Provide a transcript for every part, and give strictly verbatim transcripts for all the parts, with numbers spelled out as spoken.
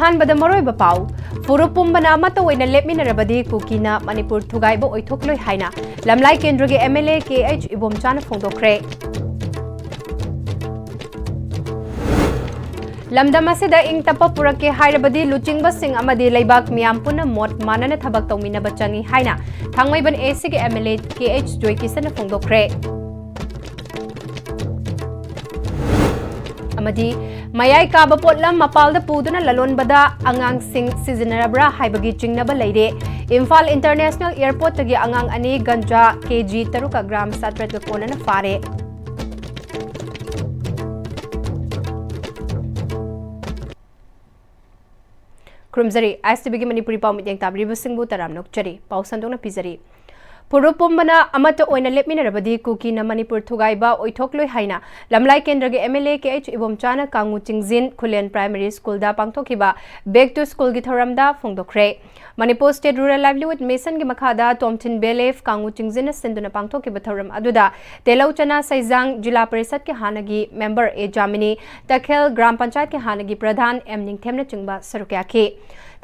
ꯑꯍꯥꯟꯕꯗ ꯃꯔꯨꯑꯣꯏꯕ ꯄꯥꯎ꯫ ꯐꯨꯔꯨꯞ ꯄꯨꯝꯕꯅ ꯑꯃꯠꯇ ꯑꯣꯏꯅ ꯂꯦꯞꯃꯤꯟꯅꯔꯕꯗꯤ ꯀꯨꯀꯤꯅ ꯃꯅꯤꯄꯨꯔ ꯊꯨꯒꯥꯏꯕ ꯑꯣꯏꯊꯣꯛꯂꯣꯏ ꯍꯥꯏꯅ ꯂꯝꯂꯥꯏ ꯀꯦꯟꯗ꯭ꯔꯒꯤ MLA KH ꯏꯕꯣꯝꯆꯥꯅ ꯐꯣꯡꯗꯣꯛꯈ꯭ꯔꯦ꯫ ꯂꯝꯗꯝ ꯑꯁꯤꯗ ꯏꯪ ꯇꯞꯄ ꯄꯨꯔꯛꯀꯦ ꯍꯥꯏꯔꯕꯗꯤ ꯂꯨꯆꯤꯡꯕꯁꯤꯡ ꯑꯃꯗꯤ ꯂꯩꯕꯥꯛ ꯃꯤꯌꯥꯝ ꯄꯨꯟꯅ ꯃꯣꯠ ꯃꯥꯟꯅꯅ ꯊꯕꯛ ꯇꯧꯃꯤꯟꯅꯕ ꯆꯪꯏ ꯍꯥꯏꯅ ꯊꯥꯡꯃꯩꯕꯟ ACꯒꯤ MLA KH ꯖꯣꯏꯀꯤꯁꯟꯅ ꯐꯣꯡꯗꯣꯛꯈ꯭ꯔꯦ꯫ ꯑꯃꯗꯤ ꯃꯌꯥꯏ ꯀꯥꯕ ꯄꯣꯠꯂꯝ ꯃꯄꯥꯜꯗ ꯄꯨꯗꯨꯅ ꯂꯂꯣꯟꯕꯗ ꯑꯉꯥꯡꯁꯤꯡ ꯁꯤꯖꯤꯟꯅꯔꯕ꯭ꯔꯥ ꯍꯥꯏꯕꯒꯤ ꯆꯤꯡꯅꯕ ꯂꯩꯔꯦ꯫ ꯏꯝꯐꯥꯜ ꯏꯟꯇꯔꯅꯦꯁꯅꯦꯜ ꯑꯦꯌꯔꯄꯣꯔꯠꯇꯒꯤ ꯑꯉꯥꯡ ꯑꯅꯤ ꯒꯟꯖꯥ KG ꯇꯔꯨꯛꯀ gram ꯆꯥꯇ꯭ꯔꯦꯠꯀ ꯀꯣꯟꯅꯅ ꯐꯥꯔꯦ꯫ ꯈꯨꯔꯨꯝꯖꯔꯤ꯫ ISTVꯒꯤ ꯃꯅꯤꯄꯨꯔꯤ ꯄꯥꯎ ꯃꯤꯠꯌꯦꯡ ꯇꯥꯕꯤꯔꯤꯕꯁꯤꯡꯕꯨ ꯇꯔꯥꯝꯅ ꯑꯣꯛꯆꯔꯤ꯫ ꯄꯥꯎ ꯁꯟꯗꯣꯛꯅ ꯄꯤꯖꯔꯤ꯫ ꯐꯨꯔꯨꯞ ꯄꯨꯝꯕꯅ ꯑꯃꯠꯇ ꯑꯣꯏꯅ ꯂꯦꯞꯃꯤꯟꯅꯔꯕꯗꯤ ꯀꯨꯀꯤꯅ ꯃꯅꯤꯄꯨꯔ ꯊꯨꯒꯥꯏꯕ ꯑꯣꯏꯊꯣꯛꯂꯣꯏ ꯍꯥꯏꯅ ꯂꯝꯂꯥꯏ ꯀꯦꯟꯗ꯭ꯔꯒꯤ MLA KH ꯏꯕꯣꯝꯆꯥꯅ ꯀꯥꯡꯉꯨ ꯆꯤꯡꯖꯤꯟ ꯈꯨꯂꯦꯟ ꯄ꯭ꯔꯥꯏꯃꯔꯤ ꯁ꯭ꯀꯨꯜꯗ ꯄꯥꯡꯊꯣꯛꯈꯤꯕ Back to Schoolꯒꯤ ꯊꯧꯔꯝꯗ ꯐꯣꯡꯗꯣꯛꯈ꯭ꯔꯦ꯫ ꯃꯅꯤꯄꯨꯔ State Rural Livelihood Missionꯒꯤ ꯃꯈꯥꯗ ꯇꯣꯝꯊꯤꯟ ꯕꯦꯂꯦꯐ ꯀꯥꯡꯉꯨ ꯆꯤꯡꯖꯤꯟꯅ ꯁꯤꯟꯗꯨꯅ ꯄꯥꯡꯊꯣꯛꯈꯤꯕ ꯊꯧꯔꯝ ꯑꯗꯨꯗ ꯇꯦꯂꯧ ꯆꯅꯥ ꯁꯩꯖꯥꯡ ꯖꯤꯂꯥ ꯄꯔꯤꯁꯠꯀꯤ ꯍꯥꯟꯅꯒꯤ member A ꯖꯥꯃꯤꯅꯤ, ꯇꯈꯦꯜ ꯒ꯭ꯔꯥꯝ ꯄꯟꯆꯥꯌꯠꯀꯤ ꯍꯥꯟꯅꯒꯤ ꯄ꯭ꯔꯙꯥꯟ M ꯅꯤꯡꯊꯦꯝꯅꯆꯤꯡꯕ ꯁꯔꯨꯛ ꯌꯥꯈꯤ꯫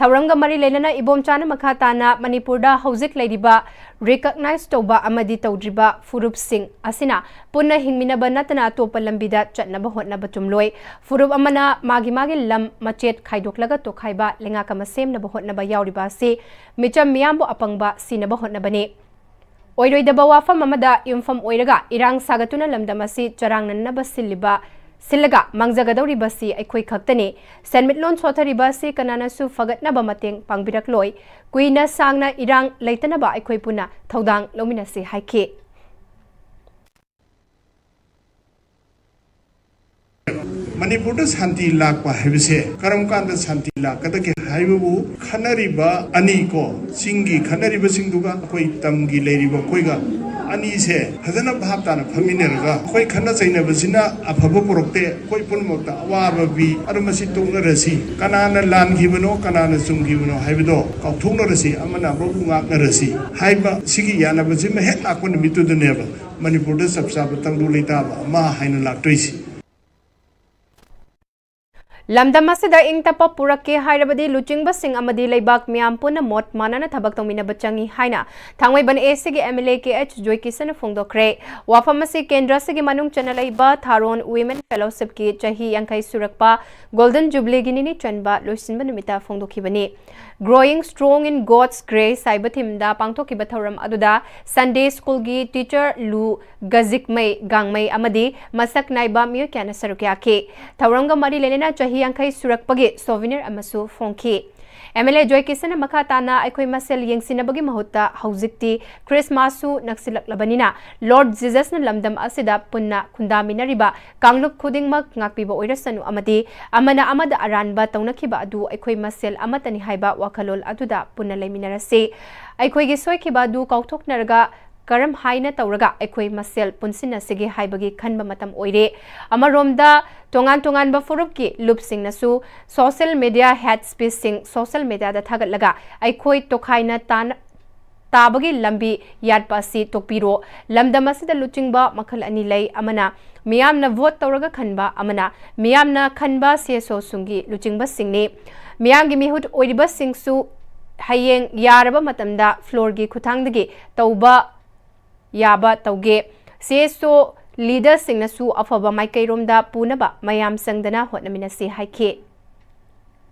ꯊꯧꯔꯝꯒ ꯃꯔꯤ ꯂꯩꯅꯅ ꯏꯕꯣꯝꯆꯥꯅ ꯃꯈꯥ ꯇꯥꯅ ꯃꯅꯤꯄꯨꯔꯗ ꯍꯧꯖꯤꯛ ꯂꯩꯔꯤꯕ recognize ꯇꯧꯕ ꯑꯃꯗꯤ ꯇꯧꯗ꯭ꯔꯤꯕ ꯐꯨꯔꯨꯞꯁꯤꯡ ꯑꯁꯤꯅ ꯄꯨꯟꯅ ꯍꯤꯡꯃꯤꯟꯅꯕ ꯅꯠꯇꯅ ꯑꯇꯣꯞꯄ ꯂꯝꯕꯤꯗ ꯆꯠꯅꯕ ꯍꯣꯠꯅꯕ ꯆꯨꯝꯂꯣꯏ꯫ ꯐꯨꯔꯨꯞ ꯑꯃꯅ ꯃꯥꯒꯤ ꯃꯥꯒꯤ ꯂꯝ ꯃꯆꯦꯠ ꯈꯥꯏꯗꯣꯛꯂꯒ ꯇꯣꯈꯥꯏꯕ ꯂꯩꯉꯥꯛ ꯑꯃ ꯁꯦꯝꯅꯕ ꯍꯣꯠꯅꯕ ꯌꯥꯎꯔꯤꯕ ꯑꯁꯤ ꯃꯤꯆꯝ ꯃꯤꯌꯥꯝꯕꯨ ꯑꯄꯪꯕ ꯁꯤꯅꯕ ꯍꯣꯠꯅꯕꯅꯤ꯫ ꯑꯣꯏꯔꯣꯏꯗꯕ ꯋꯥꯐꯝ ꯑꯃꯗ ꯌꯨꯝꯐꯝ ꯑꯣꯏꯔꯒ ꯏꯔꯥꯡ ꯁꯥꯒꯠꯇꯨꯅ ꯂꯝꯗꯝ ꯑꯁꯤ ꯆꯔꯥꯡꯅꯅꯕ ꯁꯤꯜꯂꯤꯕ, ꯁꯤꯜꯂꯒ ꯃꯥꯡꯖꯒꯗꯧꯔꯤꯕꯁꯤ ꯑꯩꯈꯣꯏ ꯈꯛꯇꯅꯤ꯫ ꯁꯦꯟꯃꯤꯠꯂꯣꯟ ꯁꯣꯠꯊꯔꯤꯕ ꯑꯁꯤ ꯀꯅꯥꯅꯁꯨ ꯐꯒꯠꯅꯕ ꯃꯇꯦꯡ ꯄꯥꯡꯕꯤꯔꯛꯂꯣꯏ꯫ ꯀꯨꯏꯅ ꯁꯥꯡꯅ ꯏꯔꯥꯡ ꯂꯩꯇꯅꯕ ꯑꯩꯈꯣꯏ ꯄꯨꯟꯅ ꯊꯧꯗꯥꯡ ꯂꯧꯃꯤꯟꯅꯁꯤ ꯍꯥꯏꯈꯤ꯫ ꯃꯅꯤꯄꯨꯔꯗ ꯁꯥꯟꯇꯤ ꯂꯥꯛꯄ ꯍꯥꯏꯕꯁꯦ ꯀꯔꯝ ꯀꯥꯟꯗ ꯁꯥꯟꯇꯤ ꯂꯥꯛꯀꯗꯒꯦ ꯍꯥꯏꯕꯕꯨ ꯈꯟꯅꯔꯤꯕ ꯑꯅꯤ ꯀꯣ, ꯆꯤꯡꯒꯤ ꯈꯟꯅꯔꯤꯕꯁꯤꯡꯗꯨꯒ ꯑꯩꯈꯣꯏ ꯇꯝꯒꯤ ꯂꯩꯔꯤꯕ ꯑꯩꯈꯣꯏꯒ ꯑꯅꯤꯁꯦ ꯐꯖꯅ ꯚꯥꯞ ꯇꯥꯅ ꯐꯝꯃꯤꯟꯅꯔꯒ ꯑꯩꯈꯣꯏ ꯈꯠꯅ ꯆꯩꯅꯕꯁꯤꯅ ꯑꯐꯕ ꯄꯨꯔꯛꯇꯦ, ꯑꯩꯈꯣꯏ ꯄꯨꯝꯅꯃꯛꯇ ꯑꯋꯥꯕ ꯄꯤ꯫ ꯑꯗꯨ ꯃꯁꯤ ꯇꯣꯛꯅꯔꯁꯤ꯫ ꯀꯅꯥꯅ ꯂꯥꯟꯈꯤꯕꯅꯣ, ꯀꯅꯥꯅ ꯆꯨꯝꯈꯤꯕꯅꯣ ꯍꯥꯏꯕꯗꯣ ꯀꯥꯎꯊꯣꯛꯅꯔꯁꯤ, ꯑꯃꯅ ꯑꯃꯕꯨ ꯉꯥꯛꯅꯔꯁꯤ ꯍꯥꯏꯕ ꯁꯤꯒꯤ ꯌꯥꯅꯕꯁꯤꯃ ꯍꯦꯛ ꯂꯥꯛꯄ ꯅꯨꯃꯤꯠꯇꯨꯗꯅꯦꯕ ꯃꯅꯤꯄꯨꯔꯗ ꯆꯞ ꯆꯥꯕ ꯇꯪꯗꯨ ꯂꯩꯇꯥꯕ ꯑꯃ ꯍꯥꯏꯅ ꯂꯥꯛꯇꯣꯏꯁꯤ꯫ ꯂꯝꯗꯝ ꯑꯁꯤꯗ ꯏꯪ ꯇꯞꯄ ꯄꯨꯔꯛꯀꯦ ꯍꯥꯏꯔꯕꯗꯤ ꯂꯨꯆꯤꯡꯕꯁꯤꯡ ꯑꯃꯗꯤ ꯂꯩꯕꯥꯛ ꯃꯤꯌꯥꯝ ꯄꯨꯟꯅ ꯃꯣꯠ ꯃꯥꯟꯅꯅ ꯊꯕꯛ ꯇꯧꯃꯤꯟꯅꯕ ꯆꯪꯏ ꯍꯥꯏꯅ ꯊꯥꯡꯃꯩꯕꯟ ꯑꯦ ꯁꯤꯒꯤ M L A K H ꯖꯣꯏꯀꯤꯁꯟꯅ ꯐꯣꯡꯗꯣꯛꯈ꯭ꯔꯦ꯫ ꯋꯥꯐꯝ ꯑꯁꯤ ꯀꯦꯟꯗ꯭ꯔ ꯑꯁꯤꯒꯤ ꯃꯅꯨꯡ ꯆꯟꯅ ꯂꯩꯕ ꯊꯥꯔꯣꯟ ꯋꯤꯃꯦꯟ ꯐꯦꯂꯣꯁꯤꯞꯀꯤ ꯆꯍꯤ ꯌꯥꯡꯈꯩ ꯁꯨꯔꯛꯄ ꯒꯣꯜꯗꯟ ꯖꯨꯕꯤꯂꯤꯒꯤ ꯅꯤꯅꯤ ꯆꯟꯕ ꯂꯣꯏꯁꯤꯟꯕ ꯅꯨꯃꯤꯠꯇ ꯐꯣꯡꯗꯣꯛꯈꯤꯕꯅꯤ꯫ Growing Strong in God's Grace ꯍꯥꯏꯕ ꯊꯤꯝꯗ ꯄꯥꯡꯊꯣꯛꯈꯤꯕ ꯊꯧꯔꯝ ꯑꯗꯨꯗ ꯁꯟꯗꯦ ꯁ꯭ꯀꯨꯜꯒꯤ ꯇꯤꯆꯔ ꯂꯨ ꯒꯖꯤꯛꯃꯩ ꯒꯥꯡꯃꯩ ꯑꯃꯗꯤ ꯃꯁꯛ ꯅꯥꯏꯕ ꯃꯤꯑꯣꯏ ꯀꯌꯥꯅ ꯁꯔꯨꯛ ꯌꯥꯈꯤ꯫ ꯊꯧꯔꯝꯒ ꯃꯔꯤ ꯂꯩꯅꯅ ꯆꯍꯤ ꯌꯥꯡꯈꯩ ꯁꯨꯔꯛꯄꯒꯤ ꯁꯣꯚꯤꯅꯤꯔ ꯑꯃꯁꯨ ꯐꯣꯡꯈꯤ꯫ ꯑꯦꯝ ꯑꯦꯜ ꯑꯦ ꯖꯣꯏ ꯀꯤꯁꯟꯅ ꯃꯈꯥ ꯇꯥꯅ ꯑꯩꯈꯣꯏ ꯃꯁꯦꯜ ꯌꯦꯡꯁꯤꯟꯅꯕꯒꯤ ꯃꯍꯨꯠꯇ ꯍꯧꯖꯤꯛꯇꯤ ꯈ꯭ꯔꯤꯁꯃꯥꯁꯁꯨ ꯅꯛꯁꯤꯜꯂꯛꯂꯕꯅꯤꯅ ꯂꯣꯔꯗ ꯖꯤꯖꯁꯅ ꯂꯝꯗꯝ ꯑꯁꯤꯗ ꯄꯨꯟꯅ ꯈꯨꯟꯗꯥꯃꯤꯟꯅꯔꯤꯕ ꯀꯥꯡꯂꯨꯞ ꯈꯨꯗꯤꯡꯃꯛ ꯉꯥꯛꯄꯤꯕ ꯑꯣꯏꯔꯁꯅꯨ ꯑꯃꯗꯤ ꯑꯃꯅ ꯑꯃꯗ ꯑꯔꯥꯟꯕ ꯇꯧꯅꯈꯤꯕ ꯑꯗꯨ ꯑꯩꯈꯣꯏ ꯃꯁꯦꯜ ꯑꯃꯠꯇꯅꯤ ꯍꯥꯏꯕ ꯋꯥꯈꯜꯂꯣꯟ ꯑꯗꯨꯗ ꯄꯨꯟꯅ ꯂꯩꯃꯤꯟꯅꯔꯁꯤ꯫ ꯑꯩꯈꯣꯏꯒꯤ ꯁꯣꯏꯈꯤꯕ ꯑꯗꯨ ꯀꯥꯎꯊꯣꯛꯅꯔꯒ ꯀꯔꯝ ꯍꯥꯏꯅ ꯇꯧꯔꯒ ꯑꯩꯈꯣꯏ ꯃꯁꯦꯜ ꯄꯨꯟꯁꯤꯟꯅꯁꯤꯒꯦ ꯍꯥꯏꯕꯒꯤ ꯈꯟꯕ ꯃꯇꯝ ꯑꯣꯏꯔꯦ꯫ ꯑꯃꯔꯣꯝꯗ ꯇꯣꯉꯥꯟ ꯇꯣꯉꯥꯟꯕ ꯐꯨꯔꯨꯞꯀꯤ ꯂꯨꯞꯁꯤꯡꯅꯁꯨ ꯁꯣꯁꯦꯜ ꯃꯦꯗꯤꯌꯥ ꯍꯦꯠ ꯁ꯭ꯄꯤꯆꯁꯤꯡ ꯁꯣꯁꯦꯜ ꯃꯦꯗꯤꯌꯥꯗ ꯊꯥꯒꯠꯂꯒ ꯑꯩꯈꯣꯏ ꯇꯣꯈꯥꯏꯅ ꯇꯥꯅ ꯇꯥꯕꯒꯤ ꯂꯝꯕꯤ ꯌꯥꯠꯄ ꯑꯁꯤ ꯇꯣꯛꯄꯤꯔꯣ꯫ ꯂꯝꯗꯝ ꯑꯁꯤꯗ ꯂꯨꯆꯤꯡꯕ ꯃꯈꯜ ꯑꯅꯤ ꯂꯩ, ꯑꯃꯅ ꯃꯤꯌꯥꯝꯅ ꯚꯣꯠ ꯇꯧꯔꯒ ꯈꯟꯕ, ꯑꯃꯅ ꯃꯤꯌꯥꯝꯅ ꯈꯟꯕ ꯁꯤ ꯑꯦꯁ ꯑꯣꯁꯤꯡꯒꯤ ꯂꯨꯆꯤꯡꯕꯁꯤꯡꯅꯤ꯫ ꯃꯤꯌꯥꯝꯒꯤ ꯃꯤꯍꯨꯠ ꯑꯣꯏꯔꯤꯕꯁꯤꯡꯁꯨ ꯍꯌꯦꯡ ꯌꯥꯔꯕ ꯃꯇꯝꯗ ꯐ꯭ꯂꯣꯔꯒꯤ ꯈꯨꯠꯊꯥꯡꯗꯒꯤ ꯇꯧꯕ ꯌꯥꯕ ꯇꯧꯒꯦ꯫ ꯁꯤ ꯑꯦꯁ ꯑꯣ ꯂꯤꯗꯔꯁꯤꯡꯅꯁꯨ ꯑꯐꯕ ꯃꯥꯏꯀꯩꯔꯣꯝꯗ ꯄꯨꯅꯕ ꯃꯌꯥꯝ ꯆꯪꯗꯅ ꯍꯣꯠꯅꯃꯤꯟꯅꯁꯤ ꯍꯥꯏꯈꯤ꯫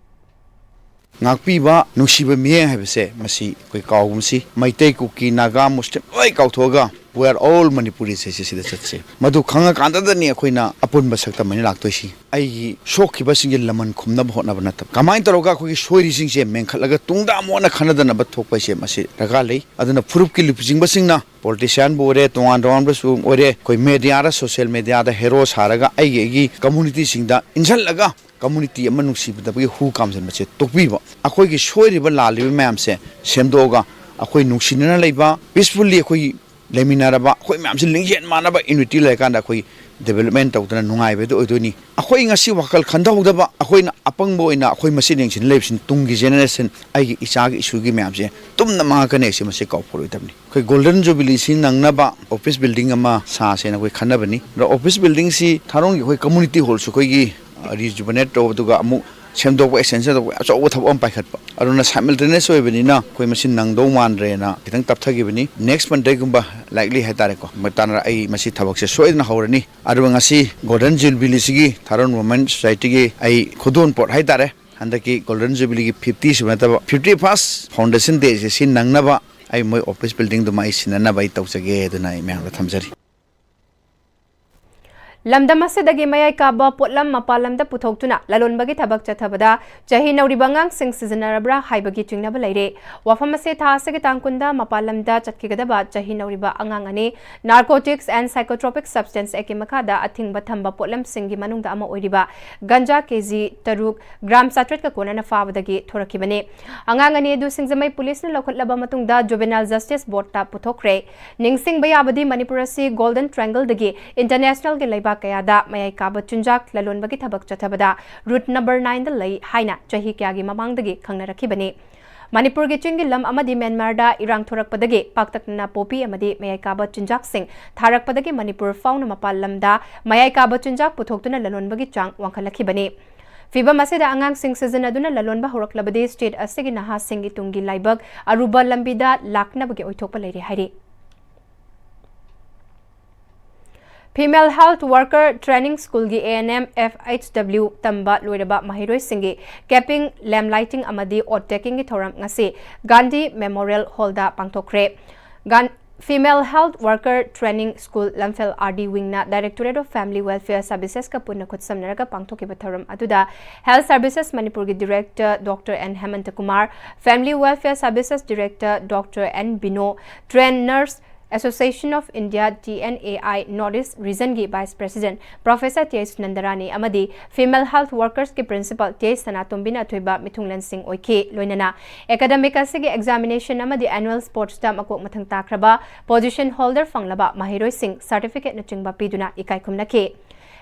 ꯉꯥꯛꯄꯤꯕ ꯅꯨꯡꯁꯤꯕ ꯃꯤꯠꯌꯦꯡ ꯍꯥꯏꯕꯁꯦ ꯃꯁꯤ ꯑꯩꯈꯣꯏ ꯀꯥꯎꯒꯨꯝꯁꯤ꯫ ꯃꯩꯇꯩ, ꯀꯨꯀꯤ, ꯅꯥꯒꯥ, ꯃꯨꯁꯂꯤꯝ ꯂꯣꯏ ꯀꯥꯎꯊꯣꯛꯑꯒ we are all Manipuris ꯍꯥꯏꯁꯦ ꯁꯤꯗ ꯆꯠꯁꯦ꯫ ꯃꯗꯨ ꯈꯪꯉꯀꯥꯟꯗꯗꯅꯤ ꯑꯩꯈꯣꯏꯅ ꯑꯄꯨꯟꯕ ꯁꯛꯇꯝ ꯑꯣꯏꯅ ꯂꯥꯛꯇꯣꯏꯁꯤ꯫ ꯑꯩꯒꯤ ꯁꯣꯛꯈꯤꯕꯁꯤꯡꯁꯦ ꯂꯃꯟ ꯈꯨꯝꯅꯕ ꯍꯣꯠꯅꯕ ꯅꯠꯇꯕ, ꯀꯃꯥꯏꯅ ꯇꯧꯔꯒ ꯑꯩꯈꯣꯏꯒꯤ ꯁꯣꯏꯔꯤꯁꯤꯡꯁꯦ ꯃꯦꯟꯈꯠꯂꯒ ꯇꯨꯡꯗ ꯑꯃꯨꯛ ꯍꯟꯅ ꯈꯟꯅꯗꯅꯕ ꯊꯣꯛꯄ ꯍꯥꯏꯁꯦ ꯃꯁꯤ ꯗꯔꯀꯥꯔ ꯂꯩ꯫ ꯑꯗꯨꯅ ꯐꯨꯔꯨꯞꯀꯤ ꯂꯨꯆꯤꯡꯕꯁꯤꯡꯅ, ꯄꯣꯂꯤꯇꯤꯁꯤꯌꯥꯟꯕꯨ ꯑꯣꯏꯔꯦ, ꯇꯣꯉꯥꯟ ꯇꯣꯉꯥꯟꯕꯁꯨ ꯑꯣꯏꯔꯦ, ꯑꯩꯈꯣꯏ ꯃꯦꯗꯤꯌꯥꯗ, ꯁꯣꯁꯤꯌꯦꯜ ꯃꯦꯗꯤꯌꯥꯗ ꯍꯦꯔꯣ ꯁꯥꯔꯒ ꯑꯩꯒꯤ ꯑꯩꯒꯤ ꯀꯝꯃꯨꯅꯤꯇꯤꯁꯤꯡꯗ ꯏꯟꯁꯤꯜꯂꯒ ꯀꯝꯃꯨꯅꯤꯇꯤ ꯑꯃ ꯅꯨꯡꯁꯤꯅꯗꯕꯒꯤ ꯍꯨ ꯀꯥꯝꯁꯤꯟꯕꯁꯦ ꯇꯣꯛꯄꯤꯕ, ꯑꯩꯈꯣꯏꯒꯤ ꯁꯣꯏꯔꯤꯕ ꯂꯥꯜꯂꯤꯕ ꯃꯌꯥꯝꯁꯦ ꯁꯦꯝꯗꯣꯛꯑꯒ ꯑꯩꯈꯣꯏ ꯅꯨꯡꯁꯤꯅꯅ ꯂꯩꯕ, ꯄꯤꯁꯐꯨꯜꯂꯤ ꯑꯩꯈꯣꯏ ꯂꯩꯃꯤꯟꯅꯔꯕ, ꯑꯩꯈꯣꯏ ꯃꯌꯥꯝꯁꯦ ꯂꯤꯡꯖꯦꯜ ꯃꯥꯟꯅꯕ ꯌꯨꯅꯤꯇꯤ ꯂꯩꯔꯀꯥꯟꯗ ꯑꯩꯈꯣꯏ ꯗꯤꯕꯦꯂꯞꯃꯦꯟ ꯇꯧꯗꯅ ꯅꯨꯡꯉꯥꯏꯕꯗꯨ ꯑꯣꯏꯗꯣꯏꯅꯤ꯫ ꯑꯩꯈꯣꯏ ꯉꯁꯤ ꯋꯥꯈꯜ ꯈꯟꯊꯍꯧꯗꯕ, ꯑꯩꯈꯣꯏꯅ ꯑꯄꯪꯕ ꯑꯣꯏꯅ ꯑꯩꯈꯣꯏ ꯃꯁꯦꯟ ꯌꯦꯡꯁꯤꯟꯅ ꯂꯩꯕꯁꯤꯅ ꯇꯨꯡꯒꯤ ꯖꯦꯅꯦꯔꯦꯁꯟ, ꯑꯩꯒꯤ ꯏꯆꯥꯒꯤ ꯏꯁꯨꯒꯤ ꯃꯌꯥꯝꯁꯦ ꯇꯨꯝꯅ ꯃꯥꯡꯉꯛꯀꯅꯤ ꯍꯥꯏꯁꯦ ꯃꯁꯤ ꯀꯥꯎꯊꯣꯛꯂꯣꯏꯗꯕꯅꯤ꯫ ꯑꯩꯈꯣꯏ ꯒꯣꯜꯗꯟ ꯖꯨꯕꯤꯂꯤꯁꯤ ꯅꯪꯅꯕ ꯑꯣꯐꯤꯁ ꯕꯤꯜꯗꯤꯡ ꯑꯃ ꯁꯥꯁꯦꯅ ꯑꯩꯈꯣꯏ ꯈꯟꯅꯕꯅꯤ꯫ ꯑꯗꯣ ꯑꯣꯐꯤꯁ ꯕꯤꯜꯗꯤꯡꯁꯤ ꯊꯥꯔꯣꯟꯒꯤ ꯑꯩꯈꯣꯏ ꯀꯝꯃꯨꯅꯤꯇꯤ ꯍꯣꯜꯁꯨ ꯑꯩꯈꯣꯏꯒꯤ ꯔꯤꯖꯨꯕꯅꯦꯠ ꯇꯧꯕꯗꯨꯒ ꯑꯃꯨꯛ ꯁꯦꯝꯗꯣꯛꯄ, ꯑꯦꯛꯁꯇꯦꯟꯁꯟ ꯇꯧꯕ, ꯑꯆꯧꯕ ꯊꯕꯛ ꯑꯃ ꯄꯥꯏꯈꯠꯄ꯫ ꯑꯗꯨꯅ ꯁꯥꯏꯃꯜꯇꯦꯅꯤꯌꯁ ꯑꯣꯏꯕꯅꯤꯅ ꯑꯩꯈꯣꯏ ꯃꯁꯤ ꯅꯪꯗꯧ ꯃꯥꯟꯗ꯭ꯔꯦꯅ ꯈꯤꯇꯪ ꯇꯞꯊꯈꯤꯕꯅꯤ꯫ ꯅꯦꯛꯁ ꯃꯟꯗꯒꯨꯝꯕ ꯂꯥꯏꯛꯂꯤ ꯍꯥꯏꯇꯥꯔꯦꯀꯣ, ꯃꯇꯥꯡꯗ ꯑꯩ ꯃꯁꯤ ꯊꯕꯛꯁꯦ ꯁꯣꯏꯗꯅ ꯍꯧꯔꯅꯤ꯫ ꯑꯗꯨꯒ ꯉꯁꯤ ꯒꯣꯜꯗꯟ ꯖꯨꯕꯤꯂꯤꯁꯤꯒꯤ ꯊꯥꯔꯣꯟ ꯋꯨꯃꯦꯟ ꯁꯣꯁꯥꯏꯇꯤꯒꯤ ꯑꯩ ꯈꯨꯗꯣꯜ ꯄꯣꯠ ꯍꯥꯏꯇꯥꯔꯦ, ꯍꯟꯗꯛꯀꯤ ꯒꯣꯜꯗꯟ ꯖꯨꯕꯤꯂꯤꯒꯤ ꯐꯤꯐꯇꯤ ꯁꯨꯕ ꯅꯠꯇꯕ, ꯐꯤꯐꯇꯤ ꯐꯥꯔꯁ ꯐꯥꯎꯟꯗꯦꯁꯟ ꯗꯦꯁꯦ ꯁꯤ ꯅꯪꯅꯕ ꯑꯩ ꯃꯣꯏ ꯑꯣꯐꯤꯁ ꯕꯤꯜꯗꯤꯡꯗꯨꯃ ꯑꯩ ꯁꯤꯟꯅꯅꯕ ꯑꯩ ꯇꯧꯖꯒꯦ ꯑꯗꯨꯅ ꯑꯩ ꯃꯌꯥꯝꯗ ꯊꯝꯖꯔꯤ꯫ ꯂꯝꯗꯝ ꯑꯁꯤꯗꯒꯤ ꯃꯌꯥꯏ ꯀꯥꯕ ꯄꯣꯠꯂꯝ ꯃꯄꯥꯟ ꯂꯝꯗ ꯄꯨꯊꯣꯛꯇꯨꯅ ꯂꯂꯣꯟꯕꯒꯤ ꯊꯕꯛ ꯆꯠꯊꯕꯗ ꯆꯍꯤ ꯅꯧꯔꯤꯕ ꯑꯉꯥꯡꯁꯤꯡ ꯁꯤꯖꯤꯟꯅꯔꯕ꯭ꯔꯥ ꯍꯥꯏꯕꯒꯤ ꯆꯤꯡꯅꯕ ꯂꯩꯔꯦ꯫ ꯋꯥꯐꯝ ꯑꯁꯤ ꯊꯥ ꯑꯁꯤꯒꯤ ꯇꯥꯡ ꯀꯨꯟꯗ ꯃꯄꯥꯟ ꯂꯝꯗ ꯆꯠꯈꯤꯒꯗꯕ ꯆꯍꯤ ꯅꯧꯔꯤꯕ ꯑꯉꯥꯡ ꯑꯅꯤ Narcotics and Psychotropic Substance Act ꯀꯤ ꯃꯈꯥꯗ ꯑꯊꯤꯡꯕ ꯊꯝꯕ ꯄꯣꯠꯂꯝꯁꯤꯡꯒꯤ ꯃꯅꯨꯡꯗ ꯑꯃ ꯑꯣꯏꯔꯤꯕ ꯒꯟꯖꯥ ꯀꯦꯖꯤ ꯇꯔꯨꯛ, ꯒ꯭ꯔꯥꯝ ꯆꯥꯇ꯭ꯔꯦꯠꯀ ꯀꯣꯟꯅꯅ ꯐꯥꯕꯗꯒꯤ ꯊꯣꯔꯛꯈꯤꯕꯅꯤ꯫ ꯑꯉꯥꯡ ꯑꯅꯤ ꯑꯗꯨ ꯁꯤꯡꯖꯃꯩ ꯄꯨꯂꯤꯁꯅ ꯂꯧꯈꯠꯂꯕ ꯃꯇꯨꯡꯗ ꯖꯨꯕꯦꯅꯥꯏꯜ ꯖꯁꯇꯤꯁ ꯕꯣꯔꯗꯇ ꯄꯨꯊꯣꯛꯈ꯭ꯔꯦ꯫ ꯅꯤꯡꯁꯤꯡꯕ ꯌꯥꯕꯗꯤ ꯃꯅꯤꯄꯨꯔ ꯑꯁꯤ ꯒꯣꯜꯗꯟ ꯇ꯭ꯔꯥꯏꯡꯒꯜꯗꯒꯤ ꯏꯟꯇꯔꯅꯦꯁꯅꯦꯜꯒꯤ ꯂꯩꯕꯥꯛ ꯀꯌꯥꯗ ꯃꯌꯥꯏ ꯀꯥꯕ ꯆꯤꯟꯖꯥꯛ ꯂꯂꯣꯟꯕꯒꯤ ꯊꯕꯛ ꯆꯠꯊꯕꯗ ꯔꯨꯠ ꯅꯝꯕꯔ ꯅꯥꯏꯟꯗ ꯂꯩ ꯍꯥꯏꯅ ꯆꯍꯤ ꯀꯌꯥꯒꯤ ꯃꯃꯥꯡꯗꯒꯤ ꯈꯪꯅꯔꯛꯈꯤꯕꯅꯤ꯫ ꯃꯅꯤꯄꯨꯔꯒꯤ ꯆꯤꯡꯒꯤ ꯂꯝ ꯑꯃꯗꯤ ꯃ꯭ꯌꯥꯟꯃꯥꯔꯗ ꯏꯔꯥꯡ ꯊꯣꯔꯛꯄꯗꯒꯤ ꯄꯥꯛꯇꯛꯅꯅ ꯄꯣꯄꯤ ꯑꯃꯗꯤ ꯃꯌꯥꯏ ꯀꯥꯕ ꯆꯤꯟꯖꯥꯛꯁꯤꯡ ꯊꯥꯔꯛꯄꯗꯒꯤ ꯃꯅꯤꯄꯨꯔ ꯐꯥꯎꯅ ꯃꯄꯥꯟ ꯂꯝꯗ ꯃꯌꯥꯏ ꯀꯥꯕ ꯆꯤꯟꯖꯥꯛ ꯄꯨꯊꯣꯛꯇꯨꯅ ꯂꯂꯣꯟꯕꯒꯤ ꯆꯥꯡ ꯋꯥꯡꯈꯠꯂꯛꯈꯤꯕꯅꯤ꯫ ꯐꯤꯚꯝ ꯑꯁꯤꯗ ꯑꯉꯥꯡꯁꯤꯡ ꯁꯤꯖꯤꯟꯅꯗꯨꯅ ꯂꯂꯣꯟꯕ ꯍꯧꯔꯛꯂꯕꯗꯤ ꯁ꯭ꯇꯦꯠ ꯑꯁꯤꯒꯤ ꯅꯍꯥꯁꯤꯡꯒꯤ ꯇꯨꯡꯒꯤ ꯂꯥꯏꯕꯛ ꯑꯔꯨꯕ ꯂꯝꯕꯤꯗ ꯂꯥꯛꯅꯕꯒꯤ ꯑꯣꯏꯊꯣꯛꯄ ꯂꯩꯔꯦ ꯍꯥꯏꯔꯤ꯫ Female Health Worker Training School ꯒꯤ A N M F H W ꯇꯝꯕ ꯂꯣꯏꯔꯕ ꯃꯍꯩꯔꯣꯏꯁꯤꯡꯒꯤ capping, lamp lighting ꯑꯃꯗꯤ oath takingꯒꯤ ꯊꯧꯔꯝ ꯉꯁꯤ Gandhi Memorial Hallꯗ ꯄꯥꯡꯊꯣꯛꯈ꯭ꯔꯦ꯫ ꯒꯥꯟ-, Female Health Worker Training School ꯂꯝꯐꯦꯜ R D Wingꯅ Directorate of Family Welfare Servicesꯀ ꯄꯨꯟꯅ ꯈꯨꯠꯁꯝꯅꯔꯒ ꯄꯥꯡꯊꯣꯛꯈꯤꯕ ꯊꯧꯔꯝ ꯑꯗꯨꯗ Health Services ꯃꯅꯤꯄꯨꯔꯒꯤ Director Doctor N Hemant Kumar, Family Welfare Services Director Doctor N Bino, Trained Nurse Association of India, T N A I, North East Regionꯒꯤ Vice President Professor T H Nandarani ꯑꯃꯗꯤ Female Health Workersꯀꯤ Principal T H ꯁꯅꯥꯇꯣꯝꯕꯤꯅ ꯑꯊꯣꯏꯕ ꯃꯤꯊꯨꯡꯂꯦꯟꯁꯤꯡ ꯑꯣꯏꯈꯤ꯫ ꯂꯣꯏꯅꯅ academic ꯑꯁꯤꯒꯤ examination ꯑꯃꯗꯤ annual sportsꯇ ꯃꯀꯣꯛ ꯃꯊꯪ ꯇꯥꯈ꯭ꯔꯕ position holder ꯐꯪꯂꯕ ꯃꯍꯩꯔꯣꯏꯁꯤꯡ certificateꯅꯆꯤꯡꯕ ꯄꯤꯗꯨꯅ ꯏꯀꯥꯏ ꯈꯨꯝꯅꯈꯤ꯫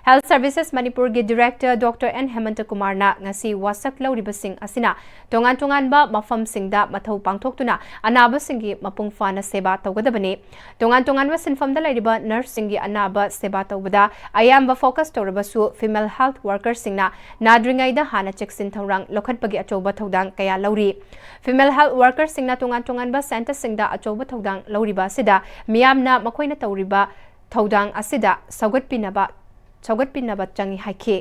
Health Services ꯃꯅꯤꯄꯨꯔꯒꯤ Director Doctor N ꯍꯦꯃꯟꯇ ꯀꯨꯃꯥꯔꯅ ꯉꯁꯤ ꯋꯥꯁꯛ ꯂꯧꯔꯤꯕꯁꯤꯡ ꯑꯁꯤꯅ ꯇꯣꯉꯥꯟ ꯇꯣꯉꯥꯟꯕ ꯃꯐꯝꯁꯤꯡꯗ ꯃꯊꯧ ꯄꯥꯡꯊꯣꯛꯇꯨꯅ ꯑꯅꯥꯕꯁꯤꯡꯒꯤ ꯃꯄꯨꯡ ꯐꯥꯅ ꯁꯦꯕꯥ ꯇꯧꯒꯗꯕꯅꯤ꯫ ꯇꯣꯉꯥꯟ ꯇꯣꯉꯥꯟꯕ ꯁꯤꯟꯐꯝꯗ ꯂꯩꯔꯤꯕ nurse ꯁꯤꯡꯒꯤ ꯑꯅꯥꯕ ꯁꯦꯕꯥ ꯇꯧꯕꯗ ꯑꯌꯥꯝꯕ focus ꯇꯧꯔꯕꯁꯨ, female health worker ꯁꯤꯡꯅ ꯅꯥꯗ꯭ꯔꯤꯉꯩꯗ ꯍꯥꯟꯅ ꯆꯦꯛꯁꯤꯟ ꯊꯧꯔꯥꯡ ꯂꯧꯈꯠꯄꯒꯤ ꯑꯆꯧꯕ ꯊꯧꯗꯥꯡ ꯀꯌꯥ ꯂꯧꯔꯤ꯫ Female health worker ꯁꯤꯡꯅ ꯇꯣꯉꯥꯟ ꯇꯣꯉꯥꯟꯕ centre ꯁꯤꯡꯗ ꯑꯆꯧꯕ ꯊꯧꯗꯥꯡ ꯂꯧꯔꯤꯕ ꯑꯁꯤꯗ ꯃꯤꯌꯥꯝꯅ ꯃꯈꯣꯏꯅ ꯇꯧꯔꯤꯕ ꯊꯧꯗꯥꯡ ꯑꯁꯤꯗ ꯁꯧꯒꯠꯄꯤꯅꯕ, ꯁꯧꯒꯠꯄꯤꯅꯕ ꯆꯪꯏ ꯍꯥꯏꯈꯤ꯫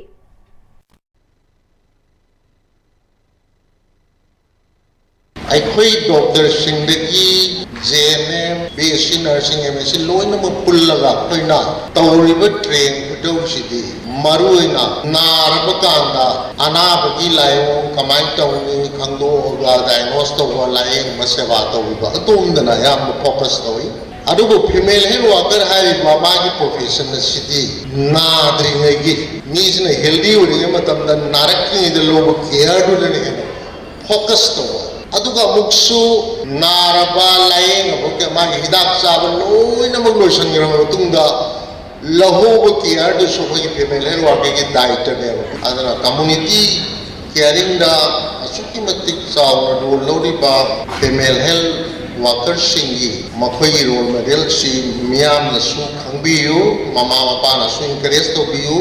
ꯑꯩꯈꯣꯏ doctor ꯁꯤꯡꯗꯒꯤ J N M, B S C nursing, M S C ꯂꯣꯏꯅꯃꯛ ꯄꯨꯜꯂꯒ ꯑꯩꯈꯣꯏꯅ ꯇꯧꯔꯤꯕ train ꯈꯨꯇꯧꯁꯤꯗꯤ ꯃꯔꯨꯑꯣꯏꯅ ꯅꯥꯔꯕ ꯀꯥꯟꯗ ꯑꯅꯥꯕꯒꯤ ꯂꯥꯏꯑꯣꯡ ꯀꯃꯥꯏꯅ ꯇꯧꯅꯤ ꯈꯪꯗꯣꯛꯑꯒ diagnose ꯇꯧꯕ, ꯂꯥꯏꯌꯦꯡꯕ, ꯁꯦꯕꯥ ꯇꯧꯕꯤꯕ ꯑꯗꯣꯝꯗꯅ ꯑꯌꯥꯝꯕ focus ꯇꯧꯏ꯫ ꯑꯗꯨꯕꯨ female health worker ꯍꯥꯏꯔꯤꯕ ꯃꯥꯒꯤ profession ꯑꯁꯤꯗꯤ ꯅꯥꯗ꯭ꯔꯤꯉꯩꯒꯤ, ꯃꯤꯁꯤꯅ healthy ꯑꯣꯏꯔꯤꯉꯩ ꯃꯇꯝꯗ ꯅꯥꯔꯛꯇ꯭ꯔꯤꯉꯩꯗ ꯂꯧꯕ care ꯗꯨꯗꯅ ꯍꯦꯟꯅ focus ꯇꯧꯕ, ꯑꯗꯨꯒ ꯑꯃꯨꯛꯁꯨ ꯅꯥꯔꯕ, ꯂꯥꯏꯌꯦꯡꯉꯕ, ꯃꯥꯒꯤ ꯍꯤꯗꯥꯛ ꯆꯥꯕ ꯂꯣꯏꯅꯃꯛ ꯂꯣꯏꯁꯤꯟꯈ꯭ꯔꯕ ꯃꯇꯨꯡꯗ ꯂꯧꯍꯧꯕ care ꯗꯨꯁꯨ ꯑꯩꯈꯣꯏꯒꯤ female health worker ꯒꯤ ꯗꯥꯏꯇꯅꯦꯕ꯫ ꯑꯗꯨꯅ community caring ꯗ ꯑꯁꯨꯛꯀꯤ ꯃꯇꯤꯛ ꯆꯥꯎꯅ role ꯂꯧꯔꯤꯕ female health worker ꯁꯤꯡꯒꯤ, ꯃꯈꯣꯏꯒꯤ role model ꯁꯤ ꯃꯤꯌꯥꯝꯅꯁꯨ ꯈꯪꯕꯤꯌꯨ, ꯃꯃꯥ ꯃꯄꯥꯅꯁꯨ encourage ꯇꯧꯕꯤꯌꯨ꯫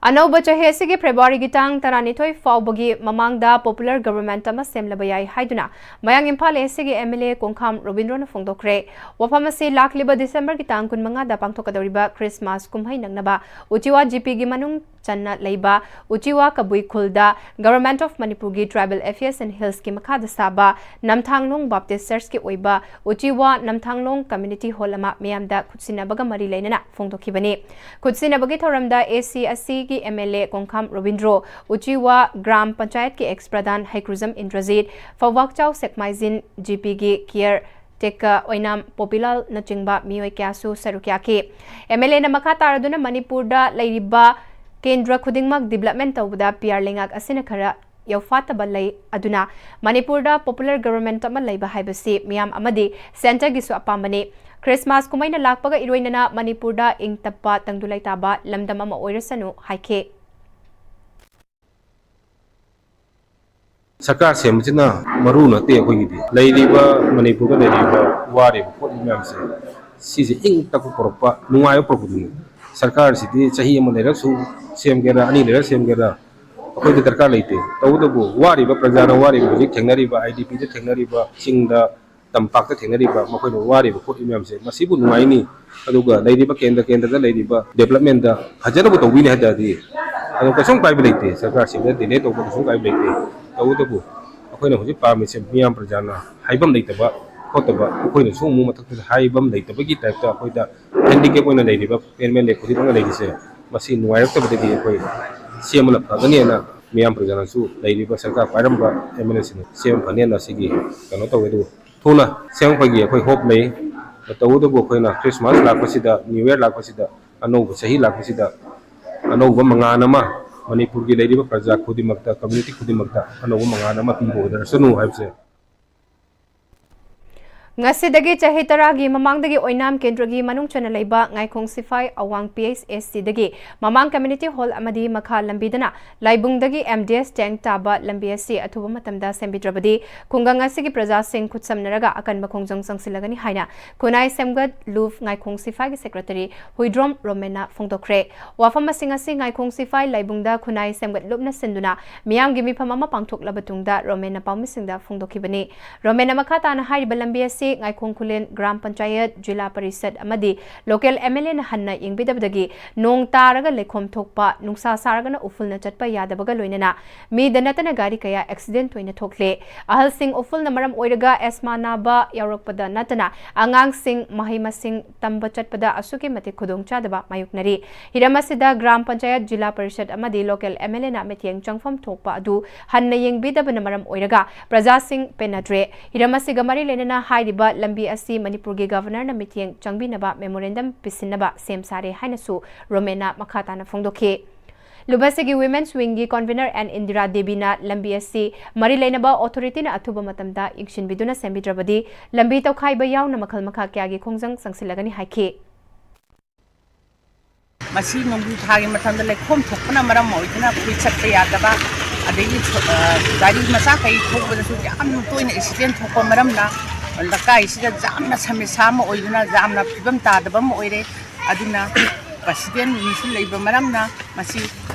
ꯑꯅꯧꯕ ꯆꯍꯤ ꯑꯁꯤꯒꯤ February ꯒꯤ ꯇꯥꯡ ꯇꯔꯥꯅꯤꯊꯣꯏ ꯐꯥꯎꯕꯒꯤ ꯃꯃꯥꯡꯗ popular government ꯑꯃ ꯁꯦꯝꯂꯕ ꯌꯥꯏ ꯍꯥꯏꯗꯨꯅ ꯃꯌꯥꯡ ꯏꯝꯐꯥꯜ A C ꯒꯤ M L A ꯀꯣꯡꯈꯥꯝ ꯔꯣꯕꯤꯟꯗ꯭ꯔꯣꯅ ꯐꯣꯡꯗꯣꯛꯈ꯭ꯔꯦ꯫ ꯋꯥꯐꯝ ꯑꯁꯤ ꯂꯥꯛꯂꯤꯕ December ꯒꯤ ꯇꯥꯡ ꯀꯨꯟꯃꯉꯥꯗ ꯄꯥꯡꯊꯣꯛꯀꯗꯧꯔꯤꯕ Christmas ꯀꯨꯝꯍꯩ ꯅꯪꯅꯕ ꯎꯆꯤꯋꯥ G P ꯒꯤ ꯃꯅꯨꯡ ꯆꯟꯅ ꯂꯩꯕ ꯎꯆꯤꯋꯥ ꯀꯕꯨꯏ ꯈꯨꯜꯗ Government of ꯃꯅꯤꯄꯨꯔꯒꯤ Tribal Affairs and Hills ꯀꯤ ꯃꯈꯥꯗ ꯁꯥꯕ ꯅꯝꯊꯥꯡꯂꯣꯡ Baptist Church ꯀꯤ ꯑꯣꯏꯕ ꯎꯆꯤꯋꯥ ꯅꯝꯊꯥꯡꯂꯣꯡ Community Hall ꯑꯃ ꯃꯤꯌꯥꯝꯗ ꯈꯨꯠꯁꯤꯟꯅꯕꯒ ꯃꯔꯤ ꯂꯩꯅꯅ ꯐꯣꯡꯗꯣꯛꯈꯤꯕꯅꯤ꯫ ꯈꯨꯠꯁꯤꯟꯅꯕꯒꯤ ꯊꯧꯔꯝꯗ A C ꯑꯁꯤꯒꯤ M L A ꯀꯣꯡꯈꯥꯝ Robindro, ꯎꯆꯤꯋꯥ gram ꯄꯟꯆꯥꯌꯠꯀꯤ ex ꯄ꯭ꯔꯙꯥꯟ ꯍꯩꯀ꯭ꯔꯨꯖꯝ ꯏꯟꯗ꯭ꯔꯖꯤꯠ, ꯐꯧꯕꯥꯛꯆꯥꯎ ꯁꯦꯛꯃꯥꯏꯖꯤꯟ G P ꯒꯤ caretaker ꯑꯣꯏꯅꯥꯝ ꯄꯣꯄꯤꯂꯥꯜꯅꯆꯤꯡꯕ ꯃꯤꯑꯣꯏ ꯀꯌꯥꯁꯨ ꯁꯔꯨꯛ ꯌꯥꯈꯤ꯫ M L A ꯅ ꯃꯈꯥ ꯇꯥꯔꯗꯨꯅ ꯃꯅꯤꯄꯨꯔꯗ ꯂꯩꯔꯤꯕ ꯀꯦꯟꯗ꯭ꯔ ꯈꯨꯗꯤꯡꯃꯛ development ꯇꯧꯕꯗ P R ꯂꯩꯉꯥꯛ ꯑꯁꯤꯅ ꯈꯔ ꯌꯧꯐꯥꯠꯇꯕ ꯂꯩ꯫ ꯑꯗꯨꯅ ꯃꯅꯤꯄꯨꯔꯗ popular government ꯑꯃ ꯂꯩꯕ ꯍꯥꯏꯕꯁꯤ ꯃꯤꯌꯥꯝ ꯑꯃꯗꯤ centreꯒꯤꯁꯨ ꯑꯄꯥꯝꯕꯅꯤ꯫ Christmas ꯀꯨꯝꯍꯩꯅ ꯂꯥꯛꯄꯒ ꯏꯔꯣꯏꯅꯅ ꯃꯅꯤꯄꯨꯔꯗ ꯏꯪ ꯇꯞꯄ ꯇꯪꯗꯨ ꯂꯩꯇꯥꯕ ꯂꯝꯗꯝ ꯑꯃ ꯑꯣꯏꯔꯁꯅꯨ ꯍꯥꯏꯈꯤ꯫ ꯁꯔꯀꯥꯔ ꯁꯦꯝꯕꯁꯤꯅ ꯃꯔꯨ ꯅꯠꯇꯦ꯫ ꯑꯩꯈꯣꯏꯒꯤꯗꯤ ꯂꯩꯔꯤꯕ ꯃꯅꯤꯄꯨꯔꯗ ꯂꯩꯔꯤꯕ ꯋꯥꯔꯤꯕ ꯄꯣꯠ ꯃꯌꯥꯝꯁꯦ, ꯁꯤꯁꯦ ꯏꯪ ꯇꯞꯄ ꯄꯨꯔꯛꯄ, ꯅꯨꯡꯉꯥꯏꯕ ꯄꯨꯔꯛꯄꯗꯨꯅꯤ꯫ ꯁꯔꯀꯥꯔꯁꯤꯗꯤ ꯆꯍꯤ ꯑꯃ ꯂꯩꯔꯁꯨ ꯁꯦꯝꯒꯦꯔꯥ, ꯑꯅꯤ ꯂꯩꯔ ꯁꯦꯝꯒꯦꯔꯥ, ꯑꯩꯈꯣꯏꯗ ꯗꯔꯀꯥꯔ ꯂꯩꯇꯦ꯫ ꯇꯧꯕꯇꯕꯨ ꯋꯥꯔꯤꯕ ꯄ꯭ꯔꯖꯥꯅ ꯋꯥꯔꯤꯕ, ꯍꯧꯖꯤꯛ ꯊꯦꯡꯅꯔꯤꯕ, IDPꯗ ꯊꯦꯡꯅꯔꯤꯕ, ꯆꯤꯡꯗ ꯇꯝꯄꯥꯛꯇ ꯊꯦꯡꯅꯔꯤꯕ ꯃꯈꯣꯏꯅ ꯋꯥꯔꯤꯕ ꯄꯣꯠ ꯃꯌꯥꯝꯁꯦ, ꯃꯁꯤꯕꯨ ꯅꯨꯡꯉꯥꯏꯅꯤ꯫ ꯑꯗꯨꯒ ꯂꯩꯔꯤꯕ ꯀꯦꯟꯗ꯭ꯔ ꯀꯦꯟꯗ꯭ꯔꯗ ꯂꯩꯔꯤꯕ developmentꯇ ꯐꯖꯅꯕꯨ ꯇꯧꯕꯤꯅꯤ ꯍꯥꯏ ꯇꯥꯔꯗꯤ, ꯑꯗꯨ ꯀꯩꯁꯨꯝ ꯀꯥꯏꯕ ꯂꯩꯇꯦ꯫ ꯁꯔꯀꯥꯔꯁꯤꯡꯗ delay ꯇꯧꯕ ꯀꯩꯁꯨꯝ ꯀꯥꯏꯕ ꯂꯩꯇꯦ꯫ ꯇꯧꯕꯇꯕꯨ ꯑꯩꯈꯣꯏꯅ ꯍꯧꯖꯤꯛ ꯄꯥꯝꯃꯤꯁꯦ ꯃꯤꯌꯥꯝ ꯄ꯭ꯔꯖꯥꯅ ꯍꯥꯏꯐꯝ ꯂꯩꯇꯕ ꯈꯣꯠꯇꯕ, ꯑꯩꯈꯣꯏꯅꯁꯨ ꯑꯃꯨꯛ ꯃꯊꯛꯇ ꯍꯥꯏꯐꯝ ꯂꯩꯇꯕꯒꯤ typeꯇ ꯑꯩꯈꯣꯏꯗ handicap ꯑꯣꯏꯅ ꯂꯩꯔꯤꯕ MLA ꯈꯨꯗꯤꯡꯃꯛꯅ ꯂꯩꯔꯤꯁꯦ, ꯃꯁꯤ ꯅꯨꯡꯉꯥꯏꯔꯛꯇꯕꯗꯒꯤ ꯑꯩꯈꯣꯏ ꯁꯦꯝꯕꯅ ꯐꯒꯅꯤꯅ ꯃꯤꯌꯥꯝ ꯄ꯭ꯔꯖꯥꯅꯁꯨ, ꯂꯩꯔꯤꯕ ꯁꯔꯀꯥꯔ ꯄꯥꯏꯔꯝꯕ MLAꯁꯤꯡꯅ ꯁꯦꯝꯕ ꯐꯅꯦꯅ ꯁꯤꯒꯤ ꯀꯩꯅꯣ ꯇꯧꯋꯦ꯫ ꯑꯗꯨꯕꯨ ꯊꯨꯅ ꯁꯦꯝꯃꯛꯄꯒꯤ ꯑꯩꯈꯣꯏ hope ꯂꯩ꯫ ꯇꯧꯕꯇꯕꯨ ꯑꯩꯈꯣꯏꯅ Christmas ꯂꯥꯛꯄꯁꯤꯗ, New Year ꯂꯥꯛꯄꯁꯤꯗ, ꯑꯅꯧꯕ ꯆꯍꯤ ꯂꯥꯛꯄꯁꯤꯗ ꯑꯅꯧꯕ ꯃꯉꯥꯜ ꯑꯃ ꯃꯅꯤꯄꯨꯔꯒꯤ ꯂꯩꯔꯤꯕ ꯄ꯭ꯔꯖꯥ ꯈꯨꯗꯤꯡꯃꯛꯇ, community ꯈꯨꯗꯤꯡꯃꯛꯇ ꯑꯅꯧꯕ ꯃꯉꯥꯜ ꯑꯃ ꯄꯤꯕ ꯑꯣꯏꯖꯔꯁꯅꯨ ꯍꯥꯏꯕꯁꯦ꯫ ꯉꯁꯤꯗꯒꯤ ꯆꯍꯤ ꯇꯔꯥꯒꯤ ꯃꯃꯥꯡꯗꯒꯤ ꯑꯣꯏꯅꯥꯝ ꯀꯦꯟꯗ꯭ꯔꯒꯤ ꯃꯅꯨꯡ ꯆꯟꯅ ꯂꯩꯕ ꯉꯥꯏꯈꯣꯡ ꯁꯤꯐꯥꯏ ꯑꯋꯥꯡ PHSCꯗꯒꯤ ꯃꯃꯥꯡ community hall ꯑꯃꯗꯤ ꯃꯈꯥ ꯂꯝꯕꯤꯗꯅ ꯂꯥꯏꯕꯨꯡꯗꯒꯤ MDS tank ꯇꯥꯕ ꯂꯝꯕꯤ ꯑꯁꯤ ꯑꯊꯨꯕ ꯃꯇꯝꯗ ꯁꯦꯝꯕꯤꯗ꯭ꯔꯕꯗꯤ ꯈꯨꯡꯒꯪ ꯑꯁꯤꯒꯤ ꯄ꯭ꯔꯖꯥꯁꯤꯡ ꯈꯨꯠꯁꯝꯅꯔꯒ ꯑꯀꯟꯕ ꯈꯣꯡꯖꯪ ꯆꯪꯁꯤꯜꯂꯒꯅꯤ ꯍꯥꯏꯅ ꯈꯨꯟꯅꯥꯏ ꯁꯦꯝꯒꯠ ꯂꯨꯞ ꯉꯥꯏꯈꯣꯡ ꯁꯤꯐꯥꯏꯒꯤ secretary ꯍꯨꯏꯗ꯭ꯔꯣꯝ ꯔꯣꯃꯦꯟꯅ ꯐꯣꯡꯗꯣꯛꯈ꯭ꯔꯦ꯫ ꯋꯥꯐꯝꯁꯤꯡ ꯑꯁꯤ ꯉꯥꯏꯈꯣꯡ ꯁꯤꯐꯥꯏ ꯂꯥꯏꯕꯨꯡꯗ ꯈꯨꯟꯅꯥꯏ ꯁꯦꯝꯒꯠ ꯂꯨꯞꯅ ꯁꯤꯟꯗꯨꯅ ꯃꯤꯌꯥꯝꯒꯤ ꯃꯤꯐꯝ ꯑꯃ ꯄꯥꯡꯊꯣꯛꯂꯕ ꯇꯨꯡꯗ ꯔꯣꯃꯦꯟꯅ ꯄꯥꯎꯃꯤꯁꯤꯡꯗ ꯐꯣꯡꯗꯣꯛꯈꯤꯕꯅꯤ꯫ ꯔꯣꯃꯦꯟꯅ ꯃꯈꯥ ꯇꯥꯅ ꯍꯥꯏꯔꯤꯕ ꯂꯝꯕꯤ ꯑꯁꯤ ꯉꯥꯏꯈꯣꯡ ꯈꯨꯂꯦꯟ ꯒ꯭ꯔꯥꯝ ꯄꯟꯆꯥꯌꯠ, ꯖꯤꯂꯥ ꯄꯔꯤꯁꯠ ꯑꯃꯗꯤ local MLAꯅ ꯍꯟꯅ ꯌꯦꯡꯕꯤꯗꯕꯗꯒꯤ ꯅꯣꯡ ꯇꯥꯔꯒ ꯂꯩꯈꯣꯝ ꯊꯣꯛꯄ, ꯅꯨꯡꯁꯥ ꯁꯥꯔꯒꯅ ꯎꯐꯨꯜꯅ ꯆꯠꯄ ꯌꯥꯗꯕꯒ ꯂꯣꯏꯅꯅ ꯃꯤꯗ ꯅꯠꯇꯅ ꯒꯥꯔꯤ ꯀꯌꯥ accident ꯊꯣꯏꯅ ꯊꯣꯛꯂꯦ꯫ ꯑꯍꯜꯁꯤꯡ ꯎꯐꯨꯜꯅ ꯃꯔꯝ ꯑꯣꯏꯔꯒ asthma ꯅꯥꯕ ꯌꯥꯎꯔꯛꯄꯗ ꯅꯠꯇꯅ ꯑꯉꯥꯡꯁꯤꯡ ꯃꯍꯩ ꯃꯁꯤꯡ ꯇꯝꯕ ꯆꯠꯄꯗ ꯑꯁꯨꯛꯀꯤ ꯃꯇꯤꯛ ꯈꯨꯗꯣꯡꯆꯥꯗꯕ ꯃꯥꯌꯣꯛꯅꯔꯤ꯫ ꯍꯤꯔꯝ ꯑꯁꯤꯗ ꯒ꯭ꯔꯥꯝ ꯄꯟꯆꯥꯌꯠ, ꯖꯤꯂꯥ ꯄꯔꯤꯁꯠ ꯑꯃꯗꯤ local MLAꯅ ꯃꯤꯠꯌꯦꯡ ꯆꯪꯐꯝ ꯊꯣꯛꯄ ꯑꯗꯨ ꯍꯟꯅ ꯌꯦꯡꯕꯤꯗꯕꯅ ꯃꯔꯝ ꯑꯣꯏꯔꯒ ꯄ꯭ꯔꯖꯥꯁꯤꯡ ꯄꯦꯟꯅꯗ꯭ꯔꯦ꯫ ꯍꯤꯔꯝ ꯑꯁꯤꯒ ꯃꯔꯤ ꯂꯩꯅꯅ ꯍꯥꯏꯔꯤꯕ ꯂꯝꯕꯤ ꯑꯁꯤ ꯃꯅꯤꯄꯨꯔꯒꯤ Governorꯅ ꯃꯤꯠꯌꯦꯡ ꯆꯪꯕꯤꯅꯕ memorandum ꯄꯤꯁꯤꯟꯅꯕ ꯁꯦꯝ ꯁꯥꯔꯦ ꯍꯥꯏꯅꯁꯨ ꯔꯣꯃꯦꯟꯅ ꯃꯈꯥ ꯇꯥꯅ ꯐꯣꯡꯗꯣꯛꯈꯤ꯫ ꯂꯨꯕꯁꯤꯒꯤ Women's Wingꯒꯤ Convener ꯑꯦꯟ ꯏꯟꯗꯤꯔꯥ ꯗꯦꯕꯤꯅ ꯂꯝꯕꯤ ꯑꯁꯤ ꯃꯔꯤ ꯂꯩꯅꯕ authorityꯅ ꯑꯊꯨꯕ ꯃꯇꯝꯗ ꯌꯦꯡꯁꯤꯟꯕꯤꯗꯨꯅ ꯁꯦꯝꯕꯤꯗ꯭ꯔꯕꯗꯤ ꯂꯝꯕꯤ ꯇꯧꯈꯥꯏꯕ ꯌꯥꯎꯅ ꯃꯈꯜ ꯃꯈꯥ ꯀꯌꯥꯒꯤ ꯈꯣꯡꯖꯪ ꯆꯪꯁꯤꯜꯂꯒꯅꯤ ꯍꯥꯏꯈꯤ꯫ ꯃꯁꯤ ꯅꯣꯡꯖꯨ ꯊꯥꯒꯤ ꯃꯇꯝꯗ ꯂꯩꯈꯣꯝ ꯊꯣꯛꯄꯅ ꯃꯔꯝ ꯑꯣꯏꯗꯨꯅ ꯑꯩꯈꯣꯏ ꯆꯠꯄ ꯌꯥꯗꯕ, ꯑꯗꯒꯤ ꯁꯣ-, ꯑ, ꯒꯥꯔꯤ ꯃꯆꯥ ꯀꯩ ꯊꯧꯕꯗꯁꯨ ꯌꯥꯝꯅ ꯇꯣꯏꯅ accident ꯊꯣꯛꯄ ꯃꯔꯝꯅ ꯂꯩꯀꯥꯏꯁꯤꯗ ꯌꯥꯝꯅ ꯁꯃꯁ꯭ꯌꯥ ꯑꯃ ꯑꯣꯏꯗꯨꯅ ꯌꯥꯝꯅ ꯐꯤꯕꯝ ꯇꯥꯗꯕ ꯑꯃ ꯑꯣꯏꯔꯦ꯫ ꯑꯗꯨꯅ Presidentꯅꯁꯨ ꯂꯩꯕ ꯃꯔꯝꯅ ꯃꯁꯤ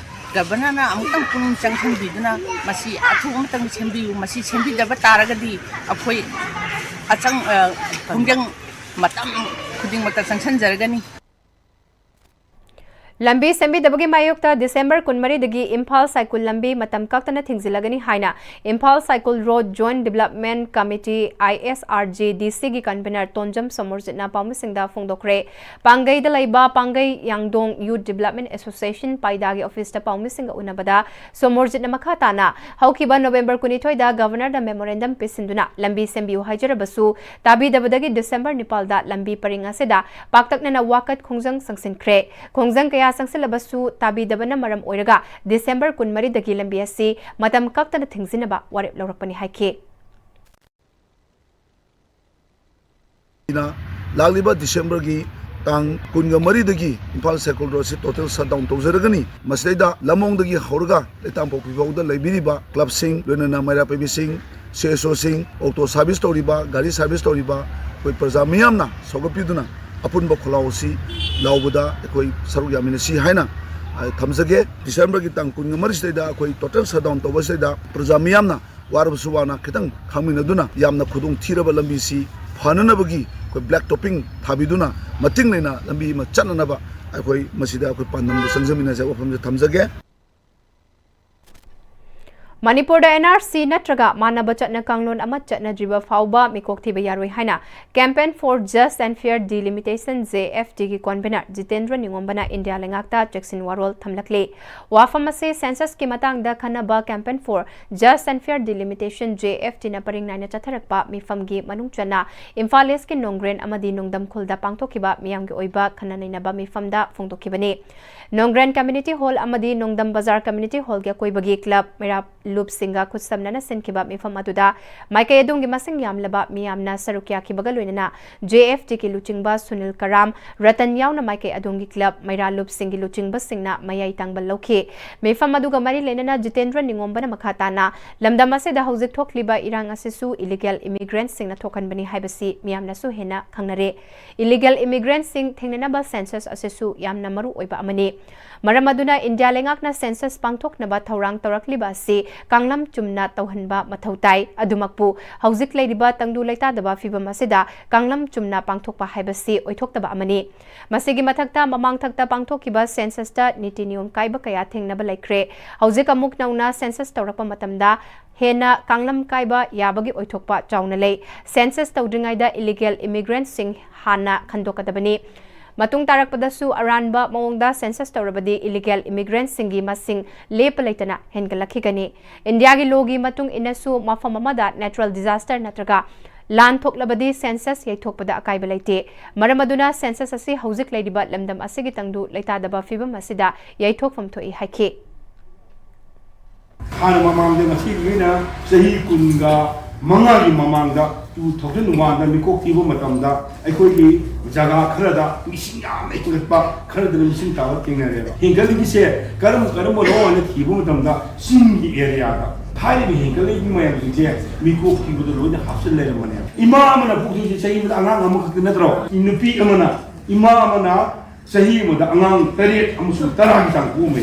Governorꯅ ꯑꯃꯨꯛꯇꯪ ꯄꯨꯛꯅꯤꯡ ꯆꯪꯁꯤꯟꯕꯤꯗꯨꯅ ꯃꯁꯤ ꯑꯊꯨꯕ ꯑꯃꯇꯪ ꯁꯦꯝꯕꯤꯌꯨ꯫ ꯃꯁꯤ ꯁꯦꯝꯕꯤꯗꯕ ꯇꯥꯔꯒꯗꯤ ꯑꯩꯈꯣꯏ ꯑꯆꯪ-, ꯑ, ꯈꯣꯡꯖꯪ ꯃꯇꯝ ꯈꯨꯗꯤꯡꯃꯛꯇ ꯆꯪꯁꯤꯟꯖꯔꯒꯅꯤ꯫ ꯂꯝꯕꯤ ꯁꯦꯝꯕꯤꯗꯕꯒꯤ ꯃꯥꯌꯣꯛꯇ December ꯀꯨꯟꯃꯔꯤꯗꯒꯤ ꯏꯝꯐꯥꯜ ꯁꯥꯏꯀꯨꯜ ꯂꯝꯕꯤ ꯃꯇꯝ ꯀꯛꯇꯅ ꯊꯤꯡꯖꯤꯜꯂꯒꯅꯤ ꯍꯥꯏꯅ Imphal ꯁꯥꯏꯀꯨꯜ Road Joint Development Committee, I S R J D Cꯒꯤ convener ꯇꯣꯟꯖꯝ ꯁꯣꯃꯣꯔꯖꯤꯠꯅ ꯄꯥꯎꯃꯤꯁꯤꯡꯗ ꯐꯣꯡꯗꯣꯛꯈ꯭ꯔꯦ꯫ ꯄꯥꯡꯒꯩꯗ ꯂꯩꯕ ꯄꯥꯡꯒꯩ ꯌꯥꯡꯗꯣꯡ Youth Development Association ꯄꯥꯏꯗꯥꯒꯤ officeꯇ ꯄꯥꯎꯃꯤꯁꯤꯡꯒ ꯎꯅꯕꯗ ꯁꯣꯃꯣꯔꯖꯤꯠꯅ ꯃꯈꯥ ꯇꯥꯅ ꯍꯧꯈꯤꯕ November ꯀꯨꯟꯅꯤꯊꯣꯏꯗ Governorꯗ memorandum ꯄꯤꯁꯤꯟꯗꯨꯅ ꯂꯝꯕꯤ ꯁꯦꯝꯕꯤꯌꯨ ꯍꯥꯏꯖꯔꯕꯁꯨ ꯇꯥꯕꯤꯗꯕꯗꯒꯤ December ꯅꯤꯄꯥꯜꯗ ꯂꯝꯕꯤ ꯄꯔꯤꯡ ꯑꯁꯤꯗ ꯄꯥꯛꯇꯛꯅꯅ ꯋꯥꯀꯠ ꯈꯣꯡꯖꯪ ꯆꯪꯁꯤꯟꯈ꯭ꯔꯦ꯫ ꯈꯣꯡꯖꯪ ꯀꯌꯥ ꯆꯪꯁꯤꯜꯂꯕꯁꯨ ꯇꯥꯕꯤꯗꯕꯅ ꯃꯔꯝ ꯑꯣꯏꯔꯒ December ꯀꯨꯟꯃꯔꯤꯗꯒꯤ ꯂꯝꯕꯤ ꯑꯁꯤ ꯃꯇꯝ ꯀꯛꯇꯅ ꯊꯤꯡꯖꯤꯟꯅꯕ ꯋꯥꯔꯦꯞ ꯂꯧꯔꯛꯄꯅꯤ ꯍꯥꯏꯈꯤ꯫ ꯑꯩꯅ ꯂꯥꯛꯂꯤꯕ Decemberꯒꯤ ꯇꯥꯡ ꯀꯨꯟꯒ ꯃꯔꯤꯗꯒꯤ ꯏꯝꯐꯥꯜ ꯁꯥꯏꯀꯨꯜ ꯔꯣꯗꯁꯤ total shutdown ꯇꯧꯖꯔꯒꯅꯤ꯫ ꯃꯁꯤꯗꯩꯗ ꯂꯝꯂꯣꯡꯗꯒꯤ ꯍꯧꯔꯒ ꯂꯩꯇꯥꯝꯄꯣꯛꯄꯤ ꯐꯥꯎꯗ ꯂꯩꯕꯤꯔꯤꯕ clubꯁꯤꯡ, ꯂꯣꯏꯅꯅ ꯃꯩꯔꯥ ꯄꯥꯏꯕꯤꯁꯤꯡ, C S Oꯁꯤꯡ, auto service ꯇꯧꯔꯤꯕ, ꯒꯥꯔꯤ service ꯇꯧꯔꯤꯕ, ꯑꯩꯈꯣꯏ ꯄ꯭ꯔꯖꯥ ꯃꯤꯌꯥꯝꯅ ꯁꯧꯒꯠꯄꯤꯗꯨꯅ ꯑꯄꯨꯟꯕ ꯈꯣꯜꯂꯥꯎ ꯑꯁꯤ ꯂꯥꯎꯕꯗ ꯑꯩꯈꯣꯏ ꯁꯔꯨꯛ ꯌꯥꯃꯤꯟꯅꯁꯤ ꯍꯥꯏꯅ, ꯑ, ꯊꯝꯖꯒꯦ꯫ Decemberꯒꯤ ꯇꯥꯡ ꯀꯨꯟꯒ ꯃꯔꯤꯁꯤꯗꯩꯗ ꯑꯩꯈꯣꯏ total shutdown ꯇꯧꯕꯁꯤꯗꯩꯗ ꯄ꯭ꯔꯖꯥ ꯃꯤꯌꯥꯝꯅ ꯋꯥꯔꯕꯁꯨ ꯋꯥꯅ ꯈꯤꯇꯪ ꯈꯥꯡꯃꯤꯟꯅꯗꯨꯅ ꯌꯥꯝꯅ ꯈꯨꯗꯣꯡ ꯊꯤꯔꯕ ꯂꯝꯕꯤꯁꯤ ꯐꯅꯅꯕꯒꯤ ꯑꯩꯈꯣꯏ black topping ꯊꯥꯕꯤꯗꯨꯅ ꯃꯇꯤꯡ ꯂꯩꯅ ꯂꯝꯕꯤ ꯑꯃ ꯆꯠꯅꯅꯕ ꯑꯩꯈꯣꯏ ꯃꯁꯤꯗ ꯑꯩꯈꯣꯏ ꯄꯥꯟꯗꯝꯗ ꯆꯪꯖꯃꯤꯟꯅꯁꯦ ꯍꯥꯏꯕ ꯋꯥꯐꯝꯁꯦ ꯊꯝꯖꯒꯦ꯫ ꯃꯅꯤꯄꯨꯔꯗ ꯑꯦꯟ ꯑꯥꯔ ꯁꯤ ꯅꯠꯇ꯭ꯔꯒ ꯃꯥꯟꯅꯕ ꯆꯠꯅ ꯀꯥꯡꯂꯣꯟ ꯑꯃ ꯆꯠꯅꯗ꯭ꯔꯤꯕ ꯐꯥꯎꯕ ꯃꯤꯀꯣꯛ ꯊꯤꯕ ꯌꯥꯔꯣꯏ ꯍꯥꯏꯅ Campaign for Just and Fair Delimitation, J F D, ꯒꯤ convener ꯖꯤꯇꯦꯟꯗ꯭ꯔ ꯅꯤꯉꯣꯝꯕꯅ ꯏꯟꯗꯤꯌꯥ ꯂꯩꯉꯥꯛꯇ ꯆꯦꯛꯁꯤꯟ ꯋꯥꯔꯣꯜ ꯊꯝꯂꯛꯂꯤ꯫ ꯋꯥꯐꯝ ꯑꯁꯤ census ꯀꯤ ꯃꯇꯥꯡꯗ ꯈꯟꯅꯕ Campaign for Just and Fair Delimitation, J F D ꯅ ꯄꯔꯤꯡ ꯅꯥꯏꯅ ꯆꯠꯊꯔꯛꯄ ꯃꯤꯐꯝꯒꯤ ꯃꯅꯨꯡ ꯆꯟꯅ ꯏꯝꯐꯥꯜ ꯏꯁꯀꯤ ꯅꯣꯡꯒ꯭ꯔꯦꯟ ꯑꯃꯗꯤ ꯅꯣꯡꯗꯝꯈꯨꯜꯗ ꯄꯥꯡꯊꯣꯛꯈꯤꯕ ꯃꯤꯌꯥꯝꯒꯤ ꯑꯣꯏꯕ ꯈꯟꯅ ꯅꯩꯅꯕ ꯃꯤꯐꯝꯗ ꯐꯣꯡꯗꯣꯛꯈꯤꯕꯅꯤ꯫ ꯅꯣꯡꯒ꯭ꯔꯦꯟ Community Hall ꯑꯃꯗꯤ ꯅꯣꯡꯗꯝ ꯕꯖꯥꯔ Community Hall ꯒꯤ ꯑꯀꯣꯏꯕꯒꯤ club ꯃꯩꯔꯥ ꯂꯨꯞꯁꯤꯡꯒ ꯈꯨꯠꯁꯝꯅꯅ ꯁꯤꯟꯈꯤꯕ ꯃꯤꯐꯝ ꯑꯗꯨꯗ ꯃꯥꯏꯀꯩ ꯑꯗꯣꯝꯒꯤ ꯃꯁꯤꯡ ꯌꯥꯝꯂꯕ ꯃꯤꯌꯥꯝꯅ ꯁꯔꯨꯛ ꯌꯥꯈꯤꯕꯒ ꯂꯣꯏꯅꯅ J F D ꯒꯤ ꯂꯨꯆꯤꯡꯕ ꯁꯨꯅꯤꯜ ꯀꯔꯥꯝ, ꯔꯇꯟ ꯌꯥꯎꯅ ꯃꯥꯏꯀꯩ ꯑꯗꯣꯝꯒꯤ club ꯃꯩꯔꯥ ꯂꯨꯞꯁꯤꯡꯒꯤ ꯂꯨꯆꯤꯡꯕꯁꯤꯡꯅ ꯃꯌꯥꯏ ꯇꯥꯡꯕ ꯂꯧꯈꯤ꯫ ꯃꯤꯐꯝ ꯑꯗꯨꯒ ꯃꯔꯤ ꯂꯩꯅꯅ ꯖꯤꯇꯦꯟꯗ꯭ꯔ ꯅꯤꯉꯣꯝꯕꯅ ꯃꯈꯥ ꯇꯥꯅ ꯂꯝꯗꯝ ꯑꯁꯤꯗ ꯍꯧꯖꯤꯛ ꯊꯣꯛꯂꯤꯕ ꯏꯔꯥꯡ ꯑꯁꯤꯁꯨ illegal immigrant ꯁꯤꯡꯅ ꯊꯣꯛꯍꯟꯕꯅꯤ ꯍꯥꯏꯕꯁꯤ ꯃꯤꯌꯥꯝꯅꯁꯨ ꯍꯦꯟꯅ ꯈꯪꯅꯔꯦ꯫ Illegal immigrant ꯁꯤꯡ ꯊꯦꯡꯅꯅꯕ census ꯑꯁꯤꯁꯨ ꯌꯥꯝꯅ ꯃꯔꯨ ꯑꯣꯏꯕ ꯑꯃꯅꯤ꯫ ꯃꯔꯝ ꯑꯗꯨꯅ ꯏꯟꯗꯤꯌꯥ ꯂꯩꯉꯥꯛꯅ census ꯄꯥꯡꯊꯣꯛꯅꯕ ꯊꯧꯔꯥꯡ ꯇꯧꯔꯛꯂꯤꯕ ꯑꯁꯤ ꯀꯥꯡꯂꯝ ꯆꯨꯝꯅ ꯇꯧꯍꯟꯕ ꯃꯊꯧ ꯇꯥꯏ꯫ ꯑꯗꯨꯃꯛꯄꯨ ꯍꯧꯖꯤꯛ ꯂꯩꯔꯤꯕ ꯇꯪꯗꯨ ꯂꯩꯇꯥꯗꯕ ꯐꯤꯚꯝ ꯑꯁꯤꯗ ꯀꯥꯡꯂꯝ ꯆꯨꯝꯅ ꯄꯥꯡꯊꯣꯛꯄ ꯍꯥꯏꯕꯁꯤ ꯑꯣꯏꯊꯣꯛꯇꯕ ꯑꯃꯅꯤ꯫ ꯃꯁꯤꯒꯤ ꯃꯊꯛꯇ ꯃꯃꯥꯡꯊꯛꯇ ꯄꯥꯡꯊꯣꯛꯈꯤꯕ census ꯇ ꯅꯤꯇꯤ ꯅꯤꯌꯣꯝ ꯀꯥꯏꯕ ꯀꯌꯥ ꯊꯦꯡꯅꯕ ꯂꯩꯈ꯭ꯔꯦ꯫ ꯍꯧꯖꯤꯛ ꯑꯃꯨꯛ ꯅꯧꯅ census ꯇꯧꯔꯛꯄ ꯃꯇꯝꯗ ꯍꯦꯟꯅ ꯀꯥꯡꯂꯝ ꯀꯥꯏꯕ ꯌꯥꯕꯒꯤ ꯑꯣꯏꯊꯣꯛꯄ ꯆꯥꯎꯅ ꯂꯩ꯫ Census ꯇꯧꯗ꯭ꯔꯤꯉꯩꯗ illegal immigrant ꯁꯤꯡ ꯍꯥꯟꯅ ꯈꯟꯗꯣꯛꯀꯗꯕꯅꯤ꯫ ꯃꯇꯨꯡ ꯇꯥꯔꯛꯄꯗꯁꯨ ꯑꯔꯥꯟꯕ ꯃꯑꯣꯡꯗ census ꯇꯧꯔꯕꯗꯤ illegal immigrant ꯁꯤꯡꯒꯤ ꯃꯁꯤꯡ ꯂꯦꯞꯄ ꯂꯩꯇꯅ ꯍꯦꯟꯒꯠꯂꯛꯈꯤꯒꯅꯤ꯫ ꯏꯟꯗꯤꯌꯥꯒꯤ law ꯒꯤ ꯃꯇꯨꯡ ꯏꯟꯅꯁꯨ ꯃꯐꯝ ꯑꯃꯗ natural disaster ꯅꯠꯇ꯭ꯔꯒ ꯂꯥꯟ ꯊꯣꯛꯂꯕꯗꯤ census ꯌꯩꯊꯣꯛꯄꯗ ꯑꯀꯥꯏꯕ ꯂꯩꯇꯦ꯫ ꯃꯔꯝ ꯑꯗꯨꯅ census ꯑꯁꯤ ꯍꯧꯖꯤꯛ ꯂꯩꯔꯤꯕ ꯂꯝꯗꯝ ꯑꯁꯤꯒꯤ ꯇꯪꯗꯨ ꯂꯩꯇꯥꯗꯕ ꯐꯤꯚꯝ ꯑꯁꯤꯗ ꯌꯩꯊꯣꯛꯐꯝ ꯊꯣꯛꯏ ꯍꯥꯏꯈꯤ꯫ ꯍꯥꯟꯅ ꯃꯃꯥꯡꯗ ꯉꯁꯤꯒꯤ ꯑꯣꯏꯅ ꯆꯍꯤ ꯀꯨꯟꯒ ꯃꯉꯥꯒꯤ ꯃꯃꯥꯡꯗ two thousand one ꯗ ꯃꯤꯀꯣꯛ ꯊꯤꯕ ꯃꯇꯝꯗ ꯑꯩꯈꯣꯏꯒꯤ ꯖꯒꯥ ꯈꯔꯗ ꯃꯤꯁꯤꯡ ꯌꯥꯝꯅ ꯍꯦꯟꯒꯠꯄ, ꯈꯔꯗꯅ ꯃꯤꯁꯤꯡ ꯇꯥꯕ ꯊꯦꯡꯅꯔꯦꯕ꯫ ꯍꯦꯟꯒꯠꯂꯤꯕꯁꯦ ꯀꯔꯝ ꯀꯔꯝꯕꯅꯣ ꯍꯥꯏꯅ ꯊꯤꯕ ꯃꯇꯝꯗ ꯆꯤꯡꯒꯤ area ꯗ ꯍꯥꯏꯔꯤꯕ ꯍꯦꯟꯒꯠꯂꯛꯏꯕ ꯃꯌꯥꯝꯁꯤꯡꯁꯦ ꯃꯤꯀꯣꯛ ꯊꯤꯕꯗ ꯂꯣꯏꯅ ꯍꯥꯞꯆꯤꯜ ꯂꯩꯔꯝꯕꯅꯦꯕ꯫ ꯏꯃꯥ ꯑꯃꯅ ꯄꯣꯛꯊꯣꯛꯏꯁꯦ ꯆꯍꯤ ꯑꯃꯗ ꯑꯉꯥꯡ ꯑꯃꯈꯛꯇ ꯅꯠꯇ꯭ꯔꯣ? ꯅꯨꯄꯤ ꯑꯃꯅ, ꯏꯃꯥ ꯑꯃꯅ ꯆꯍꯤ ꯑꯃꯗ ꯑꯉꯥꯡ ꯇꯔꯦꯠ ꯑꯃꯁꯨꯡ ꯇꯔꯥꯒꯤ ꯆꯥꯡ ꯄꯣꯛꯑꯝꯃꯦ꯫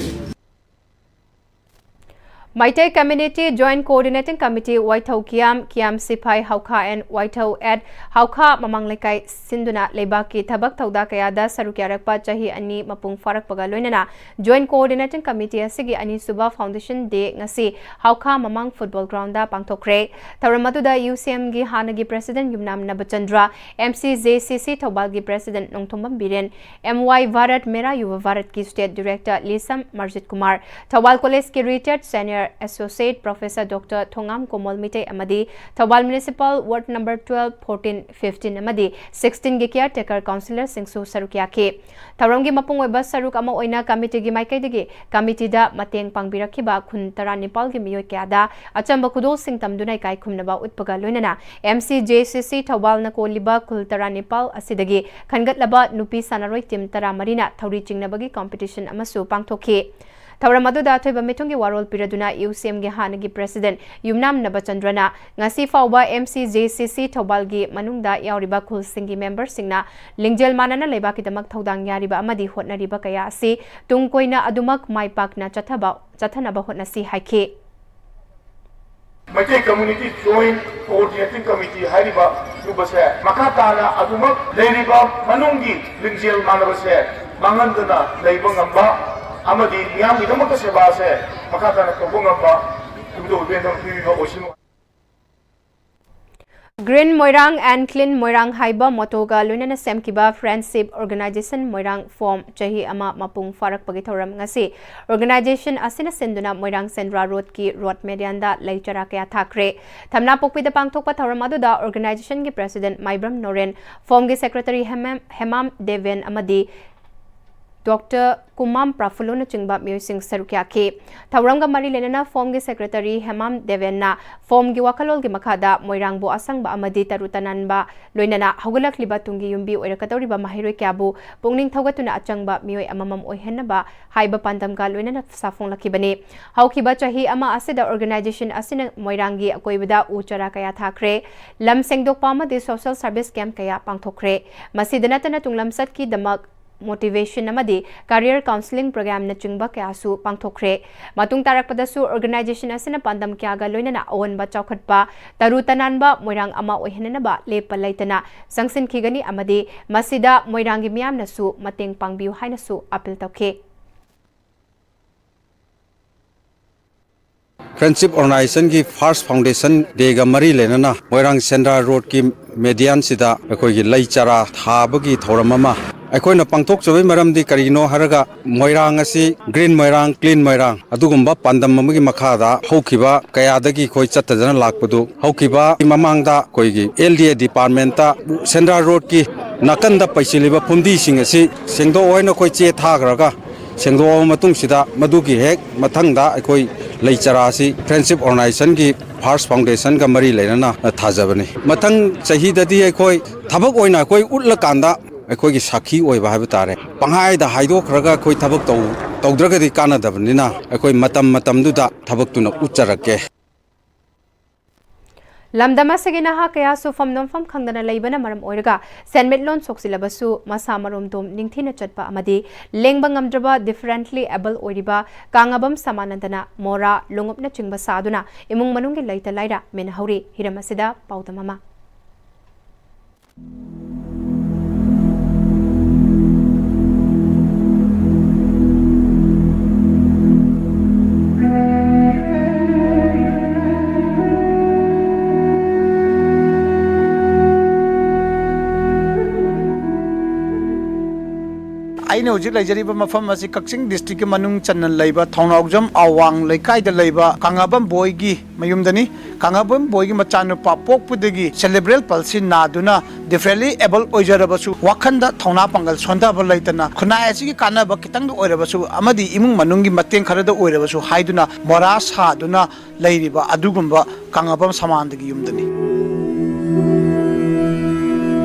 Meitei Community Joint Coordinating Committee, Waithou Kiam, Kiam Siphai Haokha and Waithou at Haokha Mamang Leikai ꯁꯤꯟꯗꯨꯅ ꯂꯩꯕꯥꯛꯀꯤ ꯊꯕꯛ ꯊꯧꯗꯥ ꯀꯌꯥꯗ ꯁꯔꯨꯛ ꯌꯥꯔꯛꯄ ꯆꯍꯤ ꯑꯅꯤ ꯃꯄꯨꯡ ꯐꯥꯔꯛꯄꯒ ꯂꯣꯏꯅꯅ Joint Coordinating Committee ꯑꯁꯤꯒꯤ ꯑꯅꯤꯁꯨꯕ Foundation Day ꯉꯁꯤ ꯍꯥꯎꯈꯥ ꯃꯃꯥꯡ Football Ground ꯗ ꯄꯥꯡꯊꯣꯛꯈ꯭ꯔꯦ꯫ ꯊꯧꯔꯝ ꯑꯗꯨꯗ U C M ꯒꯤ ꯍꯥꯟꯅꯒꯤ President ꯌꯨꯝꯅꯥꯝ ꯅꯕꯆꯟꯗ꯭ꯔ, M C J C C ꯊꯧꯕꯥꯜꯒꯤ President Nongthombam Biren, M Y Bharat Mera Yuva Bharat ꯀꯤ State Director ꯂꯤꯁꯝ ꯃꯔꯖꯤꯠ Kumar, Thoubal College ꯀꯤ Retired Senior Associate Professor Doctor ꯊꯣꯉꯥꯝ ꯀꯣꯃꯣꯜ ꯃꯤꯇꯩ ꯑꯃꯗꯤ Thoubal Municipal Ward Number twelve, fourteen, fifteen ꯑꯃꯗꯤ sixteen ꯒꯤ Caretaker Councillor ꯁꯤꯡꯁꯨ ꯁꯔꯨꯛ ꯌꯥꯈꯤ꯫ ꯊꯧꯔꯝꯒꯤ ꯃꯄꯨꯡ ꯑꯣꯏꯕ ꯁꯔꯨꯛ ꯑꯃ ꯑꯣꯏꯅ Committee ꯒꯤ ꯃꯥꯏꯀꯩꯗꯒꯤ Committee ꯗ ꯃꯇꯦꯡ ꯄꯥꯡꯕꯤꯔꯛꯈꯤꯕ ꯈꯨꯟ ꯇꯔꯥꯅꯤꯄꯥꯜ ꯒꯤ ꯃꯤꯑꯣꯏ ꯀꯌꯥꯗ ꯑꯆꯝꯕ ꯈꯨꯗꯣꯜꯁꯤꯡ ꯇꯝꯗꯨꯅ ꯏꯀꯥꯏ ꯈꯨꯝꯅꯕ ꯎꯠꯄꯒ ꯂꯣꯏꯅꯅ M C J C C ꯊꯧꯕꯥꯜꯅ ꯀꯣꯜꯂꯤꯕ ꯈꯨꯜ ꯇꯔꯥꯅꯤꯄꯥꯜ ꯑꯁꯤꯗꯒꯤ ꯈꯟꯒꯠꯂꯕ ꯅꯨꯄꯤ ꯁꯥꯟꯅꯔꯣꯏ team ꯇꯔꯥꯃꯔꯤꯅ ꯊꯧꯔꯤ ꯆꯤꯡꯅꯕꯒꯤ competition ꯑꯃꯁꯨ ꯄꯥꯡꯊꯣꯛꯈꯤ꯫ ꯊꯧꯔꯝ ꯑꯗꯨꯗ ꯑꯊꯣꯏꯕ ꯃꯤꯊꯨꯡꯒꯤ ꯋꯥꯔꯣꯜ ꯄꯤꯔꯗꯨꯅ U C M ꯒꯤ ꯍꯥꯟꯅꯒꯤ President ꯌꯨꯝꯅꯥꯝ ꯅꯕꯆꯟꯗ꯭ꯔꯅ ꯉꯁꯤ ꯐꯥꯎꯕ M C J C C ꯊꯧꯕꯥꯜꯒꯤ ꯃꯅꯨꯡꯗ ꯌꯥꯎꯔꯤꯕ ꯈꯨꯜꯁꯤꯡꯒꯤ member ꯁꯤꯡꯅ ꯂꯤꯡꯖꯦꯜ ꯃꯥꯟꯅꯅ ꯂꯩꯕꯥꯛꯀꯤꯗꯃꯛ ꯊꯧꯗꯥꯡ ꯌꯥꯔꯤꯕ ꯑꯃꯗꯤ ꯍꯣꯠꯅꯔꯤꯕ ꯀꯌꯥ ꯑꯁꯤ ꯇꯨꯡ ꯀꯣꯏꯅ ꯑꯗꯨꯃꯛ ꯃꯥꯏ ꯄꯥꯛꯅ ꯆꯠꯊꯕ, ꯆꯠꯊꯅꯕ ꯍꯣꯠꯅꯁꯤ ꯍꯥꯏꯈꯤ꯫ Meitei Community Joint Coordinating Committee ꯍꯥꯏꯔꯤꯕ ꯂꯨꯕꯁꯦ ꯃꯈꯥ ꯇꯥꯅ ꯑꯗꯨꯃꯛ ꯂꯩꯔꯤꯕ ꯃꯅꯨꯡꯒꯤ ꯂꯤꯡꯖꯦꯜ ꯃꯥꯟꯅꯕꯁꯦ ꯃꯥꯡꯍꯟꯗꯅ ꯂꯩꯕ ꯉꯝꯕ ꯑꯃꯗꯤ ꯃꯤꯌꯥꯝꯒꯤꯗꯃꯛꯇ ꯁꯦꯕꯥꯁꯦ ꯃꯈꯥ ꯇꯥꯅ ꯇꯧꯕ ꯉꯝꯕ ꯏꯕꯨꯙꯧ ꯏꯕꯦꯟꯗꯧꯅ ꯄꯤꯕꯤꯕ ꯑꯣꯏꯁꯅꯨ꯫ Green Moirang and Clean Moirang ꯍꯥꯏꯕ motto ꯒ ꯂꯣꯏꯅꯅ ꯁꯦꯝꯈꯤꯕ Friendship Organization ꯃꯣꯏꯔꯥꯡ form ꯆꯍꯤ ꯑꯃ ꯃꯄꯨꯡ ꯐꯥꯔꯛꯄꯒꯤ ꯊꯧꯔꯝ ꯉꯁꯤ organization ꯑꯁꯤꯅ ꯁꯤꯟꯗꯨꯅ ꯃꯣꯏꯔꯥꯡ ꯁꯦꯟꯗ꯭ꯔꯥ road ꯀꯤ road median ꯗ ꯂꯩ ꯆꯔꯥ ꯀꯌꯥ ꯊꯥꯈ꯭ꯔꯦ꯫ ꯊꯝꯅꯥꯄꯣꯛꯄꯤꯗ ꯄꯥꯡꯊꯣꯛꯄ ꯊꯧꯔꯝ ꯑꯗꯨꯗ organization ꯒꯤ President ꯃꯥꯏꯕ꯭ꯔꯝ ꯅꯣꯔꯦꯟ, form ꯒꯤ Secretary ꯍꯦꯃꯥꯝ, ꯍꯦꯃꯥꯝ ꯗꯦꯕꯦꯟ ꯑꯃꯗꯤ Doctor ꯀꯨꯃꯥꯝ ꯄ꯭ꯔꯥꯐꯨꯜꯂꯨꯅꯆꯤꯡꯕ ꯃꯤꯑꯣꯏꯁꯤꯡ ꯁꯔꯨꯛ ꯌꯥꯈꯤ꯫ ꯊꯧꯔꯝꯒ ꯃꯔꯤ ꯂꯩꯅꯅ form ꯒꯤ Secretary ꯍꯦꯃꯥꯝ ꯗꯦꯕꯦꯟꯅ form ꯒꯤ ꯋꯥꯈꯜꯂꯣꯟꯒꯤ ꯃꯈꯥꯗ ꯃꯣꯏꯔꯥꯡꯕꯨ ꯑꯁꯪꯕ ꯑꯃꯗꯤ ꯇꯔꯨ ꯇꯅꯥꯟꯕ, ꯂꯣꯏꯅꯅ ꯍꯧꯒꯠꯂꯛꯂꯤꯕ ꯇꯨꯡꯒꯤ ꯌꯨꯝꯕꯤ ꯑꯣꯏꯔꯛꯀꯗꯧꯔꯤꯕ ꯃꯍꯩꯔꯣꯏ ꯀꯌꯥꯕꯨ ꯄꯨꯛꯅꯤꯡ ꯊꯧꯒꯠꯇꯨꯅ ꯑꯆꯪꯕ ꯃꯤꯑꯣꯏ ꯑꯃꯃꯝ ꯑꯣꯏꯍꯟꯅꯕ ꯍꯥꯏꯕ ꯄꯥꯟꯗꯝꯒ ꯂꯣꯏꯅꯅ ꯁꯥꯐꯣꯡꯂꯛꯈꯤꯕꯅꯤ꯫ ꯍꯧꯈꯤꯕ ꯆꯍꯤ ꯑꯃ ꯑꯁꯤꯗ organization ꯑꯁꯤꯅ ꯃꯣꯏꯔꯥꯡꯒꯤ ꯑꯀꯣꯏꯕꯗ ꯎ ꯆꯥꯔꯥ ꯀꯌꯥ ꯊꯥꯈ꯭ꯔꯦ꯫ ꯂꯝ ꯁꯦꯡꯗꯣꯛꯄ ꯑꯃꯗꯤ social service camp ꯀꯌꯥ ꯄꯥꯡꯊꯣꯛꯈ꯭ꯔꯦ꯫ ꯃꯁꯤꯗ ꯅꯠꯇꯅ ꯇꯨꯡꯂꯝꯆꯠꯀꯤꯗꯃꯛ motivation ꯑꯃꯗꯤ career counselling programꯅꯆꯤꯡꯕ ꯀꯌꯥꯁꯨ ꯄꯥꯡꯊꯣꯛꯈ꯭ꯔꯦ꯫ ꯃꯇꯨꯡ ꯇꯥꯔꯛꯄꯗꯁꯨ organization ꯑꯁꯤꯅ ꯄꯥꯟꯗꯝ ꯀꯌꯥꯒ ꯂꯣꯏꯅꯅ ꯑꯑꯣꯟꯕ ꯆꯥꯎꯈꯠꯄ, ꯇꯔꯨ ꯇꯅꯥꯟꯕ ꯃꯣꯏꯔꯥꯡ ꯑꯃ ꯑꯣꯏꯍꯟꯅꯅꯕ ꯂꯦꯞꯄ ꯂꯩꯇꯅ ꯆꯪꯁꯤꯟꯈꯤꯒꯅꯤ ꯑꯃꯗꯤ ꯃꯁꯤꯗ ꯃꯣꯏꯔꯥꯡꯒꯤ ꯃꯤꯌꯥꯝꯅꯁꯨ ꯃꯇꯦꯡ ꯄꯥꯡꯕꯤꯌꯨ ꯍꯥꯏꯅꯁꯨ appeal ꯇꯧꯈꯤ꯫ Friendship Organizationꯒꯤ first foundation dayꯒ ꯃꯔꯤ ꯂꯩꯅꯅ ꯃꯣꯏꯔꯥꯡ ꯁꯦꯟꯗ꯭ꯔꯥ roadꯀꯤ medianꯁꯤꯗ ꯑꯩꯈꯣꯏꯒꯤ ꯂꯩ ꯆꯥꯔꯥ ꯊꯥꯕꯒꯤ ꯊꯧꯔꯝ ꯑꯃ ꯑꯩꯈꯣꯏꯅ ꯄꯥꯡꯊꯣꯛꯆꯕꯒꯤ ꯃꯔꯝꯗꯤ ꯀꯔꯤꯒꯤꯅꯣ ꯍꯥꯏꯔꯒ, ꯃꯣꯏꯔꯥꯡ ꯑꯁꯤ Green ꯃꯣꯏꯔꯥꯡ, Clean ꯃꯣꯏꯔꯥꯡ ꯑꯗꯨꯒꯨꯝꯕ ꯄꯥꯟꯗꯝ ꯑꯃꯒꯤ ꯃꯈꯥꯗ ꯍꯧꯈꯤꯕ ꯀꯌꯥꯗꯒꯤ ꯑꯩꯈꯣꯏ ꯆꯠꯇꯗꯅ ꯂꯥꯛꯄꯗꯨ, ꯍꯧꯈꯤꯕ ꯃꯃꯥꯡꯗ ꯑꯩꯈꯣꯏꯒꯤ L D A departmentꯇ ꯁꯦꯟꯗ꯭ꯔꯥ roadꯀꯤ ꯅꯥꯀꯟꯗ ꯄꯩꯁꯤꯜꯂꯤꯕ ꯐꯨꯝꯗꯤꯁꯤꯡ ꯑꯁꯤ ꯁꯦꯡꯗꯣꯛꯑꯣ ꯍꯥꯏꯅ ꯑꯩꯈꯣꯏ ꯆꯦ ꯊꯥꯈ꯭ꯔꯒ, ꯁꯦꯡꯗꯣꯛꯑꯕ ꯃꯇꯨꯡꯁꯤꯗ ꯃꯗꯨꯒꯤ ꯍꯦꯛ ꯃꯊꯪꯗ ꯑꯩꯈꯣꯏ ꯂꯩ ꯆꯥꯔꯥ ꯑꯁꯤ Friendship Organizationꯒꯤ first foundationꯒ ꯃꯔꯤ ꯂꯩꯅꯅ ꯊꯥꯖꯕꯅꯤ꯫ ꯃꯊꯪ ꯆꯍꯤꯗꯗꯤ ꯑꯩꯈꯣꯏ ꯊꯕꯛ ꯑꯣꯏꯅ ꯑꯩꯈꯣꯏ ꯎꯠꯂꯀꯥꯟꯗ ꯑꯩꯈꯣꯏꯒꯤ ꯁꯥꯈꯤ ꯑꯣꯏꯕ ꯍꯥꯏꯕ ꯇꯥꯔꯦ꯫ ꯄꯪꯍꯥꯏꯗ ꯍꯥꯏꯗꯣꯛꯈ꯭ꯔꯒ ꯑꯩꯈꯣꯏ ꯊꯕꯛ ꯇꯧ-, ꯇꯧꯗ꯭ꯔꯒꯗꯤ ꯀꯥꯟꯅꯗꯕꯅꯤꯅ ꯑꯩꯈꯣꯏ ꯃꯇꯝ ꯃꯇꯝꯗꯨꯗ ꯊꯕꯛꯇꯨꯅ ꯎꯠꯆꯔꯛꯀꯦ꯫ ꯂꯝꯗꯝ ꯑꯁꯤꯒꯤ ꯅꯍꯥ ꯀꯌꯥ ꯁꯨꯐꯝ ꯅꯣꯝꯐꯝ ꯈꯪꯗꯅ ꯂꯩꯕꯅ ꯃꯔꯝ ꯑꯣꯏꯔꯒ ꯁꯦꯟꯃꯤꯠꯂꯣꯟ ꯁꯣꯛꯆꯤꯜꯂꯕꯁꯨ ꯃꯁꯥ ꯃꯔꯣꯝꯗꯣꯝ ꯅꯤꯡꯊꯤꯅ ꯆꯠꯄ ꯑꯃꯗꯤ ꯂꯦꯡꯕ ꯉꯝꯗ꯭ꯔꯕ differently able ꯑꯣꯏꯔꯤꯕ ꯀꯥꯡꯉꯥꯕꯝ ꯁꯃꯥꯅꯟꯗꯅ ꯃꯣꯔꯥ, ꯂꯣꯡꯎꯞꯅꯆꯤꯡꯕ ꯁꯥꯗꯨꯅ ꯏꯃꯨꯡ ꯃꯅꯨꯡꯒꯤ ꯂꯩꯇ ꯂꯥꯏꯔ ꯃꯦꯟꯍꯧꯔꯤ꯫ ꯍꯤꯔꯝ ꯑꯁꯤꯗ ꯄꯥꯎꯗꯝ ꯑꯃ꯫ ꯑꯩꯅ ꯍꯧꯖꯤꯛ ꯂꯩꯖꯔꯤꯕ ꯃꯐꯝ ꯑꯁꯤ ꯀꯛꯆꯤꯡ districtꯀꯤ ꯃꯅꯨꯡ ꯆꯟꯅ ꯂꯩꯕ ꯊꯧꯅꯥꯎꯖꯝ ꯑꯋꯥꯡ ꯂꯩꯀꯥꯏꯗ ꯂꯩꯕ ꯀꯪꯂꯥꯕꯝ ꯕꯣꯏꯒꯤ ꯃꯌꯨꯝꯗꯅꯤ꯫ ꯀꯪꯂꯥꯕꯝ ꯕꯣꯏꯒꯤ ꯃꯆꯥꯅꯨꯄꯥ ꯄꯣꯛꯄꯗꯒꯤ cerebral palsy ꯅꯥꯗꯨꯅ differently able ꯑꯣꯏꯖꯔꯕꯁꯨ, ꯋꯥꯈꯜꯗ ꯊꯧꯅꯥ ꯄꯥꯡꯒꯜ ꯁꯣꯟꯊꯕ ꯂꯩꯇꯅ, ꯈꯨꯟꯅꯥꯏ ꯑꯁꯤꯒꯤ ꯀꯥꯟꯅꯕ ꯈꯤꯇꯪꯗ ꯑꯣꯏꯔꯕꯁꯨ ꯑꯃꯗꯤ ꯏꯃꯨꯡ ꯃꯅꯨꯡꯒꯤ ꯃꯇꯦꯡ ꯈꯔꯗ ꯑꯣꯏꯔꯕꯁꯨ ꯍꯥꯏꯗꯨꯅ ꯃꯣꯔꯥ ꯁꯥꯗꯨꯅ ꯂꯩꯔꯤꯕ ꯑꯗꯨꯒꯨꯝꯕ ꯀꯪꯂꯥꯕꯝ ꯁꯃꯥꯟꯗꯒꯤ ꯌꯨꯝꯗꯅꯤ꯫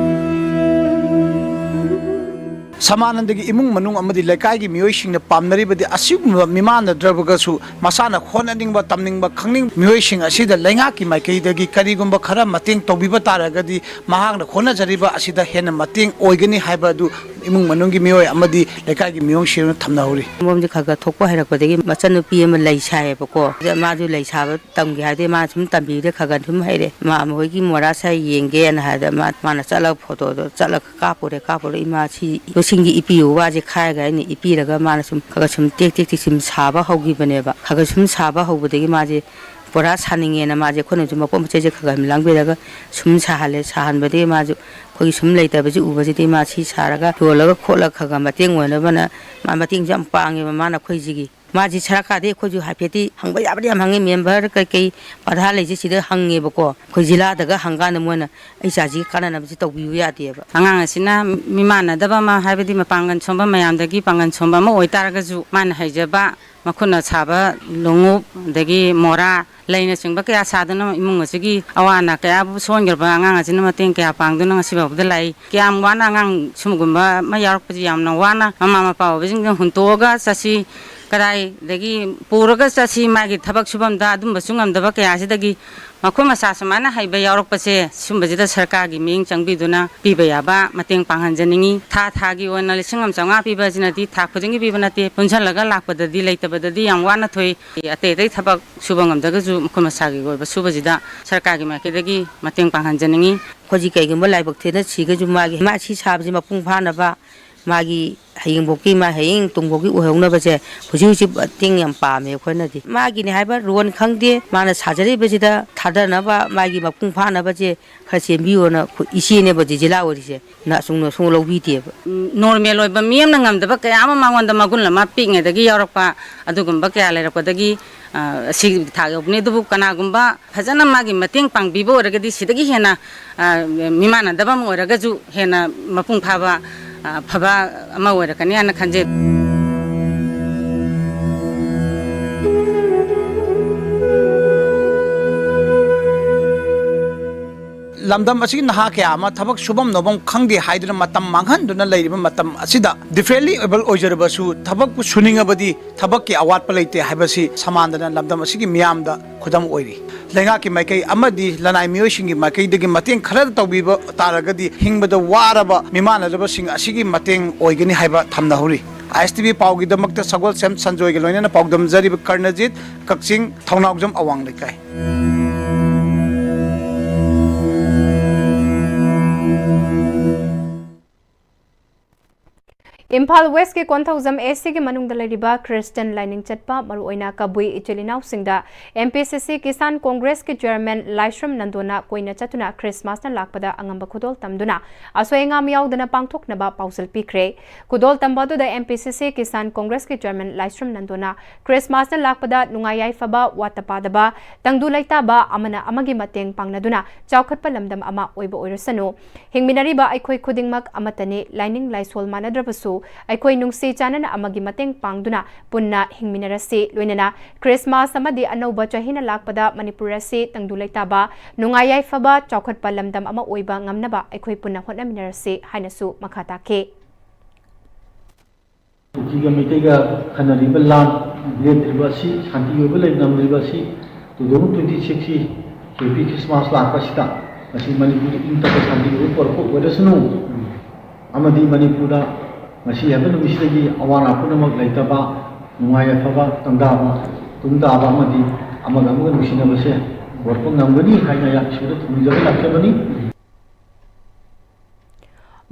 ꯁꯃꯥꯅꯟꯗꯒꯤ ꯏꯃꯨꯡ ꯃꯅꯨꯡ ꯑꯃꯗꯤ ꯂꯩꯀꯥꯏꯒꯤ ꯃꯤꯑꯣꯏꯁꯤꯡꯅ ꯄꯥꯝꯅꯔꯤꯕꯗꯤ ꯑꯁꯤꯒꯨꯝꯕ ꯃꯤꯃꯥꯟꯅꯗ꯭ꯔꯕꯒꯁꯨ ꯃꯁꯥꯅ ꯍꯣꯠꯅꯅꯤꯡꯕ, ꯇꯝꯅꯤꯡꯕ, ꯈꯪꯅꯤꯡꯕ ꯃꯤꯑꯣꯏꯁꯤꯡ ꯑꯁꯤꯗ ꯂꯩꯉꯥꯛꯀꯤ ꯃꯥꯏꯀꯩꯗꯒꯤ ꯀꯔꯤꯒꯨꯝꯕ ꯈꯔ ꯃꯇꯦꯡ ꯇꯧꯕꯤꯕ ꯇꯥꯔꯒꯗꯤ ꯃꯍꯥꯛꯅ ꯍꯣꯠꯅꯖꯔꯤꯕ ꯑꯁꯤꯗ ꯍꯦꯟꯅ ꯃꯇꯦꯡ ꯑꯣꯏꯒꯅꯤ ꯍꯥꯏꯕ ꯑꯗꯨ ꯏꯃꯨꯡ ꯃꯅꯨꯡꯒꯤ ꯃꯤꯑꯣꯏ ꯑꯃꯗꯤ ꯂꯩꯀꯥꯏꯒꯤ ꯃꯤꯑꯣꯏꯁꯤꯡꯅ ꯊꯝꯅꯍꯧꯔꯤ꯫ ꯃꯣꯝꯁꯦ ꯈꯔ ꯈꯔ ꯊꯣꯛꯄ ꯍꯩꯔꯛꯄꯗꯒꯤ ꯃꯆꯟꯅꯨꯄꯤ ꯑꯃ ꯂꯩ ꯁꯥꯏꯌꯦꯕꯀꯣ꯫ ꯃꯥꯁꯨ ꯂꯩ ꯁꯥꯕ ꯇꯝꯒꯦ ꯍꯥꯏꯗꯤ ꯃꯥ ꯁꯨꯝ ꯇꯝꯕꯤꯕꯗ ꯈꯔ ꯈꯔ ꯁꯨꯝ ꯍꯩꯔꯦ꯫ ꯃꯥ ꯃꯈꯣꯏꯒꯤ ꯃꯣꯔꯥ ꯁꯥꯏ ꯌꯦꯡꯒꯦꯅ ꯍꯥꯏꯗ ꯃꯥ-, ꯃꯥꯅ ꯆꯠꯂꯒ ꯐꯣꯇꯣꯗꯣ ꯆꯠꯂꯒ ꯀꯥꯞꯄꯨꯔꯦ꯫ ꯀꯥꯞꯄꯨꯔꯦ, "ꯏꯃꯥ ꯁꯤ ꯂꯨꯁꯤꯡꯒꯤ ꯏꯄꯤꯌꯨ ꯋꯥꯁꯦ ꯈꯥꯏꯔꯒ" ꯑꯩꯅ ꯏꯄꯤꯔꯒ ꯃꯥꯅ ꯁꯨꯝ ꯈꯔ ꯈꯔ ꯁꯨꯝ ꯇꯦꯛ ꯇꯦꯛ ꯇꯦꯛ ꯁꯨꯝ ꯁꯥꯕ ꯍꯧꯈꯤꯕꯅꯦꯕ꯫ ꯈꯔ ꯈꯔ ꯁꯨꯝ ꯁꯥꯕ ꯍꯧꯕꯗꯒꯤ ꯃꯥꯁꯦ ꯕꯣꯔꯥ ꯁꯥꯅꯤꯡꯉꯦꯅ ꯃꯥꯁꯦ ꯑꯩꯈꯣꯏꯅꯁꯨ ꯃꯄꯣꯠ ꯃꯆꯩꯁꯦ ꯈꯔ ꯈꯔ ꯂꯥꯡꯕꯤꯔꯒ ꯁꯨꯝ ꯁꯥꯍꯜꯂꯦ꯫ ꯁꯥꯍꯟꯕꯗꯒꯤ ꯃꯥꯁꯨ ꯑꯩꯈꯣꯏꯒꯤ ꯁꯨꯝ ꯂꯩꯇꯕꯁꯤ ꯎꯕꯁꯤꯗꯤ ꯃꯥ ꯁꯤ ꯁꯥꯔꯒ ꯌꯣꯜꯂꯒ ꯈꯣꯠꯂꯒ ꯈꯔ ꯈꯔ ꯃꯇꯦꯡ ꯑꯣꯏꯅꯕꯅ ꯃꯥ ꯃꯇꯦꯡꯁꯨ ꯌꯥꯝ ꯄꯥꯡꯉꯦꯕ ꯃꯥꯅ ꯑꯩꯈꯣꯏꯁꯤꯒꯤ꯫ ꯃꯥꯁꯤ ꯁꯔꯀꯥꯔꯗꯩ ꯑꯩꯈꯣꯏꯁꯨ ꯍꯥꯏꯐꯦꯠꯇꯤ ꯍꯪꯕ ꯌꯥꯕꯗꯤ ꯌꯥꯝ ꯍꯪꯉꯤ, ꯃꯦꯝꯕꯔ ꯀꯩꯀꯩ ꯄ꯭ꯔꯙꯥꯟ ꯂꯩꯁꯦ ꯁꯤꯗ ꯍꯪꯉꯦꯕꯀꯣ꯫ ꯑꯩꯈꯣꯏ ꯖꯤꯂꯥꯗꯒ ꯍꯪꯀꯥꯟꯗ ꯃꯣꯏꯅ ꯑꯩ ꯏꯆꯥꯁꯤꯒꯤ ꯀꯥꯟꯅꯅꯕꯁꯤ ꯇꯧꯕꯤꯌꯨ ꯌꯥꯗꯦꯕ꯫ ꯑꯉꯥꯡ ꯑꯁꯤꯅ ꯃꯤꯃꯥꯟꯅꯗꯕ ꯑꯃ, ꯍꯥꯏꯕꯗꯤ ꯃꯄꯥꯡꯒꯜ ꯁꯣꯟꯕ ꯃꯌꯥꯝꯗꯒꯤ ꯄꯥꯡꯒꯜ ꯁꯣꯟꯕ ꯑꯃ ꯑꯣꯏꯇꯥꯔꯒꯁꯨ, ꯃꯥꯅ ꯍꯩꯖꯕ ꯃꯈꯨꯠꯅ ꯁꯥꯕ ꯂꯣꯡꯎꯞ, ꯑꯗꯒꯤ ꯃꯣꯔꯥ, ꯂꯩꯅꯆꯤꯡꯕ ꯀꯌꯥ ꯁꯥꯗꯨꯅ ꯏꯃꯨꯡ ꯑꯁꯤꯒꯤ ꯑꯋꯥ ꯑꯅꯥ ꯀꯌꯥꯕꯨ ꯁꯣꯟꯈ꯭ꯔꯕ ꯑꯉꯥꯡ ꯑꯁꯤꯅ ꯃꯇꯦꯡ ꯀꯌꯥ ꯄꯥꯡꯗꯨꯅ ꯉꯁꯤ ꯐꯥꯎꯕꯗ ꯂꯥꯛꯏ꯫ ꯀꯌꯥꯝ ꯋꯥꯅ ꯑꯉꯥꯡ ꯁꯨꯝꯕꯒꯨꯝꯕ ꯑꯃ ꯌꯥꯎꯔꯛꯄꯁꯤ ꯌꯥꯝꯅ ꯋꯥꯅ ꯃꯃꯥ ꯃꯄꯥ ꯑꯣꯏꯕꯁꯤꯡꯅ ꯍꯨꯟꯇꯣꯛꯑꯒ ꯆꯠꯁꯤ, ꯀꯗꯥꯏꯗꯒꯤ ꯄꯨꯔꯒ ꯆꯠꯁꯤ, ꯃꯥꯒꯤ ꯊꯕꯛ ꯁꯨꯐꯝꯗ ꯑꯗꯨꯝꯕꯁꯨ ꯉꯝꯗꯕ ꯀꯌꯥꯁꯤꯗꯒꯤ ꯃꯈꯣꯏ ꯃꯁꯥ ꯁꯨꯃꯥꯏꯅ ꯍꯩꯕ ꯌꯥꯎꯔꯛꯄꯁꯦ, ꯁꯨꯝꯕꯁꯤꯗ ꯁꯔꯀꯥꯔꯒꯤ ꯃꯤꯠꯌꯦꯡ ꯆꯪꯕꯤꯗꯨꯅ ꯄꯤꯕ ꯌꯥꯕ ꯃꯇꯦꯡ ꯄꯥꯡꯍꯟꯖꯅꯤꯡꯏ꯫ ꯊꯥ ꯊꯥꯒꯤ ꯑꯣꯏꯅ ꯂꯤꯁꯤꯡ ꯑꯃ ꯆꯥꯝꯃꯉꯥ ꯄꯤꯕ ꯑꯁꯤꯅꯗꯤ ꯊꯥ ꯈꯨꯗꯤꯡꯒꯤ ꯄꯤꯕ ꯅꯠꯇꯦ, ꯄꯨꯟꯁꯤꯜꯂꯒ ꯂꯥꯛꯄꯗꯗꯤ ꯂꯩꯇꯕꯗꯗꯤ ꯌꯥꯝ ꯋꯥꯅ ꯊꯣꯛꯏ꯫ ꯑꯇꯩ ꯑꯇꯩ ꯊꯕꯛ ꯁꯨꯕ ꯉꯝꯗ꯭ꯔꯒꯁꯨ ꯃꯈꯣꯏ ꯃꯁꯥꯒꯤ ꯑꯣꯏꯕ ꯁꯨꯕꯁꯤꯗ ꯁꯔꯀꯥꯔꯒꯤ ꯃꯥꯏꯀꯩꯗꯒꯤ ꯃꯇꯦꯡ ꯄꯥꯡꯍꯟꯖꯅꯤꯡꯏ꯫ ꯑꯩꯈꯣꯏꯁꯤ ꯀꯩꯒꯨꯝꯕ ꯂꯥꯏꯕꯛ ꯊꯤꯗ ꯁꯤꯒꯁꯨ ꯃꯥꯒꯤ ꯃꯥ ꯁꯤ ꯁꯥꯕꯁꯤ ꯃꯄꯨꯡ ꯐꯥꯅꯕ, ꯃꯥꯒꯤ ꯍꯌꯦꯡꯕꯣꯛꯀꯤ, ꯃꯥ ꯍꯌꯦꯡ ꯇꯨꯡꯕꯣꯛꯀꯤ ꯑꯣꯏꯍꯧꯅꯕꯁꯦ ꯍꯧꯖꯤꯛ ꯍꯧꯖꯤꯛ ꯃꯇꯦꯡ ꯌꯥꯝ ꯄꯥꯝꯃꯦ ꯑꯩꯈꯣꯏꯅꯗꯤ꯫ ꯃꯥꯒꯤꯅꯦ ꯍꯥꯏꯕ ꯔꯣꯟ ꯈꯪꯗꯦ, ꯃꯥꯅ ꯁꯥꯖꯔꯤꯕꯁꯤꯗ ꯊꯥꯗꯅꯕ, ꯃꯥꯒꯤ ꯃꯄꯨꯡ ꯐꯥꯅꯕꯁꯦ ꯈꯔ ꯆꯦꯟꯕꯤꯌꯣꯅ ꯑꯩꯈꯣꯏ ꯏꯆꯦꯅꯦꯕ ꯍꯧꯖꯤꯛ ꯖꯤꯂꯥ ꯑꯣꯏꯔꯤꯁꯦ, ꯅ ꯑꯁꯨꯝꯅ ꯁꯨꯝ ꯂꯧꯕꯤꯗꯦꯕ꯫ ꯎꯝ, ꯅꯣꯔꯃꯦꯜ ꯑꯣꯏꯕ ꯃꯤ ꯑꯃꯅ ꯉꯝꯗꯕ ꯀꯌꯥ ꯑꯃ ꯃꯉꯣꯟꯗ ꯃꯒꯨꯟ ꯑꯃ ꯄꯤꯛꯉꯩꯗꯒꯤ ꯌꯥꯎꯔꯛꯄ ꯑꯗꯨꯒꯨꯝꯕ ꯀꯌꯥ ꯂꯩꯔꯛꯄꯗꯒꯤ, ꯑ, ꯑꯁꯤꯒꯤ ꯊꯥꯛ ꯌꯧꯕꯅꯤ꯫ ꯑꯗꯨꯕꯨ ꯀꯅꯥꯒꯨꯝꯕ ꯐꯖꯅ ꯃꯥꯒꯤ ꯃꯇꯦꯡ ꯄꯥꯡꯕꯤꯕ ꯑꯣꯏꯔꯒꯗꯤ ꯁꯤꯗꯒꯤ ꯍꯦꯟꯅ, ꯑ, ꯃꯤꯃꯥꯟꯅꯗꯕ ꯑꯃ ꯑꯣꯏꯔꯒꯁꯨ ꯍꯦꯟꯅ ꯃꯄꯨꯡ ꯐꯥꯕ, ꯑ, ꯑꯐꯕ ꯑꯃ ꯑꯣꯏꯔꯛꯀꯅꯤ ꯍꯥꯏꯅ ꯈꯟꯖꯩ꯫ ꯂꯝꯗꯝ ꯑꯁꯤꯒꯤ ꯅꯍꯥ ꯀꯌꯥ ꯑꯃ ꯊꯕꯛ ꯁꯨꯐꯝ ꯅꯣꯝꯐꯝ ꯈꯪꯗꯦ ꯍꯥꯏꯗꯨꯅ ꯃꯇꯝ ꯃꯥꯡꯍꯟꯗꯨꯅ ꯂꯩꯔꯤꯕ ꯃꯇꯝ ꯑꯁꯤꯗ, differently able ꯑꯣꯏꯖꯔꯕꯁꯨ ꯊꯕꯛꯄꯨ ꯁꯨꯅꯤꯡꯉꯕꯗꯤ ꯊꯕꯛꯀꯤ ꯑꯋꯥꯠꯄ ꯂꯩꯇꯦ ꯍꯥꯏꯕꯁꯤ ꯁꯃꯥꯟꯗꯅ ꯂꯝꯗꯝ ꯑꯁꯤꯒꯤ ꯃꯤꯌꯥꯝꯗ ꯈꯨꯗꯝ ꯑꯣꯏꯔꯤ꯫ ꯂꯩꯉꯥꯛꯀꯤ ꯃꯥꯏꯀꯩ ꯑꯃꯗꯤ ꯂꯅꯥꯏ ꯃꯤꯑꯣꯏꯁꯤꯡꯒꯤ ꯃꯥꯏꯀꯩꯗꯒꯤ ꯃꯇꯦꯡ ꯈꯔ ꯇꯧꯕꯤꯕ ꯇꯥꯔꯒꯗꯤ ꯍꯤꯡꯕꯗ ꯋꯥꯔꯕ ꯃꯤꯃꯥꯟꯅꯔꯕꯁꯤꯡ ꯑꯁꯤꯒꯤ ꯃꯇꯦꯡ ꯑꯣꯏꯒꯅꯤ ꯍꯥꯏꯕ ꯊꯝꯅꯍꯧꯔꯤ꯫ ꯑꯥꯏ ꯑꯦꯁ ꯇꯤ ꯚꯤ ꯄꯥꯎꯒꯤꯗꯃꯛꯇ ꯁꯒꯣꯜꯁꯦꯝ ꯁꯟꯖꯣꯏꯒ ꯂꯣꯏꯅꯅ ꯄꯥꯎꯗꯝꯖꯔꯤꯕ ꯀꯔꯅꯖꯤꯠ, ꯀꯛꯆꯤꯡ, ꯊꯧꯅꯥꯎꯖꯝ ꯑꯋꯥꯡ ꯂꯩꯀꯥꯏ꯫ ꯏꯝꯐꯥꯜ ꯋꯦꯁꯀꯤ ꯀꯣꯟꯊꯧꯖꯝ ꯑꯦ ꯁꯤꯒꯤ ꯃꯅꯨꯡꯗ ꯂꯩꯔꯤꯕ ꯈ꯭ꯔꯤꯁꯇꯤꯌꯟ ꯂꯥꯏꯅꯤꯡ ꯆꯠꯄ, ꯃꯔꯨꯑꯣꯏꯅ ꯀꯕꯨꯏ ꯏꯆꯤꯜ ꯏꯅꯥꯎꯁꯤꯡꯗ ꯑꯦꯝ ꯄꯤ ꯁꯤ ꯁꯤ ꯀꯤꯁꯥꯟ ꯀꯣꯡꯒ꯭ꯔꯦꯁꯀꯤ ꯆꯦꯌꯔꯃꯦꯟ ꯂꯥꯏꯁ꯭ꯔꯝ ꯅꯟꯗꯣꯅ ꯀꯣꯏꯅ ꯆꯠꯇꯨꯅ ꯈ꯭ꯔꯤꯁꯃꯥꯁꯅ ꯂꯥꯛꯄꯗ ꯑꯉꯝꯕ ꯈꯨꯗꯣꯜ ꯇꯝꯗꯨꯅ ꯑꯁꯣꯏ ꯑꯉꯥꯝ ꯌꯥꯎꯗꯅ ꯄꯥꯡꯊꯣꯛꯅꯕ ꯄꯥꯎꯖꯦꯜ ꯄꯤꯈ꯭ꯔꯦ꯫ ꯈꯨꯗꯣꯜ ꯇꯝꯕ ꯑꯗꯨꯗ ꯑꯦꯝ ꯄꯤ ꯁꯤ ꯁꯤ ꯀꯤꯁꯥꯟ ꯀꯣꯡꯒ꯭ꯔꯦꯁꯀꯤ ꯆꯦꯌꯔꯃꯦꯟ ꯂꯥꯏꯁ꯭ꯔꯝ ꯅꯟꯗꯣꯅ ꯈ꯭ꯔꯤꯁꯃꯥꯁꯅ ꯂꯥꯛꯄꯗ ꯅꯨꯡꯉꯥꯏ ꯌꯥꯏꯐꯕ, ꯋꯥꯠꯇ ꯄꯥꯗꯕ, ꯇꯪꯗꯨ ꯂꯩꯇꯥꯕ, ꯑꯃꯅ ꯑꯃꯒꯤ ꯃꯇꯦꯡ ꯄꯥꯡꯅꯗꯨꯅ ꯆꯥꯎꯈꯠꯄ ꯂꯝꯗꯝ ꯑꯃ ꯑꯣꯏꯕ ꯑꯣꯏꯔꯁꯅꯨ꯫ ꯍꯤꯡꯃꯤꯟꯅꯔꯤꯕ ꯑꯩꯈꯣꯏ ꯈꯨꯗꯤꯡꯃꯛ ꯑꯃꯠꯇꯅꯤ, ꯂꯥꯏꯅꯤꯡ ꯂꯥꯏꯁꯣꯜ ꯃꯥꯟꯅꯗ꯭ꯔꯕꯁꯨ ꯑꯩꯈꯣꯏ ꯅꯨꯡꯁꯤ ꯆꯥꯟꯅꯅ ꯑꯃꯒꯤ ꯃꯇꯦꯡ ꯄꯥꯡꯗꯨꯅ ꯄꯨꯟꯅ ꯍꯤꯡꯃꯤꯟꯅꯔꯁꯤ꯫ ꯂꯣꯏꯅꯅ ꯈ꯭ꯔꯤꯁꯃꯥꯁ ꯑꯃꯗꯤ ꯑꯅꯧꯕ ꯆꯍꯤꯅ ꯂꯥꯛꯄꯗ ꯃꯅꯤꯄꯨꯔ ꯑꯁꯤ ꯇꯪꯗꯨ ꯂꯩꯇꯥꯕ, ꯅꯨꯡꯉꯥꯏ ꯌꯥꯏꯐꯕ, ꯆꯥꯎꯈꯠꯄ ꯂꯝꯗꯝ ꯑꯃ ꯑꯣꯏꯕ ꯉꯝꯅꯕ ꯑꯩꯈꯣꯏ ꯄꯨꯟꯅ ꯍꯣꯠꯅꯃꯤꯟꯅꯔꯁꯤ ꯍꯥꯏꯅꯁꯨ ꯃꯈꯥ ꯇꯥꯈꯤ꯫ ꯀꯨꯀꯤꯒ ꯃꯩꯇꯩꯒ ꯈꯟꯅꯔꯤꯕ ꯂꯥꯟ ꯂꯦꯞꯇ꯭ꯔꯤꯕ ꯑꯁꯤ, ꯁꯥꯟꯇꯤ ꯑꯣꯏꯕ ꯂꯩ ꯉꯝꯗ꯭ꯔꯤꯕ ꯑꯁꯤ, two thousand twenty six ꯀꯤ ꯍꯦꯄꯤ ꯈ꯭ꯔꯤꯁꯃꯥꯁ ꯂꯥꯛꯄꯁꯤꯗ ꯉꯁꯤ ꯃꯅꯤꯄꯨꯔꯗ ꯏꯪ ꯇꯞꯄ ꯁꯥꯟꯇꯤ ꯑꯣꯏꯕ ꯄꯣꯔꯛꯄ ꯑꯣꯏꯔꯁꯅꯨ꯫ ꯑꯃꯗꯤ ꯃꯅꯤꯄꯨꯔꯗ ꯉꯁꯤ ꯍꯥꯏꯕ ꯅꯨꯃꯤꯠꯁꯤꯗꯒꯤ ꯑꯋꯥ ꯑꯅꯥ ꯄꯨꯝꯅꯃꯛ ꯂꯩꯇꯕ, ꯅꯨꯡꯉꯥꯏ ꯌꯥꯏꯐꯕ, ꯇꯪꯗꯥꯕ, ꯇꯨꯡ ꯇꯥꯕ ꯑꯃꯗꯤ ꯑꯃꯒ ꯑꯃꯒ ꯅꯨꯡꯁꯤꯅꯕꯁꯦ ꯄꯣꯔꯛꯄ ꯉꯝꯒꯅꯤ ꯍꯥꯏꯅ ꯏꯁꯣꯔꯗ ꯊꯧꯅꯤꯖꯕ ꯂꯥꯛꯆꯕꯅꯤ꯫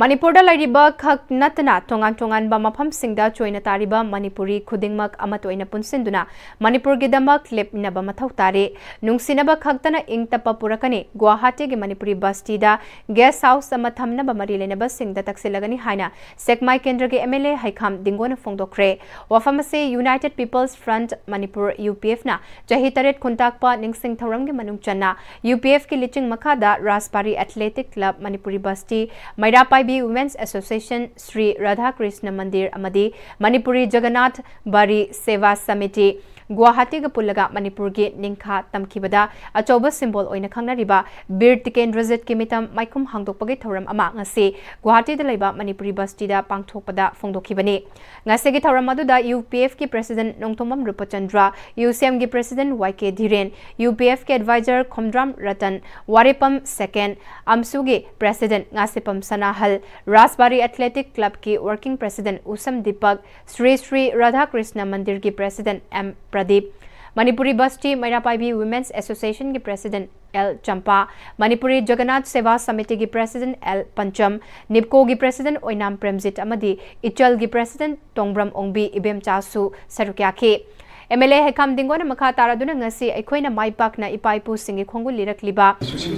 ꯃꯅꯤꯄꯨꯔꯗ ꯂꯩꯔꯤꯕ ꯈꯛ ꯅꯠꯇꯅ ꯇꯣꯉꯥꯟ ꯇꯣꯉꯥꯟꯕ ꯃꯐꯝꯁꯤꯡꯗ ꯆꯣꯏꯅ ꯇꯥꯔꯤꯕ ꯃꯅꯤꯄꯨꯔꯤ ꯈꯨꯗꯤꯡꯃꯛ ꯑꯃꯠꯇ ꯑꯣꯏꯅ ꯄꯨꯟꯁꯤꯟꯗꯨꯅ ꯃꯅꯤꯄꯨꯔꯒꯤꯗꯃꯛ ꯂꯦꯞꯃꯤꯟꯅꯕ ꯃꯊꯧ ꯇꯥꯔꯦ꯫ ꯅꯨꯡꯁꯤꯅꯕ ꯈꯛꯇꯅ ꯏꯪ ꯇꯞꯄ ꯄꯨꯔꯛꯀꯅꯤ꯫ ꯒꯨꯋꯥꯍꯥꯇꯤꯒꯤ ꯃꯅꯤꯄꯨꯔꯤ ꯕꯁꯇꯤꯗ ꯒꯦꯁ ꯍꯥꯎꯁ ꯑꯃ ꯊꯝꯅꯕ ꯃꯔꯤ ꯂꯩꯅꯕꯁꯤꯡꯗ ꯇꯛꯁꯤꯜꯂꯒꯅꯤ ꯍꯥꯏꯅ ꯁꯦꯛꯃꯥꯏ ꯀꯦꯟꯗ꯭ꯔꯒꯤ ꯑꯦꯝ ꯑꯦꯜ ꯑꯦ ꯍꯩꯈꯥꯝ ꯗꯤꯡꯒꯣꯅ ꯐꯣꯡꯗꯣꯛꯈ꯭ꯔꯦ꯫ ꯋꯥꯐꯝ ꯑꯁꯤ United People's Front Manipur, U P ꯑꯦꯐꯅ ꯆꯍꯤ ꯇꯔꯦꯠ ꯈꯨꯟꯇꯥꯛꯄ ꯅꯤꯡꯁꯤꯡ ꯊꯧꯔꯝꯒꯤ ꯃꯅꯨꯡ ꯆꯟꯅ ꯌꯨ ꯄꯤ ꯑꯦꯐꯀꯤ ꯂꯤꯆꯤꯡ ꯃꯈꯥꯗ Rajbari athletic club, Manipuri Basti, Meira Paibi women's association, Shri Radha Krishna Mandir ꯑꯃꯗꯤ ꯃꯅꯤꯄꯨꯔꯤ ꯖꯒꯟꯅꯥꯊ ꯕꯥꯔꯤ ꯁꯦꯕꯥ ꯁꯃꯤꯇꯤ, ꯒꯨꯋꯥꯍꯥꯇꯤꯒ ꯄꯨꯜꯂꯒ ꯃꯅꯤꯄꯨꯔꯒꯤ ꯅꯤꯡꯈꯥ ꯇꯝꯈꯤꯕꯗ ꯑꯆꯧꯕ ꯁꯤꯝꯕꯣꯜ ꯑꯣꯏꯅ ꯈꯪꯅꯔꯤꯕ ꯕꯤꯔ ꯇꯤꯀꯦꯟꯗ꯭ꯔꯖꯤꯠꯀꯤ ꯃꯤꯇꯝ ꯃꯥꯏꯈꯨꯝ ꯍꯥꯡꯗꯣꯛꯄꯒꯤ ꯊꯧꯔꯝ ꯑꯃ ꯉꯁꯤ ꯒꯨꯋꯥꯍꯥꯇꯤꯗ ꯂꯩꯕ ꯃꯅꯤꯄꯨꯔꯤ ꯕꯁꯇꯤꯗ ꯄꯥꯡꯊꯣꯛꯄꯗ ꯐꯣꯡꯗꯣꯛꯈꯤꯕꯅꯤ꯫ ꯉꯁꯤꯒꯤ ꯊꯧꯔꯝ ꯑꯗꯨꯗ UPFꯀꯤ President Nongthombam ꯔꯨꯄꯆꯟꯗ꯭ꯔ, UCMꯒꯤ President YK ꯙꯤꯔꯦꯟ, UPFꯀꯤ Advisor Khomdram Ratan, Warepam ꯁꯦꯀꯦꯟ, AMSUꯒꯤ President ꯉꯥꯁꯤꯄꯝ ꯁꯅꯥꯍꯜ, ꯔꯥꯖꯕꯥꯔꯤ Athletic Clubꯀꯤ Working President ꯎꯁꯝ Deepak, Shri Shri Radhakrishna ꯃꯟꯗꯤꯔꯒꯤ President M Pradeep, Manipuri Basti Meira ꯄꯥꯏꯕꯤ Women's Associationꯒꯤ President L ꯆꯝꯄꯥ, Manipuri Jagannath ꯁꯦꯕꯥ ꯁꯃꯤꯇꯤꯒꯤ President L ꯄꯟꯆꯝ, NIPCOꯒꯤ President ꯑꯣꯏꯅꯥꯝ ꯄ꯭ꯔꯦꯝꯖꯤꯠ ꯑꯃꯗꯤ ꯏꯆꯜꯒꯤ President ꯇꯣꯡꯕ꯭ꯔꯝ ꯑꯣꯡꯕꯤ ꯏꯕꯦꯝꯆꯥꯁꯨ ꯁꯔꯨꯛ ꯌꯥꯈꯤ꯫ MLA ꯍꯩꯈꯥꯝ ꯗꯤꯡꯒꯣꯅ ꯃꯈꯥ ꯇꯥꯔꯗꯨꯅ ꯉꯁꯤ ꯑꯩꯈꯣꯏꯅ ꯃꯥꯏ ꯄꯥꯛꯅ ꯏꯄꯥ ꯏꯄꯨꯁꯤꯡꯒꯤ ꯈꯣꯡꯒꯨꯜ ꯂꯤꯔꯛꯂꯤꯕ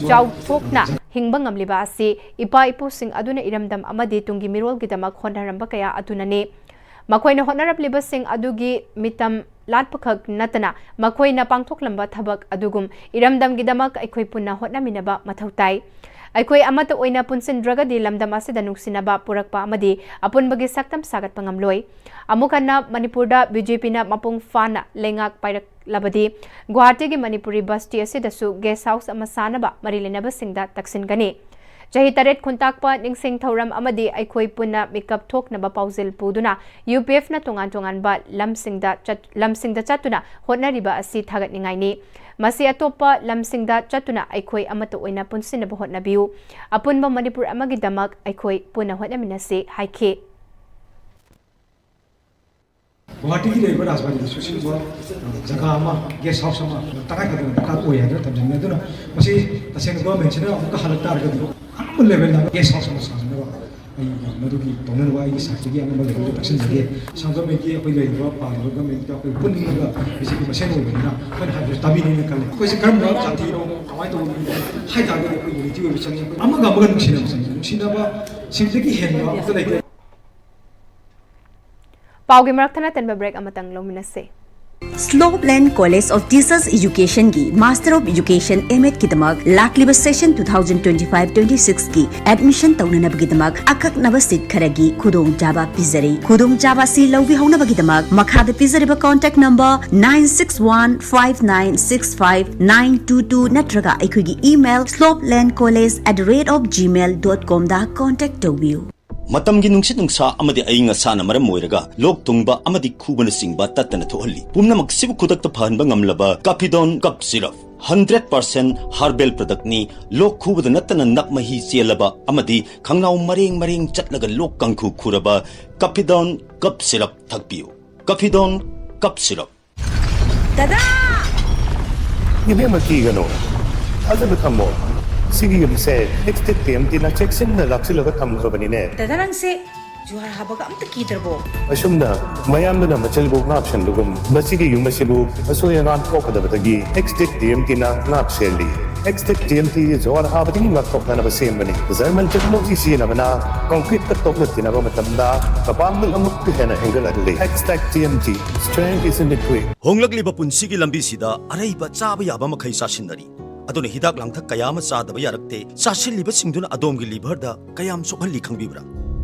ꯆꯥꯎꯊꯣꯛꯅ ꯍꯤꯡꯕ ꯉꯝꯂꯤꯕ ꯑꯁꯤ ꯏꯄꯥ ꯏꯄꯨꯁꯤꯡ ꯑꯗꯨꯅ ꯏꯔꯝꯗꯝ ꯑꯃꯗꯤ ꯇꯨꯡꯒꯤ ꯃꯤꯔꯣꯜꯒꯤꯗꯃꯛ ꯍꯣꯠꯅꯔꯝꯕ ꯀꯌꯥ ꯑꯗꯨꯅꯅꯤ꯫ ꯃꯈꯣꯏꯅ ꯍꯣꯠꯅꯔꯛꯂꯤꯕꯁꯤꯡ ꯑꯗꯨꯒꯤ ꯃꯤꯇꯝ ꯂꯥꯠꯄꯈꯛ ꯅꯠꯇꯅ ꯃꯈꯣꯏꯅ ꯄꯥꯡꯊꯣꯛꯂꯝꯕ ꯊꯕꯛ ꯑꯗꯨꯒꯨꯝ ꯏꯔꯝꯗꯝꯒꯤꯗꯃꯛ ꯑꯩꯈꯣꯏ ꯄꯨꯟꯅ ꯍꯣꯠꯅꯃꯤꯟꯅꯕ ꯃꯊꯧ ꯇꯥꯏ꯫ ꯑꯩꯈꯣꯏ ꯑꯃꯠꯇ ꯑꯣꯏꯅ ꯄꯨꯟꯁꯤꯟꯗ꯭ꯔꯒꯗꯤ ꯂꯝꯗꯝ ꯑꯁꯤꯗ ꯅꯨꯡꯁꯤꯅꯕ ꯄꯨꯔꯛꯄ ꯑꯃꯗꯤ ꯑꯄꯨꯟꯕꯒꯤ ꯁꯛꯇꯝ ꯁꯥꯒꯠꯄ ꯉꯝꯂꯣꯏ꯫ ꯑꯃꯨꯛ ꯍꯟꯅ ꯃꯅꯤꯄꯨꯔꯗ BJPꯅ ꯃꯄꯨꯡ ꯐꯥꯅ ꯂꯩꯉꯥꯛ ꯄꯥꯏꯔꯛꯂꯕꯗꯤ ꯒꯨꯋꯥꯍꯥꯇꯤꯒꯤ ꯃꯅꯤꯄꯨꯔꯤ ꯕꯁꯇꯤ ꯑꯁꯤꯗꯁꯨ guest house ꯑꯃ ꯁꯥꯅꯕ ꯃꯔꯤ ꯂꯩꯅꯕꯁꯤꯡꯗ ꯇꯛꯁꯤꯟꯒꯅꯤ꯫ ꯆꯍꯤ ꯇꯔꯦꯠ ꯈꯨꯟꯇꯥꯛꯄ ꯅꯤꯡꯁꯤꯡ ꯊꯧꯔꯝ ꯑꯃꯗꯤ ꯑꯩꯈꯣꯏ ꯄꯨꯟꯅ ꯃꯤꯀꯞ ꯊꯣꯛꯅꯕ ꯄꯥꯎꯖꯦꯜ ꯄꯨꯗꯨꯅ UPFꯅ ꯇꯣꯉꯥꯟ ꯇꯣꯉꯥꯟꯕ ꯂꯝꯁꯤꯡꯗ ꯆꯠ-, ꯂꯝꯁꯤꯡꯗ ꯆꯠꯇꯨꯅ ꯍꯣꯠꯅꯔꯤꯕ ꯑꯁꯤ ꯊꯥꯒꯠꯅꯤꯡꯉꯥꯏꯅꯤ꯫ ꯃꯁꯤ ꯑꯇꯣꯞꯄ ꯂꯝꯁꯤꯡꯗ ꯆꯠꯇꯨꯅ ꯑꯩꯈꯣꯏ ꯑꯃꯠꯇ ꯑꯣꯏꯅ ꯄꯨꯟꯁꯤꯟꯅꯕ ꯍꯣꯠꯅꯕꯤꯌꯨ꯫ ꯑꯄꯨꯟꯕ ꯃꯅꯤꯄꯨꯔ ꯑꯃꯒꯤꯗꯃꯛ ꯑꯩꯈꯣꯏ ꯄꯨꯟꯅ ꯍꯣꯠꯅꯃꯤꯟꯅꯁꯤ ꯍꯥꯏꯈꯤ꯫ ꯒꯨꯋꯥꯍꯥꯇꯤꯒꯤ ꯂꯩꯔꯤꯕ ꯔꯥꯖꯕꯥꯔꯤꯗꯁꯨ ꯁꯤꯒꯨꯝꯕ, ꯑ, ꯖꯒꯥ ꯑꯃ, guest house ꯑꯃ ꯇꯉꯥꯏ ꯐꯗꯅ ꯗꯔꯀꯥꯔ ꯑꯣꯏ ꯍꯥꯏꯗꯅ ꯊꯝꯖꯅꯤꯡꯉꯤ꯫ ꯑꯗꯨꯅ ꯃꯁꯤ ꯇꯁꯦꯡꯅ governmentꯁꯤꯅ ꯑꯃꯨꯛꯀ ꯍꯜꯂꯛ ꯇꯥꯔꯒꯗꯤ ꯑꯉꯝꯕ levelꯗ guest house ꯑꯃ ꯁꯥꯅꯅꯕ ꯑꯩ ꯃꯗꯨꯒꯤ ꯇꯧꯅꯅꯕ ꯑꯩꯒꯤ sideꯇꯒꯤ ꯑꯉꯝꯕ levelꯗ ꯇꯛꯁꯤꯟꯖꯒꯦ꯫ ꯑꯁꯥꯝ governmentꯀꯤ ꯑꯩꯈꯣꯏ ꯂꯩꯔꯤꯕ ꯄꯥꯜꯂꯤꯕ governmentꯇ ꯑꯩꯈꯣꯏ ꯄꯨꯟꯅꯤꯡꯉꯒ BJP ꯃꯁꯦꯟ ꯑꯣꯏꯕꯅꯤꯅ ꯑꯩꯈꯣꯏꯅ ꯍꯥꯏꯕꯁꯦ ꯇꯥꯕꯤꯅꯤꯅ ꯈꯜꯂꯤ꯫ ꯑꯩꯈꯣꯏꯁꯦ ꯀꯔꯝꯕ ꯖꯥꯇꯤꯅꯣ, ꯀꯃꯥꯏꯅ ꯇꯧꯕꯅꯣ ꯍꯥꯏ ꯇꯥꯔꯒꯗꯤ ꯑꯩꯈꯣꯏ unity ꯑꯣꯏꯕ ꯆꯪꯉꯤ꯫ ꯑꯃꯒ ꯑꯃꯒ ꯅꯨꯡꯁꯤꯅꯕ ꯆꯪꯉꯤ꯫ ꯅꯨꯡꯁꯤꯅꯕ ꯁꯤꯗꯒꯤ ꯍꯦꯟꯕ ꯑꯝꯇ ꯂꯩꯇꯦ꯫ ꯄꯥꯎꯒꯤ ꯃꯔꯛ ꯊꯠꯅ ꯇꯟꯕ break ꯑꯃꯇꯪ ꯂꯧꯃꯤꯟꯅꯁꯦ꯫ Slopeland College of Teachers Educationꯒꯤ Master of Education M.Edꯀꯤꯗꯃꯛ ꯂꯥꯛꯂꯤꯕ session two thousand twenty five twenty sixꯀꯤ admission ꯇꯧꯅꯅꯕꯒꯤꯗꯃꯛ ꯑꯀꯛꯅꯕ seat ꯈꯔꯒꯤ ꯈꯨꯗꯣꯡꯆꯥꯕ ꯄꯤꯖꯔꯤ꯫ ꯈꯨꯗꯣꯡꯆꯥꯕ ꯑꯁꯤ ꯂꯧꯕꯤꯍꯧꯅꯕꯒꯤꯗꯃꯛ ꯃꯈꯥꯗ ꯄꯤꯖꯔꯤꯕ contact number nine six one five nine six five nine two two ꯅꯠꯇ꯭ꯔꯒ ꯑꯩꯈꯣꯏꯒꯤ email slopelandcollege at the rate of gmail dot comꯗ contact ꯇꯧꯕꯤꯌꯨ꯫ ꯃꯇꯝꯒꯤ ꯅꯨꯡꯁꯤꯠ ꯅꯨꯡꯁꯥ ꯑꯃꯗꯤ ꯑꯏꯪ ꯑꯁꯥꯅ ꯃꯔꯝ ꯑꯣꯏꯔꯒ ꯂꯣꯛ ꯊꯨꯡꯕ ꯑꯃꯗꯤ ꯈꯨꯕꯅꯆꯤꯡꯕ ꯇꯠꯇꯅ ꯊꯣꯛꯍꯜꯂꯤ꯫ ꯄꯨꯝꯅꯃꯛꯁꯤꯕꯨ ꯈꯨꯗꯛꯇ ꯐꯍꯟꯕ ꯉꯝꯂꯕ Kafidon Cough Syrup, hundred percent herbal productꯅꯤ꯫ ꯂꯣꯛ ꯈꯨꯕꯗ ꯅꯠꯇꯅ ꯅꯞ ꯃꯍꯤ ꯆꯦꯜꯂꯕ ꯑꯃꯗꯤ ꯈꯪꯅꯥꯎ ꯃꯔꯦꯡ ꯃꯔꯦꯡ ꯆꯠꯂꯒ ꯂꯣꯛ ꯀꯥꯡꯈꯨ ꯈꯨꯔꯕ Kafidon Cough Syrup ꯊꯛꯄꯤꯌꯨ꯫ Kafidon Cough Syrup꯫ ꯗꯗꯥ! ꯏꯕꯦꯝꯃ, ꯀꯤꯒꯅꯨ꯫ ꯊꯥꯖꯕ ꯊꯝꯃꯣ꯫ ꯁꯤꯒꯤ ꯌꯨꯝꯁꯦ ꯑꯦꯛꯁꯇꯦꯛ ꯇꯤ ꯑꯦꯝ ꯇꯤꯅ ꯆꯦꯛꯁꯤꯟꯅ ꯂꯥꯛꯁꯤꯜꯂꯒ ꯊꯝꯈ꯭ꯔꯕꯅꯤꯅꯦ꯫ ꯗꯗꯥ, ꯅꯪꯁꯦ ꯖꯨꯍꯥꯔ ꯍꯥꯕꯒ ꯑꯝꯇ ꯀꯤꯗ꯭ꯔꯕꯣ? ꯑꯁꯨꯝꯅ ꯃꯌꯥꯝꯗꯨꯅ ꯃꯆꯜꯕꯨ ꯉꯥꯛꯁꯦꯟꯕꯒꯨꯝ, ꯃꯁꯤꯒꯤ ꯌꯨꯝ ꯑꯁꯤꯕꯨ ꯑꯁꯣꯏ ꯑꯉꯥꯝ ꯊꯣꯛꯀꯗꯕꯗꯒꯤ ꯑꯦꯛꯁꯇꯦꯛ ꯇꯤ ꯑꯦꯝ ꯇꯤꯅ ꯉꯥꯛ ꯁꯦꯜꯂꯤ꯫ ꯑꯦꯛꯁꯇꯦꯛ ꯇꯤ ꯑꯦꯝ ꯇꯤ ꯖꯨꯍꯥꯔ ꯍꯥꯕꯗꯒꯤ ꯉꯥꯛꯊꯣꯛꯅꯅꯕ ꯁꯦꯝꯕꯅꯤ꯫ ꯖꯔꯃꯟ ꯇꯦꯛꯅꯣꯂꯣꯖꯤ ꯁꯤꯖꯤꯟꯅꯕꯅ ꯀꯪꯀ꯭ꯔꯤꯠꯀ ꯇꯣꯛꯅ ꯇꯤꯟꯅꯕ ꯃꯇꯝꯗ ꯀꯕꯥꯡꯗ ꯑꯃꯨꯛꯀ ꯍꯦꯟꯅ ꯍꯦꯟꯒꯠꯍꯜꯂꯤ꯫ ꯑꯦꯛꯁꯇꯦꯛ T M T, strength is in the quick. ꯍꯣꯡꯂꯛꯂꯤꯕ ꯄꯨꯟꯁꯤꯒꯤ ꯂꯝꯕꯤꯁꯤꯗ ꯑꯔꯩꯕ ꯆꯥꯕ ꯌꯥꯕ ꯃꯈꯩ ꯆꯥꯁꯤꯟꯅꯔꯤ꯫ ꯑꯗꯨꯅ ꯍꯤꯗꯥꯛ ꯂꯥꯡꯊꯛ ꯀꯌꯥ ꯑꯃ ꯆꯥꯗꯕ ꯌꯥꯔꯛꯇꯦ꯫ ꯆꯥꯁꯤꯜꯂꯤꯕꯁꯤꯡꯗꯨꯅ ꯑꯗꯣꯝꯒꯤ ꯂꯤꯚꯔꯗ ꯀꯌꯥꯝ ꯁꯣꯛꯍꯜꯂꯤ ꯈꯪꯕꯤꯕ꯭ꯔꯥ?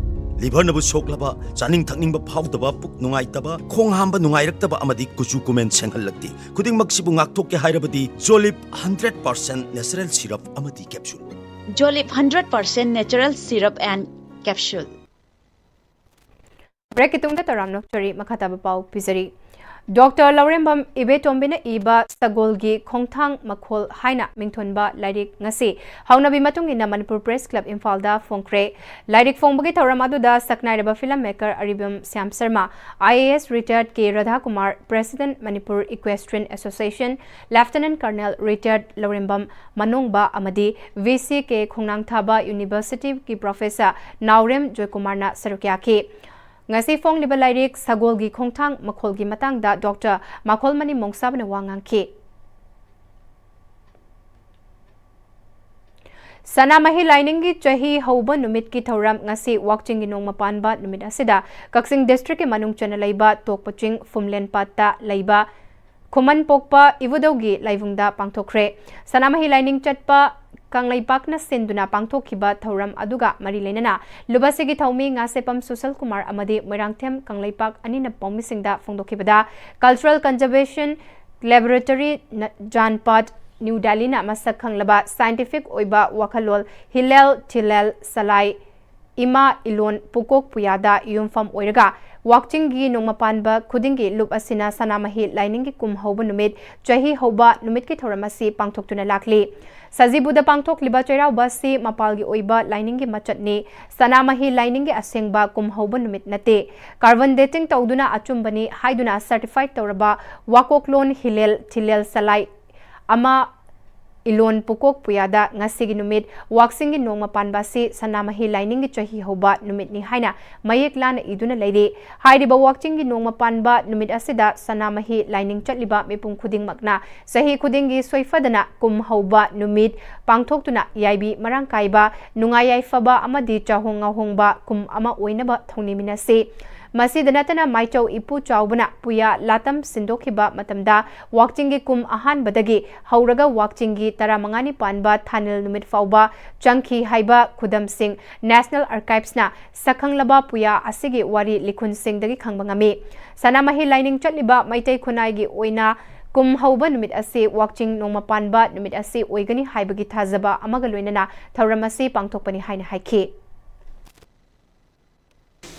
ꯂꯤꯚꯔꯅꯕꯨ ꯁꯣꯛꯂꯕ, ꯆꯥꯅꯤꯡ ꯊꯛꯅꯤꯡꯕ ꯐꯥꯎꯗꯕ, ꯄꯨꯛ ꯅꯨꯡꯉꯥꯏꯇꯕ, ꯈꯣꯡ ꯍꯥꯝꯕ ꯅꯨꯡꯉꯥꯏꯔꯛꯇꯕ ꯑꯃꯗꯤ ꯀꯨꯆꯨ ꯀꯨꯃꯦꯟ ꯁꯦꯡꯍꯜꯂꯛꯇꯦ꯫ ꯈꯨꯗꯤꯡꯃꯛꯁꯤꯕꯨ ꯉꯥꯛꯊꯣꯛꯀꯦ ꯍꯥꯏꯔꯕꯗꯤ Jolib hundred percent natural syrup ꯑꯃꯗꯤ capsule꯫ Jolib hundred percent natural syrup and capsule꯫ ꯕ꯭ꯔꯦꯛꯀꯤ ꯇꯨꯡꯗ ꯇꯔꯥꯝꯅ ꯑꯣꯛꯆꯔꯤ꯫ ꯃꯈꯥ ꯇꯥꯕ ꯄꯥꯎ ꯄꯤꯖꯔꯤ꯫ ꯗꯣꯛꯇꯔ ꯂꯧꯔꯦꯝꯕꯝ ꯏꯕꯦꯇꯣꯝꯕꯤꯅ ꯏꯕ ꯁꯒꯣꯜꯒꯤ ꯈꯣꯡꯊꯥꯡ ꯃꯈꯣꯜ ꯍꯥꯏꯅ ꯃꯤꯡꯊꯣꯟꯕ ꯂꯥꯏꯔꯤꯛ ꯉꯁꯤ ꯍꯧꯅꯕꯤ ꯃꯇꯨꯡ ꯏꯟꯅ ꯃꯅꯤꯄꯨꯔ ꯄ꯭ꯔꯦꯁ ꯀ꯭ꯂꯕ ꯏꯝꯐꯥꯜꯗ ꯐꯣꯡꯈ꯭ꯔꯦ꯫ ꯂꯥꯏꯔꯤꯛ ꯐꯣꯡꯕꯒꯤ ꯊꯧꯔꯝ ꯑꯗꯨꯗ ꯁꯛꯅꯥꯏꯔꯕ filmmaker Aribam Syam Sharma, I A S retired K Radhakumar, president Manipur equestrian association, lieutenant colonel retired Lourembam Manongba ꯑꯃꯗꯤ ꯚꯤ ꯁꯤ ꯀꯦ ꯈꯣꯡꯅꯥꯡꯊꯥꯕ ꯌꯨꯅꯤꯚꯔꯁꯤꯇꯤꯒꯤ ꯄ꯭ꯔꯣꯐꯦꯁꯔ ꯅꯥꯎꯔꯦꯝ ꯖꯣꯏꯀꯨꯃꯥꯔꯅ ꯁꯔꯨꯛ ꯌꯥꯈꯤ꯫ ꯉꯁꯤ ꯐꯣꯡꯂꯤꯕ ꯂꯥꯏꯔꯤꯛ ꯁꯒꯣꯜꯒꯤ ꯈꯣꯡꯊꯥꯡ ꯃꯈꯣꯜꯒꯤ ꯃꯇꯥꯡꯗ ꯗꯣꯛꯇꯔ ꯃꯥꯈꯣꯜꯃꯅꯤ ꯃꯣꯡꯁꯥꯕꯅ ꯋꯥ ꯉꯥꯡꯈꯤ꯫ ꯁꯅꯥꯃꯍꯤ ꯂꯥꯏꯅꯤꯡꯒꯤ ꯆꯍꯤ ꯍꯧꯕ ꯅꯨꯃꯤꯠꯀꯤ ꯊꯧꯔꯝ ꯉꯁꯤ ꯋꯥꯛꯆꯤꯡꯒꯤ ꯅꯣꯡꯃ ꯄꯥꯟꯕ ꯅꯨꯃꯤꯠ ꯑꯁꯤꯗ ꯀꯛꯆꯤꯡ ꯗꯤꯁꯇ꯭ꯔꯤꯛꯀꯤ ꯃꯅꯨꯡ ꯆꯟꯅ ꯂꯩꯕ ꯇꯣꯛꯄ ꯆꯤꯡ ꯐꯨꯝꯂꯦꯟ ꯄꯥꯠꯇ ꯂꯩꯕ ꯈꯨꯃꯟ ꯄꯣꯛꯄ ꯏꯕꯨꯙꯧꯒꯤ ꯂꯥꯏꯕꯨꯡꯗ ꯄꯥꯡꯊꯣꯛꯈ꯭ꯔꯦ꯫ ꯁꯅꯥꯃꯍꯤ ꯂꯥꯏꯅꯤꯡ ꯆꯠꯄ ꯀꯪꯂꯩꯄꯥꯛꯅ ꯁꯤꯟꯗꯨꯅ ꯄꯥꯡꯊꯣꯛꯈꯤꯕ ꯊꯧꯔꯝ ꯑꯗꯨꯒ ꯃꯔꯤ ꯂꯩꯅꯅ ꯂꯨꯞ ꯑꯁꯤꯒꯤ ꯊꯧꯃꯤ ꯉꯥꯁꯦꯄꯝ ꯁꯨꯁꯜ ꯀꯨꯃꯥꯔ ꯑꯃꯗꯤ ꯃꯣꯏꯔꯥꯡꯊꯦꯝ ꯀꯪꯂꯩꯄꯥꯛ ꯑꯅꯤꯅ ꯄꯥꯎꯃꯤꯁꯤꯡꯗ ꯐꯣꯡꯗꯣꯛꯈꯤꯕꯗ, Cultural Conservation Laboratory, ꯖꯥꯟꯄꯥꯠ, ꯅ꯭ꯌꯨ ꯗꯦꯜꯂꯤꯅ ꯃꯁꯛ ꯈꯪꯂꯕ scientific ꯑꯣꯏꯕ ꯋꯥꯈꯜꯂꯣꯟ ꯍꯤꯂꯦꯜ ꯊꯤꯂꯦꯜ ꯁꯂꯥꯏ ꯏꯃꯥ ꯏꯂꯣꯟ ꯄꯨꯀꯣꯛ ꯄꯨꯌꯥꯗ ꯌꯨꯝꯐꯝ ꯑꯣꯏꯔꯒ ꯋꯥꯛꯆꯤꯡꯒꯤ ꯅꯣꯡꯃ ꯄꯥꯟꯕ ꯈꯨꯗꯤꯡꯒꯤ ꯂꯨꯞ ꯑꯁꯤꯅ ꯁꯅꯥꯃꯍꯤ ꯂꯥꯏꯅꯤꯡꯒꯤ ꯀꯨꯝ ꯍꯧꯕ ꯅꯨꯃꯤꯠ, ꯆꯍꯤ ꯍꯧꯕ ꯅꯨꯃꯤꯠꯀꯤ ꯊꯧꯔꯝ ꯑꯁꯤ ꯄꯥꯡꯊꯣꯛꯇꯨꯅ ꯂꯥꯛꯂꯤ꯫ ꯁꯖꯤꯕꯨꯗ ꯄꯥꯡꯊꯣꯛꯂꯤꯕ ꯆꯩꯔꯥꯎꯕ ꯑꯁꯤ ꯃꯄꯥꯜꯒꯤ ꯑꯣꯏꯕ ꯂꯥꯏꯅꯤꯡꯒꯤ ꯃꯆꯠꯅꯤ꯫ ꯁꯅꯥꯃꯍꯤ ꯂꯥꯏꯅꯤꯡꯒꯤ ꯑꯁꯦꯡꯕ ꯀꯨꯝ ꯍꯧꯕ ꯅꯨꯃꯤꯠ ꯅꯠꯇꯦ꯫ Carbon dating ꯇꯧꯗꯨꯅ ꯑꯆꯨꯝꯕꯅꯤ ꯍꯥꯏꯗꯨꯅ certified ꯇꯧꯔꯕ ꯋꯥꯀꯣꯛꯂꯣꯟ ꯍꯤꯂꯦꯜ ꯊꯤꯂꯦꯜ ꯁꯂꯥꯏ ꯑꯃ ꯏꯂꯣꯟ ꯄꯨꯀꯣꯛ ꯄꯨꯌꯥꯗ ꯉꯁꯤꯒꯤ ꯅꯨꯃꯤꯠ ꯋꯥꯛꯆꯤꯡꯒꯤ ꯅꯣꯡꯃ ꯄꯥꯟꯕ ꯑꯁꯤ ꯁꯅꯥꯃꯍꯤ ꯂꯥꯏꯅꯤꯡꯒꯤ ꯆꯍꯤ ꯍꯧꯕ ꯅꯨꯃꯤꯠꯅꯤ ꯍꯥꯏꯅ ꯃꯌꯦꯛ ꯂꯥꯅ ꯏꯗꯨꯅ ꯂꯩꯔꯤ꯫ ꯍꯥꯏꯔꯤꯕ ꯋꯥꯛꯆꯤꯡꯒꯤ ꯅꯣꯡꯃ ꯄꯥꯟꯕ ꯅꯨꯃꯤꯠ ꯑꯁꯤꯗ ꯁꯅꯥꯃꯍꯤ ꯂꯥꯏꯅꯤꯡ ꯆꯠꯂꯤꯕ ꯃꯤꯄꯨꯝ ꯈꯨꯗꯤꯡꯃꯛꯅ ꯆꯍꯤ ꯈꯨꯗꯤꯡꯒꯤ ꯁꯣꯏꯐꯗꯅ ꯀꯨꯝ ꯍꯧꯕ ꯅꯨꯃꯤꯠ ꯄꯥꯡꯊꯣꯛꯇꯨꯅ ꯌꯥꯏꯕꯤ ꯃꯔꯥꯡ ꯀꯥꯏꯕ, ꯅꯨꯡꯉꯥꯏ ꯌꯥꯏꯐꯕ ꯑꯃꯗꯤ ꯆꯥꯍꯣꯡ ꯉꯥꯍꯣꯡꯕ ꯀꯨꯝ ꯑꯃ ꯑꯣꯏꯅꯕ ꯊꯧꯅꯤꯃꯤꯟꯅꯁꯤ꯫ ꯃꯁꯤꯗ ꯅꯠꯇꯅ ꯃꯥꯏꯆꯧ ꯏꯄꯨ ꯆꯥꯎꯕꯅ ꯄꯨꯌꯥ ꯂꯥꯇꯝ ꯁꯤꯟꯗꯣꯛꯈꯤꯕ ꯃꯇꯝꯗ ꯋꯥꯛꯆꯤꯡꯒꯤ ꯀꯨꯝ ꯑꯍꯥꯟꯕꯗꯒꯤ ꯍꯧꯔꯒ ꯋꯥꯛꯆꯤꯡꯒꯤ ꯇꯔꯥꯃꯉꯥꯅꯤ ꯄꯥꯟꯕ ꯊꯥꯅꯤꯜ ꯅꯨꯃꯤꯠ ꯐꯥꯎꯕ ꯆꯪꯈꯤ ꯍꯥꯏꯕ ꯈꯨꯗꯝꯁꯤꯡ National Archivesꯅ ꯁꯛꯈꯪꯂꯕ ꯄꯨꯌꯥ ꯑꯁꯤꯒꯤ ꯋꯥꯔꯤ ꯂꯤꯈꯨꯟꯁꯤꯡꯗꯒꯤ ꯈꯪꯕ ꯉꯝꯃꯤ꯫ ꯁꯅꯥꯃꯍꯤ ꯂꯥꯏꯅꯤꯡ ꯆꯠꯂꯤꯕ ꯃꯩꯇꯩ ꯈꯨꯟꯅꯥꯏꯒꯤ ꯑꯣꯏꯅ ꯀꯨꯝ ꯍꯧꯕ ꯅꯨꯃꯤꯠ ꯑꯁꯤ ꯋꯥꯛꯆꯤꯡ ꯅꯣꯡꯃ ꯄꯥꯟꯕ ꯅꯨꯃꯤꯠ ꯑꯁꯤ ꯑꯣꯏꯒꯅꯤ ꯍꯥꯏꯕꯒꯤ ꯊꯥꯖꯕ ꯑꯃꯒ ꯂꯣꯏꯅꯅ ꯊꯧꯔꯝ ꯑꯁꯤ ꯄꯥꯡꯊꯣꯛꯄꯅꯤ ꯍꯥꯏꯅ ꯍꯥꯏꯈꯤ꯫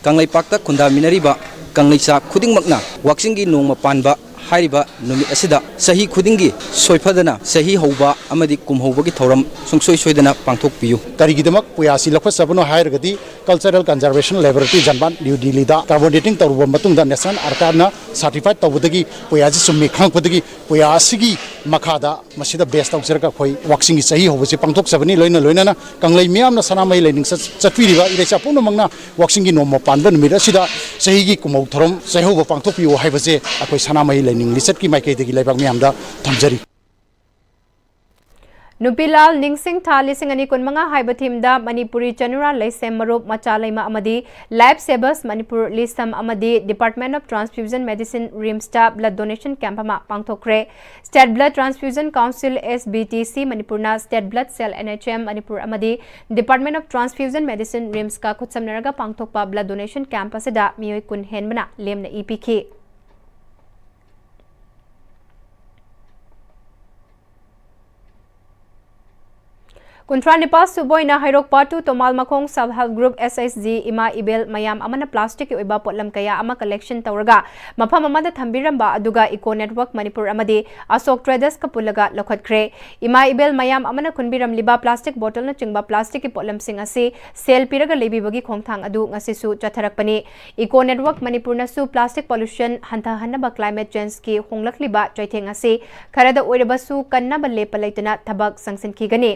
ꯀꯪꯂꯩꯄꯥꯛꯇ ꯈꯨꯟꯗꯥꯃꯤꯟꯅꯔꯤꯕ ꯀꯪꯂꯩꯆꯥ ꯈꯨꯗꯤꯡꯃꯛꯅ ꯋꯥꯛꯆꯤꯡꯒꯤ ꯅꯣꯡꯃ ꯄꯥꯟꯕ ꯍꯥꯏꯔꯤꯕ ꯅꯨꯃꯤꯠ ꯑꯁꯤꯗ ꯆꯍꯤ ꯈꯨꯗꯤꯡꯒꯤ ꯁꯣꯏꯐꯗꯅ ꯆꯍꯤ ꯍꯧꯕ ꯑꯃꯗꯤ ꯀꯨꯝꯍꯧꯕꯒꯤ ꯊꯧꯔꯝ ꯁꯨꯡꯁꯣꯏ ꯁꯣꯏꯗꯅ ꯄꯥꯡꯊꯣꯛꯄꯤꯌꯨ꯫ ꯀꯔꯤꯒꯤꯗꯃꯛ ꯄꯨꯌꯥꯁꯤ ꯂꯧꯈꯠꯆꯕꯅꯣ ꯍꯥꯏꯔꯒꯗꯤ, Cultural Conservation Laboratory ꯖꯥꯟꯕꯥꯠ ꯅ꯭ꯌꯨ ꯗꯤꯜꯂꯤꯗ carbon dating ꯇꯧꯔꯨꯕ ꯃꯇꯨꯡꯗ National Archiveꯅ certified ꯇꯧꯕꯗꯒꯤ ꯄꯨꯌꯥꯁꯤ ꯆꯨꯝꯃꯤ ꯈꯪꯂꯛꯄꯗꯒꯤ ꯄꯨꯌꯥ ꯑꯁꯤꯒꯤ ꯃꯈꯥꯗ ꯃꯁꯤꯗ base ꯇꯧꯖꯔꯒ ꯑꯩꯈꯣꯏ ꯋꯥꯛꯆꯤꯡꯒꯤ ꯆꯍꯤ ꯍꯧꯕꯁꯤ ꯄꯥꯡꯊꯣꯛꯆꯕꯅꯤ꯫ ꯂꯣꯏꯅ ꯂꯣꯏꯅꯅ ꯀꯪꯂꯩ ꯃꯤꯌꯥꯝꯅ ꯁꯅꯥꯃꯍꯤ ꯂꯥꯏꯅꯤꯡ ꯆꯠ-, ꯆꯠꯄꯤꯔꯤꯕ ꯏꯔꯩꯆꯥ ꯄꯨꯝꯅꯃꯛꯅ ꯋꯥꯛꯆꯤꯡꯒꯤ ꯅꯣꯡꯃ ꯄꯥꯟꯕ ꯅꯨꯃꯤꯠ ꯑꯁꯤꯗ ꯆꯍꯤꯒꯤ ꯀꯨꯝꯍꯧ ꯊꯧꯔꯝ ꯆꯩꯍꯧꯕ ꯄꯥꯡꯊꯣꯛꯄꯤꯌꯨ ꯍꯥꯏꯕꯁꯦ ꯑꯩꯈꯣꯏ ꯁꯅꯥꯃꯍꯤ ꯂꯥꯏꯅꯤꯡ ꯂꯤꯆꯠꯀꯤ ꯃꯥꯏꯀꯩꯗꯒꯤ ꯂꯩꯕꯥꯛ ꯃꯤꯌꯥꯝꯗ ꯊꯝꯖꯔꯤ꯫ ꯅꯨꯄꯤꯂꯥꯜ ꯅꯤꯡꯁꯤꯡ ꯊꯥ ꯂꯤꯁꯤꯡ ꯑꯅꯤ ꯀꯨꯟꯃꯉꯥ ꯍꯥꯏꯕ theme ꯗ ꯃꯅꯤꯄꯨꯔꯤ ꯆꯅꯨꯔꯥ ꯂꯩꯁꯦꯝ ꯃꯔꯨꯞ ꯃꯆꯥ ꯂꯩꯃ ꯑꯃꯗꯤ Life Savers ꯃꯅꯤꯄꯨꯔ ꯂꯤꯁꯝ ꯑꯃꯗꯤ Department of Transfusion Medicine RIMS ꯇ blood donation camp ꯑꯃ ꯄꯥꯡꯊꯣꯛꯈ꯭ꯔꯦ꯫ State Blood Transfusion Council, S B T C, ꯃꯅꯤꯄꯨꯔꯅ State Blood Cell, N H M, Manipur ꯑꯃꯗꯤ Department of Transfusion Medicine, RIMS ꯀ ꯈꯨꯠꯁꯝꯅꯔꯒ ꯄꯥꯡꯊꯣꯛꯄ blood donation camp ꯑꯁꯤꯗ ꯃꯤꯑꯣꯏ ꯀꯨꯟ ꯍꯦꯟꯕꯅ ꯂꯦꯝꯅ ꯏ ꯄꯤꯈꯤ꯫ ꯀꯨꯟꯊ꯭ꯔꯥ ꯅꯤꯄꯥꯜ ꯁꯨꯕ ꯑꯣꯏꯅ ꯍꯩꯔꯣꯛ ꯄꯥꯠ ꯇꯨ ꯇꯣꯃꯥꯜ ꯃꯈꯣꯡ Self Help Group, S H G, ꯏꯃꯥ ꯏꯕꯦꯜ ꯃꯌꯥꯝ ꯑꯃꯅ plastic ꯀꯤ ꯑꯣꯏꯕ ꯄꯣꯠꯂꯝ ꯀꯌꯥ ꯑꯃ collection ꯇꯧꯔꯒ ꯃꯐꯝ ꯑꯃꯗ ꯊꯝꯕꯤꯔꯝꯕ ꯑꯗꯨꯒ Eco Network ꯃꯅꯤꯄꯨꯔ ꯑꯃꯗꯤ ꯑꯁꯣꯛ Traders ꯀ ꯄꯨꯜꯂꯒ ꯂꯧꯈꯠꯈ꯭ꯔꯦ꯫ ꯏꯃꯥ ꯏꯕꯦꯜ ꯃꯌꯥꯝ ꯑꯃꯅ ꯈꯨꯟꯕꯤꯔꯝꯂꯤꯕ plastic bottle ꯅꯆꯤꯡꯕ plastic ꯀꯤ ꯄꯣꯠꯂꯝꯁꯤꯡ ꯑꯁꯤ sale ꯄꯤꯔꯒ ꯂꯩꯕꯤꯕꯒꯤ ꯈꯣꯡꯊꯥꯡ ꯑꯗꯨ ꯉꯁꯤꯁꯨ ꯆꯠꯊꯔꯛꯄꯅꯤ꯫ Eco Network ꯃꯅꯤꯄꯨꯔꯅꯁꯨ plastic pollution ꯍꯟꯊꯍꯟꯅꯕ climate change ꯀꯤ ꯍꯣꯡꯂꯛꯂꯤꯕ ꯆꯩꯊꯦꯡ ꯑꯁꯤ ꯈꯔꯗ ꯑꯣꯏꯔꯕꯁꯨ ꯀꯟꯅꯕ ꯂꯦꯞꯄ ꯂꯩꯇꯅ ꯊꯕꯛ ꯆꯪꯁꯤꯟꯈꯤꯒꯅꯤ꯫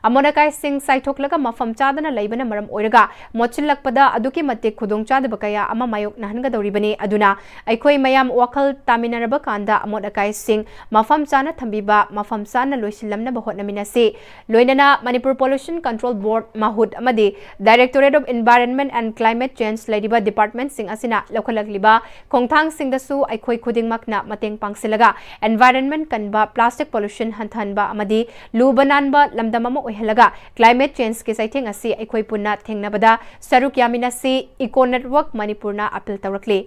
ꯑꯃꯣꯠ ꯑꯀꯥꯏꯁꯤꯡ ꯆꯥꯏꯊꯣꯛꯂꯒ ꯃꯐꯝ ꯆꯥꯗꯅ ꯂꯩꯕꯅ ꯃꯔꯝ ꯑꯣꯏꯔꯒ ꯃꯣꯠꯁꯤꯜꯂꯛꯄꯗ ꯑꯗꯨꯛꯀꯤ ꯃꯇꯤꯛ ꯈꯨꯗꯣꯡꯆꯥꯗꯕ ꯀꯌꯥ ꯑꯃ ꯃꯥꯌꯣꯛꯅꯍꯟꯒꯗꯧꯔꯤꯕꯅꯤ꯫ ꯑꯗꯨꯅ ꯑꯩꯈꯣꯏ ꯃꯌꯥꯝ ꯋꯥꯈꯜ ꯇꯥꯃꯤꯟꯅꯔꯕ ꯀꯥꯟꯗ ꯑꯃꯣꯠ ꯑꯀꯥꯏꯁꯤꯡ ꯃꯐꯝ ꯆꯥꯅ ꯊꯝꯕꯤꯕ, ꯃꯐꯝ ꯆꯥꯅ ꯂꯣꯏꯁꯤꯜꯂꯝꯅꯕ ꯍꯣꯠꯅꯃꯤꯟꯅꯁꯤ꯫ ꯂꯣꯏꯅꯅ Manipur Pollution Control Board, ꯃꯍꯨꯠ, ꯑꯃꯗꯤ Directorate of Environment and Climate Change ꯂꯩꯔꯤꯕ department ꯁꯤꯡ ꯑꯁꯤꯅ ꯂꯧꯈꯠꯂꯛꯂꯤꯕ ꯈꯣꯡꯊꯥꯡꯁꯤꯡꯗꯁꯨ ꯑꯩꯈꯣꯏ ꯈꯨꯗꯤꯡꯃꯛꯅ ꯃꯇꯦꯡ ꯄꯥꯡꯁꯤꯜꯂꯒ environment ꯀꯟꯕ, plastic pollution ꯍꯟꯊꯍꯟꯕ ꯑꯃꯗꯤ ꯂꯨꯕ ꯅꯥꯟꯕ ꯂꯝꯗꯝ ꯑꯃ ꯑꯣꯏꯍꯜꯂꯒ climate change ꯀꯤ ꯆꯩꯊꯦꯡ ꯑꯁꯤ ꯑꯩꯈꯣꯏ ꯄꯨꯟꯅ ꯊꯦꯡꯅꯕꯗ ꯁꯔꯨꯛ ꯌꯥꯃꯤꯟꯅꯁꯤ, Eco Network ꯃꯅꯤꯄꯨꯔꯅ appeal ꯇꯧꯔꯛꯂꯤ꯫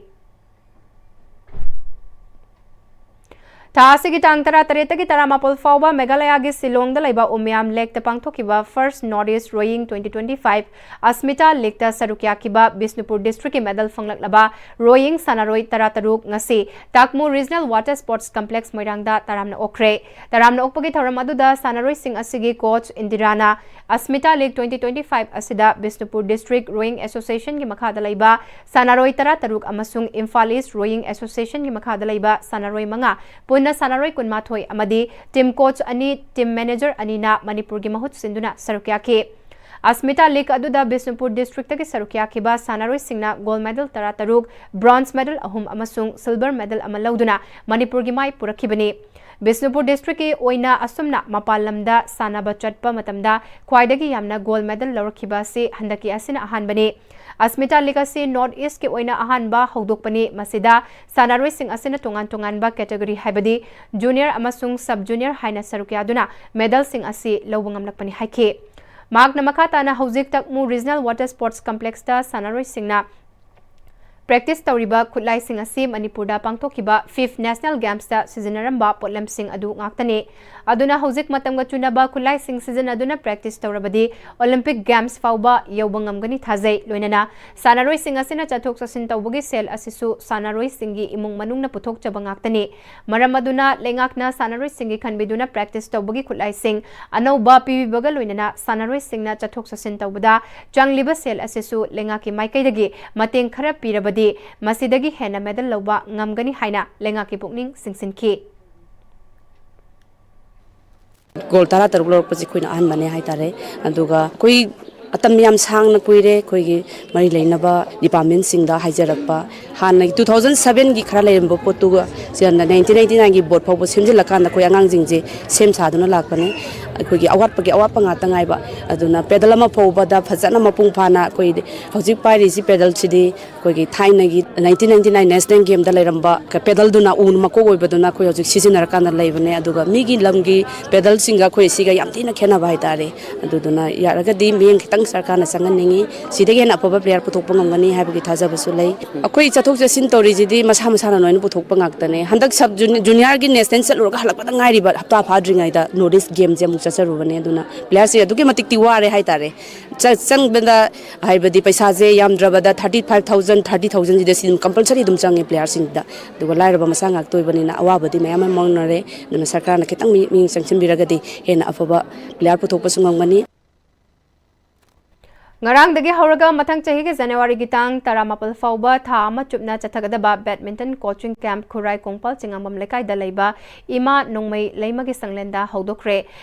ꯊꯥ ꯑꯁꯤꯒꯤ ꯇꯥꯡ ꯇꯔꯥꯇꯔꯦꯠꯇꯒꯤ ꯇꯔꯥꯃꯥꯄꯜ ꯐꯥꯎꯕ ꯃꯦꯘꯥꯂꯌꯥꯒꯤ ꯁꯤꯂꯣꯡꯗ ꯂꯩꯕ ꯎꯃꯤꯌꯥꯝ ꯂꯦꯛꯇ ꯄꯥꯡꯊꯣꯛꯈꯤꯕ First North East Rowing twenty twenty-five Asmita League ꯇ ꯁꯔꯨꯛ ꯌꯥꯈꯤꯕ ꯕꯤꯁꯅꯨꯄꯨꯔ district ꯀꯤ medal ꯐꯪꯂꯛꯂꯕ rowing ꯁꯥꯟꯅꯔꯣꯏ ꯇꯔꯥꯇꯔꯨꯛ ꯉꯁꯤ ꯇꯥꯛꯃꯨ Regional Water Sports Complex ꯃꯣꯏꯔꯥꯡꯗ ꯇꯔꯥꯝꯅ ꯑꯣꯛꯈ꯭ꯔꯦ꯫ ꯇꯔꯥꯝꯅ ꯑꯣꯛꯄꯒꯤ ꯊꯧꯔꯝ ꯑꯗꯨꯗ ꯁꯥꯟꯅꯔꯣꯏꯁꯤꯡ ꯑꯁꯤꯒꯤ coach ꯏꯟꯗꯤꯔꯥꯅ Asmita League twenty twenty-five ꯑꯁꯤꯗ ꯕꯤꯁꯅꯨꯄꯨꯔ District Rowing Association ꯒꯤ ꯃꯈꯥꯗ ꯂꯩꯕ ꯁꯥꯟꯅꯔꯣꯏ ꯇꯔꯥꯇꯔꯨꯛ ꯑꯃꯁꯨꯡ Imphal East Rowing Association ꯒꯤ ꯃꯈꯥꯗ ꯂꯩꯕ ꯁꯥꯟꯅꯔꯣꯏ ꯃꯉꯥ, ꯄꯨꯟꯅ ꯁꯥꯟꯅꯔꯣꯏ ꯀꯨꯟꯃꯥꯊꯣꯏ ꯑꯃꯗꯤ team coach ꯑꯅꯤ, team manager ꯑꯅꯤꯅ ꯃꯅꯤꯄꯨꯔꯒꯤ ꯃꯍꯨꯠ ꯁꯤꯟꯗꯨꯅ ꯁꯔꯨꯛ ꯌꯥꯈꯤ꯫ Asmita League ꯑꯗꯨꯗ ꯕꯤꯁꯅꯨꯄꯨꯔ district ꯇꯒꯤ ꯁꯔꯨꯛ ꯌꯥꯈꯤꯕ ꯁꯥꯟꯅꯔꯣꯏꯁꯤꯡꯅ gold medal ꯇꯔꯥꯇꯔꯨꯛ, bronze medal ꯑꯍꯨꯝ ꯑꯃꯁꯨꯡ silver medal ꯑꯃ ꯂꯧꯗꯨꯅ ꯃꯅꯤꯄꯨꯔꯒꯤ ꯃꯥꯏ ꯄꯨꯔꯛꯈꯤꯕꯅꯤ꯫ ꯕꯤꯁꯅꯨꯄꯨꯔ ꯗꯤꯁꯇ꯭ꯔꯤꯛꯀꯤ ꯑꯣꯏꯅ ꯑꯁꯨꯝꯅ ꯃꯄꯥꯟ ꯂꯝꯗ ꯁꯥꯟꯅꯕ ꯆꯠꯄ ꯃꯇꯝꯗ ꯈ꯭ꯋꯥꯏꯗꯒꯤ ꯌꯥꯝꯅ ꯒꯣꯜ ꯃꯦꯗꯜ ꯂꯧꯔꯛꯈꯤꯕ ꯑꯁꯤ ꯍꯟꯗꯛꯀꯤ ꯑꯁꯤꯅ ꯑꯍꯥꯟꯕꯅꯤ꯫ ꯑꯁꯃꯤꯇꯥ ꯂꯤꯛ ꯑꯁꯤ ꯅꯣꯔꯠ ꯏꯁꯀꯤ ꯑꯣꯏꯅ ꯑꯍꯥꯟꯕ ꯍꯧꯗꯣꯛꯄꯅꯤ꯫ ꯃꯁꯤꯗ ꯁꯥꯟꯅꯔꯣꯏꯁꯤꯡ ꯑꯁꯤꯅ ꯇꯣꯉꯥꯟ ꯇꯣꯉꯥꯟꯕ ꯀꯦꯇꯦꯒꯣꯔꯤ ꯍꯥꯏꯕꯗꯤ ꯖꯨꯅꯤꯌꯔ ꯑꯃꯁꯨꯡ ꯁꯕ ꯖꯨꯅꯤꯌꯔ ꯍꯥꯏꯅ ꯁꯔꯨꯛ ꯌꯥꯗꯨꯅ ꯃꯦꯗꯜꯁꯤꯡ ꯑꯁꯤ ꯂꯧꯕ ꯉꯝꯂꯛꯄꯅꯤ ꯍꯥꯏꯈꯤ꯫ ꯃꯍꯥꯛꯅ ꯃꯈꯥ ꯇꯥꯅ ꯍꯧꯖꯤꯛ ꯇꯛꯃꯨ ꯔꯤꯖꯅꯦꯜ ꯋꯥꯇꯔ ꯁ꯭ꯄꯣꯔꯠꯁ ꯀꯝꯄ꯭ꯂꯦꯛꯁꯇ ꯁꯥꯟꯅꯔꯣꯏꯁꯤꯡꯅ ꯄ꯭ꯔꯦꯛꯇꯤꯁ ꯇꯧꯔꯤꯕ ꯈꯨꯠꯂꯥꯏꯁꯤꯡ ꯑꯁꯤ ꯃꯅꯤꯄꯨꯔꯗ ꯄꯥꯡꯊꯣꯛꯈꯤꯕ ꯐꯤꯐ ꯅꯦꯁꯅꯦꯜ ꯒꯦꯝꯁꯇ ꯁꯤꯖꯤꯟꯅꯔꯝꯕ ꯄꯣꯠꯂꯝꯁꯤꯡ ꯑꯗꯨ ꯉꯥꯛꯇꯅꯤ꯫ ꯑꯗꯨꯅ ꯍꯧꯖꯤꯛ ꯃꯇꯝꯒ ꯆꯨꯅꯕ ꯈꯨꯠꯂꯥꯏꯁꯤꯡ ꯁꯤꯖꯤꯟꯅꯗꯨꯅ ꯄ꯭ꯔꯦꯛꯇꯤꯁ ꯇꯧꯔꯕꯗꯤ ꯑꯣꯂꯤꯝꯄꯤꯛ ꯒꯦꯝꯁ ꯐꯥꯎꯕ ꯌꯧꯕ ꯉꯝꯒꯅꯤ ꯊꯥꯖꯩ꯫ ꯂꯣꯏꯅꯅ ꯁꯥꯟꯅꯔꯣꯏꯁꯤꯡ ꯑꯁꯤꯅ ꯆꯠꯊꯣꯛ ꯆꯠꯁꯤꯟ ꯇꯧꯕꯒꯤ ꯁꯦꯜ ꯑꯁꯤꯁꯨ ꯁꯥꯟꯅꯔꯣꯏꯁꯤꯡꯒꯤ ꯏꯃꯨꯡ ꯃꯅꯨꯡꯅ ꯄꯨꯊꯣꯛꯆꯕ ꯉꯥꯛꯇꯅꯤ꯫ ꯃꯔꯝ ꯑꯗꯨꯅ ꯂꯩꯉꯥꯛꯅ ꯁꯥꯟꯅꯔꯣꯏꯁꯤꯡꯒꯤ ꯈꯟꯕꯤꯗꯨꯅ ꯄ꯭ꯔꯦꯛꯇꯤꯁ ꯇꯧꯕꯒꯤ ꯈꯨꯠꯂꯥꯏꯁꯤꯡ ꯑꯅꯧꯕ ꯄꯤꯕꯤꯕꯒ ꯂꯣꯏꯅꯅ ꯁꯥꯟꯅꯔꯣꯏꯁꯤꯡꯅ ꯆꯠꯊꯣꯛ ꯆꯠꯁꯤꯟ ꯇꯧꯕꯗ ꯆꯪꯂꯤꯕ ꯁꯦꯜ ꯑꯁꯤꯁꯨ ꯂꯩꯉꯥꯛꯀꯤ ꯃꯥꯏꯀꯩꯗꯒꯤ ꯃꯇꯦꯡ ꯈꯔ ꯄꯤꯔꯕꯗꯤ ꯃꯁꯤꯗꯒꯤ ꯍꯦꯟꯅ ꯃꯦꯗꯜ ꯂꯧꯕ ꯉꯝꯒꯅꯤ ꯍꯥꯏꯅ ꯂꯩꯉꯥꯛꯀꯤ ꯄꯨꯛꯅꯤꯡ ꯆꯤꯡꯁꯤꯟꯈꯤ꯫ ꯒꯣꯜ ꯇꯔꯥ ꯇꯔꯨꯛ ꯂꯧꯔꯛꯄꯁꯦ ꯑꯩꯈꯣꯏꯅ ꯑꯍꯥꯟꯕꯅꯦ ꯍꯥꯏꯇꯥꯔꯦ꯫ ꯑꯗꯨꯒ ꯑꯩꯈꯣꯏ ꯃꯇꯝ ꯌꯥꯝ ꯁꯥꯡꯅ ꯀꯨꯏꯔꯦ ꯑꯩꯈꯣꯏꯒꯤ ꯃꯔꯤ ꯂꯩꯅꯕ ꯗꯤꯄꯥꯔꯠꯃꯦꯟꯁꯤꯡꯗ ꯍꯥꯏꯖꯔꯛꯄ꯫ ꯍꯥꯟꯅꯒꯤ two thousand sevenꯒꯤ ꯈꯔ ꯂꯩꯔꯝꯕ ꯄꯣꯠꯇꯨꯒ ꯁꯤꯗ nineteen ninety nineꯒꯤ ꯕꯣꯠ ꯐꯥꯎꯕ ꯁꯦꯝꯖꯤꯜꯂꯀꯥꯟꯗ ꯑꯩꯈꯣꯏ ꯑꯉꯥꯡꯁꯤꯡꯁꯦ ꯁꯦꯝ ꯁꯥꯗꯨꯅ ꯂꯥꯛꯄꯅꯦ꯫ ꯑꯩꯈꯣꯏꯒꯤ ꯑꯋꯥꯠꯄꯒꯤ ꯑꯋꯥꯠꯄ ꯉꯥꯛꯇ ꯉꯥꯏꯕ꯫ ꯑꯗꯨꯅ ꯄꯦꯗꯜ ꯑꯃ ꯐꯥꯎꯕꯗ ꯐꯖꯅ ꯃꯄꯨꯡ ꯐꯥꯅ ꯑꯩꯈꯣꯏ ꯍꯧꯖꯤꯛ ꯄꯥꯏꯔꯤꯁꯤ ꯄꯦꯗꯜꯁꯤꯗꯤ ꯑꯩꯈꯣꯏꯒꯤ ꯊꯥꯏꯅꯒꯤ nineteen ninety nine national gameꯗ ꯂꯩꯔꯝꯕ ꯄꯦꯗꯜꯗꯨꯅ ꯎꯅ ꯃꯀꯣꯛ ꯑꯣꯏꯕꯗꯨꯅ ꯑꯩꯈꯣꯏ ꯍꯧꯖꯤꯛ ꯁꯤꯖꯤꯟꯅꯔꯀꯥꯟꯗ ꯂꯩꯕꯅꯦ꯫ ꯑꯗꯨꯒ ꯃꯤꯒꯤ ꯂꯝꯒꯤ ꯄꯦꯗꯜꯁꯤꯡꯒ ꯑꯩꯈꯣꯏ ꯁꯤꯒ ꯌꯥꯝ ꯊꯤꯅ ꯈꯦꯠꯅꯕ ꯍꯥꯏꯇꯥꯔꯦ꯫ ꯑꯗꯨꯗꯨꯅ ꯌꯥꯔꯒꯗꯤ ꯃꯤꯠꯌꯦꯡ ꯈꯤꯇꯪ ꯁꯔꯀꯥꯔꯅ ꯆꯪꯍꯟꯅꯤꯡꯉꯤ꯫ ꯁꯤꯗꯒꯤ ꯍꯦꯟꯅ ꯑꯐꯕ ꯄ꯭ꯂꯦꯌꯔ ꯄꯨꯊꯣꯛꯄ ꯉꯝꯒꯅꯤ ꯍꯥꯏꯕꯒꯤ ꯊꯥꯖꯕꯁꯨ ꯂꯩ꯫ ꯑꯩꯈꯣꯏ ꯆꯠꯊꯣꯛ ꯆꯠꯁꯤꯟ ꯇꯧꯔꯤꯁꯤꯗꯤ ꯃꯁꯥ ꯃꯁꯥꯅ ꯂꯣꯏꯅ ꯄꯨꯊꯣꯛꯄ ꯉꯥꯛꯇꯅꯦ꯫ ꯍꯟꯗꯛ ꯁꯕ ꯖꯨꯅꯤ-, ꯖꯨꯅꯤꯌꯔꯒꯤ ꯅꯦꯁꯅꯦꯜ ꯆꯠꯂꯨꯔꯒ ꯍꯜꯂꯛꯄꯗ ꯉꯥꯏꯔꯤꯕ ꯍꯞꯇꯥ ꯐꯥꯗ꯭ꯔꯤꯉꯩꯗ ꯅꯣꯔꯠ ꯏꯁ ꯒꯦꯝꯁꯦ ꯑꯃꯨꯛ ꯆꯠꯆꯔꯨꯕꯅꯦ꯫ ꯑꯗꯨꯅ ꯄ꯭ꯂꯦꯌꯔꯁꯦ ꯑꯗꯨꯛꯀꯤ ꯃꯇꯤꯛꯇꯤ ꯋꯥꯔꯦ ꯍꯥꯏꯇꯥꯔꯦ꯫ ꯆ-, ꯆꯪꯕꯗ ꯍꯥꯏꯕꯗꯤ ꯄꯩꯁꯥꯁꯦ ꯌꯥꯝꯗ꯭ꯔꯕꯗ thirty five thousand, thirty thousandꯁꯤꯗ ꯁꯤ ꯑꯗꯨꯝ ꯀꯝꯄꯜꯁꯔꯤ ꯑꯗꯨꯝ ꯆꯪꯉꯦ ꯄ꯭ꯂꯦꯌꯔꯁꯤꯡꯗ꯫ ꯑꯗꯨꯒ ꯂꯥꯏꯔꯕ ꯃꯆꯥ ꯉꯥꯛꯇ ꯑꯣꯏꯕꯅꯤꯅ ꯑꯋꯥꯕꯗꯤ ꯃꯌꯥꯝ ꯑꯃ ꯃꯥꯌꯣꯛꯅꯔꯦ꯫ ꯑꯗꯨꯅ ꯁꯔꯀꯥꯔꯅ ꯈꯤꯇꯪ ꯃꯤ-, ꯃꯤꯠꯌꯦꯡ ꯆꯪꯁꯤꯟꯕꯤꯔꯒꯗꯤ ꯍꯦꯟꯅ ꯑꯐꯕ ꯄ꯭ꯂꯦꯌꯔ ꯄꯨꯊꯣꯛꯄꯁꯨ ꯉꯝꯒꯅꯤ꯫ ꯉꯔꯥꯡꯗꯒꯤ ꯍꯧꯔꯒ ꯃꯊꯪ ꯆꯍꯤꯒꯤ ꯖꯅꯋꯥꯔꯤꯒꯤ ꯇꯥꯡ ꯇꯔꯥꯃꯥꯄꯜ ꯐꯥꯎꯕ ꯊꯥ ꯑꯃ ꯆꯨꯞꯅ ꯆꯠꯊꯒꯗꯕ badminton coaching camp ꯈꯨꯔꯥꯏ ꯀꯣꯡꯄꯥꯜ ꯆꯤꯡꯉꯥꯝꯕꯝ ꯂꯩꯀꯥꯏꯗ ꯂꯩꯕ ꯏꯃꯥ ꯅꯣꯡꯃꯩ ꯂꯩꯃꯒꯤ ꯁꯪꯂꯦꯟꯗ ꯍꯧꯗꯣꯛꯈ꯭ꯔꯦ꯫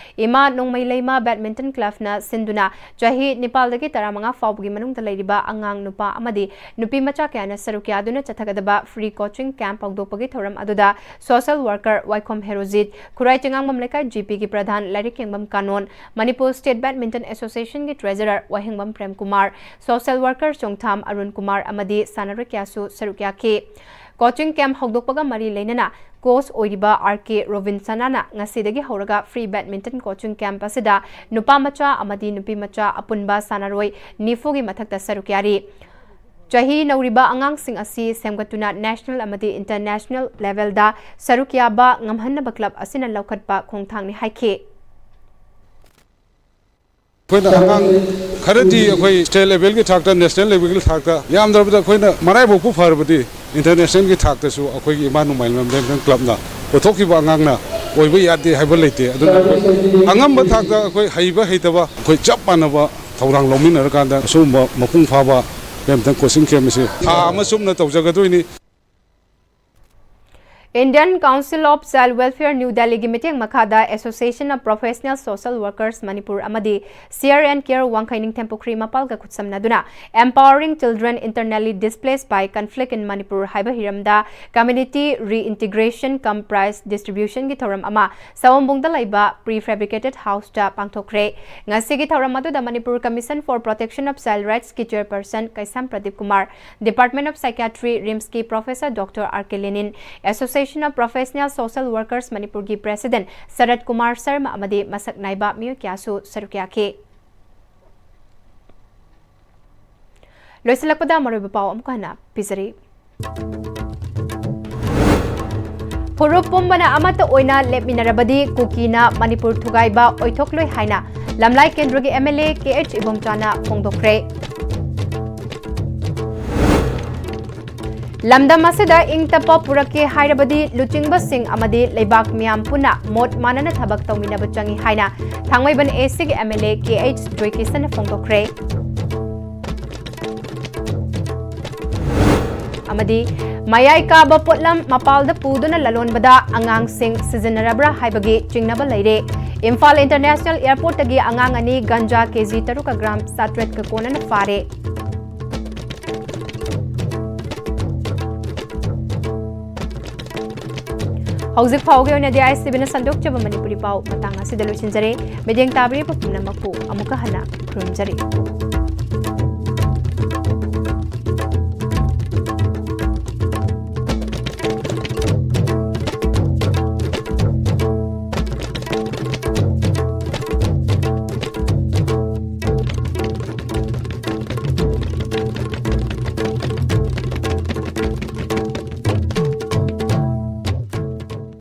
ꯏꯃꯥ ꯅꯣꯡꯃꯩ ꯂꯩꯃ badminton clubꯅ ꯁꯤꯟꯗꯨꯅ ꯆꯍꯤ ꯅꯤꯄꯥꯜꯗꯒꯤ ꯇꯔꯥꯃꯉꯥ ꯐꯥꯎꯕꯒꯤ ꯃꯅꯨꯡꯗ ꯂꯩꯔꯤꯕ ꯑꯉꯥꯡ ꯅꯨꯄꯥ ꯑꯃꯗꯤ ꯅꯨꯄꯤ ꯃꯆꯥ ꯀꯌꯥꯅ ꯁꯔꯨꯛ ꯌꯥꯗꯨꯅ ꯆꯠꯊꯒꯗꯕ free coaching camp ꯍꯧꯗꯣꯛꯄꯒꯤ ꯊꯧꯔꯝ ꯑꯗꯨꯗ social worker ꯋꯥꯏꯈꯣꯝ ꯍꯦꯔꯣꯖꯤꯠ, ꯈꯨꯔꯥꯏ ꯆꯤꯡꯉꯥꯝꯕꯝ ꯂꯩꯀꯥꯏ GPꯒꯤ ꯄ꯭ꯔꯙꯥꯟ ꯂꯥꯏꯔꯤꯛ ꯌꯦꯡꯕꯝ ꯀꯥꯅꯣꯟ, ꯃꯅꯤꯄꯨꯔ State Badminton Associationꯒꯤ treasurer ꯋꯥꯍꯦꯡꯕꯝ ꯄ꯭ꯔꯦꯝ ꯀꯨꯃꯥꯔ, social worker ꯆꯣꯡꯊꯥꯝ ꯑꯔꯨꯟ ꯀꯨꯃꯥꯔ ꯑꯃꯗꯤ ꯁꯥꯟꯅꯔꯣꯏ ꯀꯌꯥꯁꯨ ꯁꯔꯨꯛ ꯌꯥꯈꯤ꯫ Coaching camp ꯍꯧꯗꯣꯛꯄꯒ ꯃꯔꯤ ꯂꯩꯅꯅ coach ꯑꯣꯏꯔꯤꯕ R K ꯔꯣꯕꯤꯟꯁꯅꯥꯅ ꯉꯁꯤꯗꯒꯤ ꯍꯧꯔꯒ free badminton coaching camp ꯑꯁꯤꯗ ꯅꯨꯄꯥ ꯃꯆꯥ ꯑꯃꯗꯤ ꯅꯨꯄꯤ ꯃꯆꯥ ꯑꯄꯨꯟꯕ ꯁꯥꯟꯅꯔꯣꯏ ꯅꯤꯐꯨꯒꯤ ꯃꯊꯛꯇ ꯁꯔꯨꯛ ꯌꯥꯔꯤ꯫ ꯆꯍꯤ ꯅꯧꯔꯤꯕ ꯑꯉꯥꯡꯁꯤꯡ ꯑꯁꯤ ꯁꯦꯝꯒꯠꯇꯨꯅ national ꯑꯃꯗꯤ international levelꯗ ꯁꯔꯨꯛ ꯌꯥꯕ ꯉꯝꯍꯟꯅꯕ club ꯑꯁꯤꯅ ꯂꯧꯈꯠꯄ ꯈꯣꯡꯊꯥꯡꯅꯤ ꯍꯥꯏꯈꯤ꯫ ꯑꯩꯈꯣꯏꯅ ꯑꯉꯥꯡ ꯈꯔꯗꯤ ꯑꯩꯈꯣꯏ state levelꯒꯤ ꯊꯥꯛꯇ, national levelꯒꯤ ꯊꯥꯛꯇ, ꯌꯥꯝꯗ꯭ꯔꯕꯗ ꯑꯩꯈꯣꯏꯅ ꯃꯔꯥꯏꯕꯛꯄꯨ ꯐꯔꯕꯗꯤ internationalꯒꯤ ꯊꯥꯛꯇꯁꯨ ꯑꯩꯈꯣꯏꯒꯤ ꯏꯃꯥ ꯅꯣꯡꯃꯥꯏ ꯂꯩꯃ clubꯅ ꯄꯨꯊꯣꯛꯈꯤꯕ ꯑꯉꯥꯡꯅ ꯑꯣꯏꯕ ꯌꯥꯗꯦ ꯍꯥꯏꯕ ꯂꯩꯇꯦ꯫ ꯑꯗꯨꯅ ꯑꯩꯈꯣꯏ ꯑꯉꯝꯕ ꯊꯥꯛꯇ ꯑꯩꯈꯣꯏ ꯍꯩꯕ ꯍꯩꯇꯕ ꯑꯩꯈꯣꯏ ꯆꯞ ꯃꯥꯟꯅꯕ ꯊꯧꯗꯥꯡ ꯂꯧꯃꯤꯟꯅꯔꯀꯥꯟꯗ ꯑꯁꯤꯒꯨꯝꯕ ꯃꯄꯨꯡ ꯐꯥꯕ badminton coaching camp ꯑꯁꯤ ꯊꯥ ꯑꯃ ꯆꯨꯞꯅ ꯇꯧꯖꯒꯗꯣꯏꯅꯤ꯫ Indian Council of Child Welfare New Delhiꯒꯤ ꯃꯤꯠꯌꯦꯡ ꯃꯈꯥꯗ Association of Professional Social Workers Manipur ꯑꯃꯗꯤ C R N Care ꯋꯥꯡꯈꯩ ꯅꯤꯡꯊꯦꯝ ꯄꯨꯈ꯭ꯔꯤ ꯃꯄꯥꯜꯒ ꯈꯨꯠꯁꯝꯅꯗꯨꯅ Empowering Children Internally Displaced by Conflict in Manipur ꯍꯥꯏꯕ ꯍꯤꯔꯝꯗ community reintegration cum prize distributionꯒꯤ ꯊꯧꯔꯝ ꯑꯃ ꯁꯑꯣꯝꯕꯨꯡꯗ ꯂꯩꯕ Prefabricated Houseꯇ ꯄꯥꯡꯊꯣꯛꯈ꯭ꯔꯦ꯫ ꯉꯁꯤꯒꯤ ꯊꯧꯔꯝ ꯑꯗꯨꯗ Manipur Commission for Protection of Child Rightsꯀꯤ chairperson Keisham Pradeep Kumar, Department of Psychiatry, RIMSꯀꯤ professor Doctor R K Lenin, Association of Professional Social Workers Manipurꯒꯤ president ꯁꯔꯠ ꯀꯨꯃꯥꯔ ꯁꯔꯃ ꯑꯃꯗꯤ ꯃꯁꯛ ꯅꯥꯏꯕ ꯃꯤꯑꯣꯏ ꯀꯌꯥꯁꯨ ꯁꯔꯨꯛ ꯌꯥꯈꯤ꯫ ꯂꯣꯏꯁꯤꯜꯂꯛꯄꯗ ꯃꯔꯨꯑꯣꯏꯕ ꯄꯥꯎ ꯑꯃꯨꯛ ꯍꯟꯅ ꯄꯤꯖꯔꯤ꯫ ꯐꯨꯔꯨꯞ ꯄꯨꯝꯕꯅ ꯑꯃꯠꯇ ꯑꯣꯏꯅ ꯂꯦꯞꯃꯤꯟꯅꯔꯕꯗꯤ ꯀꯨꯀꯤꯅ ꯃꯅꯤꯄꯨꯔ ꯊꯨꯒꯥꯏꯕ ꯑꯣꯏꯊꯣꯛꯂꯣꯏ ꯍꯥꯏꯅ ꯂꯝꯂꯥꯏ ꯀꯦꯟꯗ꯭ꯔꯒꯤ MLA ꯀꯦ ꯑꯩꯆ ꯏꯕꯣꯝꯆꯥꯅ ꯐꯣꯡꯗꯣꯛꯈ꯭ꯔꯦ꯫ ꯂꯝꯗꯝ ꯑꯁꯤꯗ ꯏꯪ ꯇꯞꯄ ꯄꯨꯔꯛꯀꯦ ꯍꯥꯏꯔꯕꯗꯤ ꯂꯨꯆꯤꯡꯕꯁꯤꯡ ꯑꯃꯗꯤ ꯂꯩꯕꯥꯛ ꯃꯤꯌꯥꯝ ꯄꯨꯟꯅ ꯃꯣꯠ ꯃꯥꯟꯅꯅ ꯊꯕꯛ ꯇꯧꯃꯤꯟꯅꯕ ꯆꯪꯏ ꯍꯥꯏꯅ ꯊꯥꯡꯃꯩꯕꯟ ACꯒꯤ MLA ꯀꯦ ꯑꯩꯆ ꯖꯣꯏꯀꯤꯁꯟꯅ ꯐꯣꯡꯗꯣꯛꯈ꯭ꯔꯦ꯫ ꯑꯃꯗꯤ ꯃꯌꯥꯏ ꯀꯥꯕ ꯄꯣꯠꯂꯝ ꯃꯄꯥꯜꯗ ꯄꯨꯗꯨꯅ ꯂꯂꯣꯟꯕꯗ ꯑꯉꯥꯡꯁꯤꯡ ꯁꯤꯖꯤꯟꯅꯔꯕ꯭ꯔꯥ ꯍꯥꯏꯕꯒꯤ ꯆꯤꯡꯅꯕ ꯂꯩꯔꯦ꯫ ꯏꯝꯐꯥꯜ ꯏꯟꯇꯔꯅꯦꯁꯅꯦꯜ ꯑꯦꯌꯔꯄꯣꯔꯠꯇꯒꯤ ꯑꯉꯥꯡ ꯑꯅꯤ ꯒꯟꯖꯥ ꯀꯦꯖꯤ ꯇꯔꯨꯛꯀ ꯒ꯭ꯔꯥꯝ ꯆꯥꯇ꯭ꯔꯦꯠꯀ ꯀꯣꯟꯅꯅ ꯐꯥꯔꯦ꯫ ꯍꯧꯖꯤꯛ ꯐꯥꯎꯒꯤ ꯑꯣꯏꯅꯗꯤ ꯑꯥꯏ ꯑꯦꯁ ꯇꯤ ꯚꯤꯅ ꯁꯟꯗꯣꯛꯆꯕ ꯃꯅꯤꯄꯨꯔꯤ ꯄꯥꯎ ꯃꯇꯥꯡ ꯑꯁꯤꯗ ꯂꯣꯏꯁꯤꯟꯖꯔꯦ꯫ ꯃꯤꯠꯌꯦꯡ ꯇꯥꯕꯤꯔꯤꯕ ꯄꯨꯝꯅꯃꯛꯄꯨ ꯑꯃꯨꯛꯀ ꯍꯟꯅ ꯈꯨꯔꯨꯝꯖꯔꯤ꯫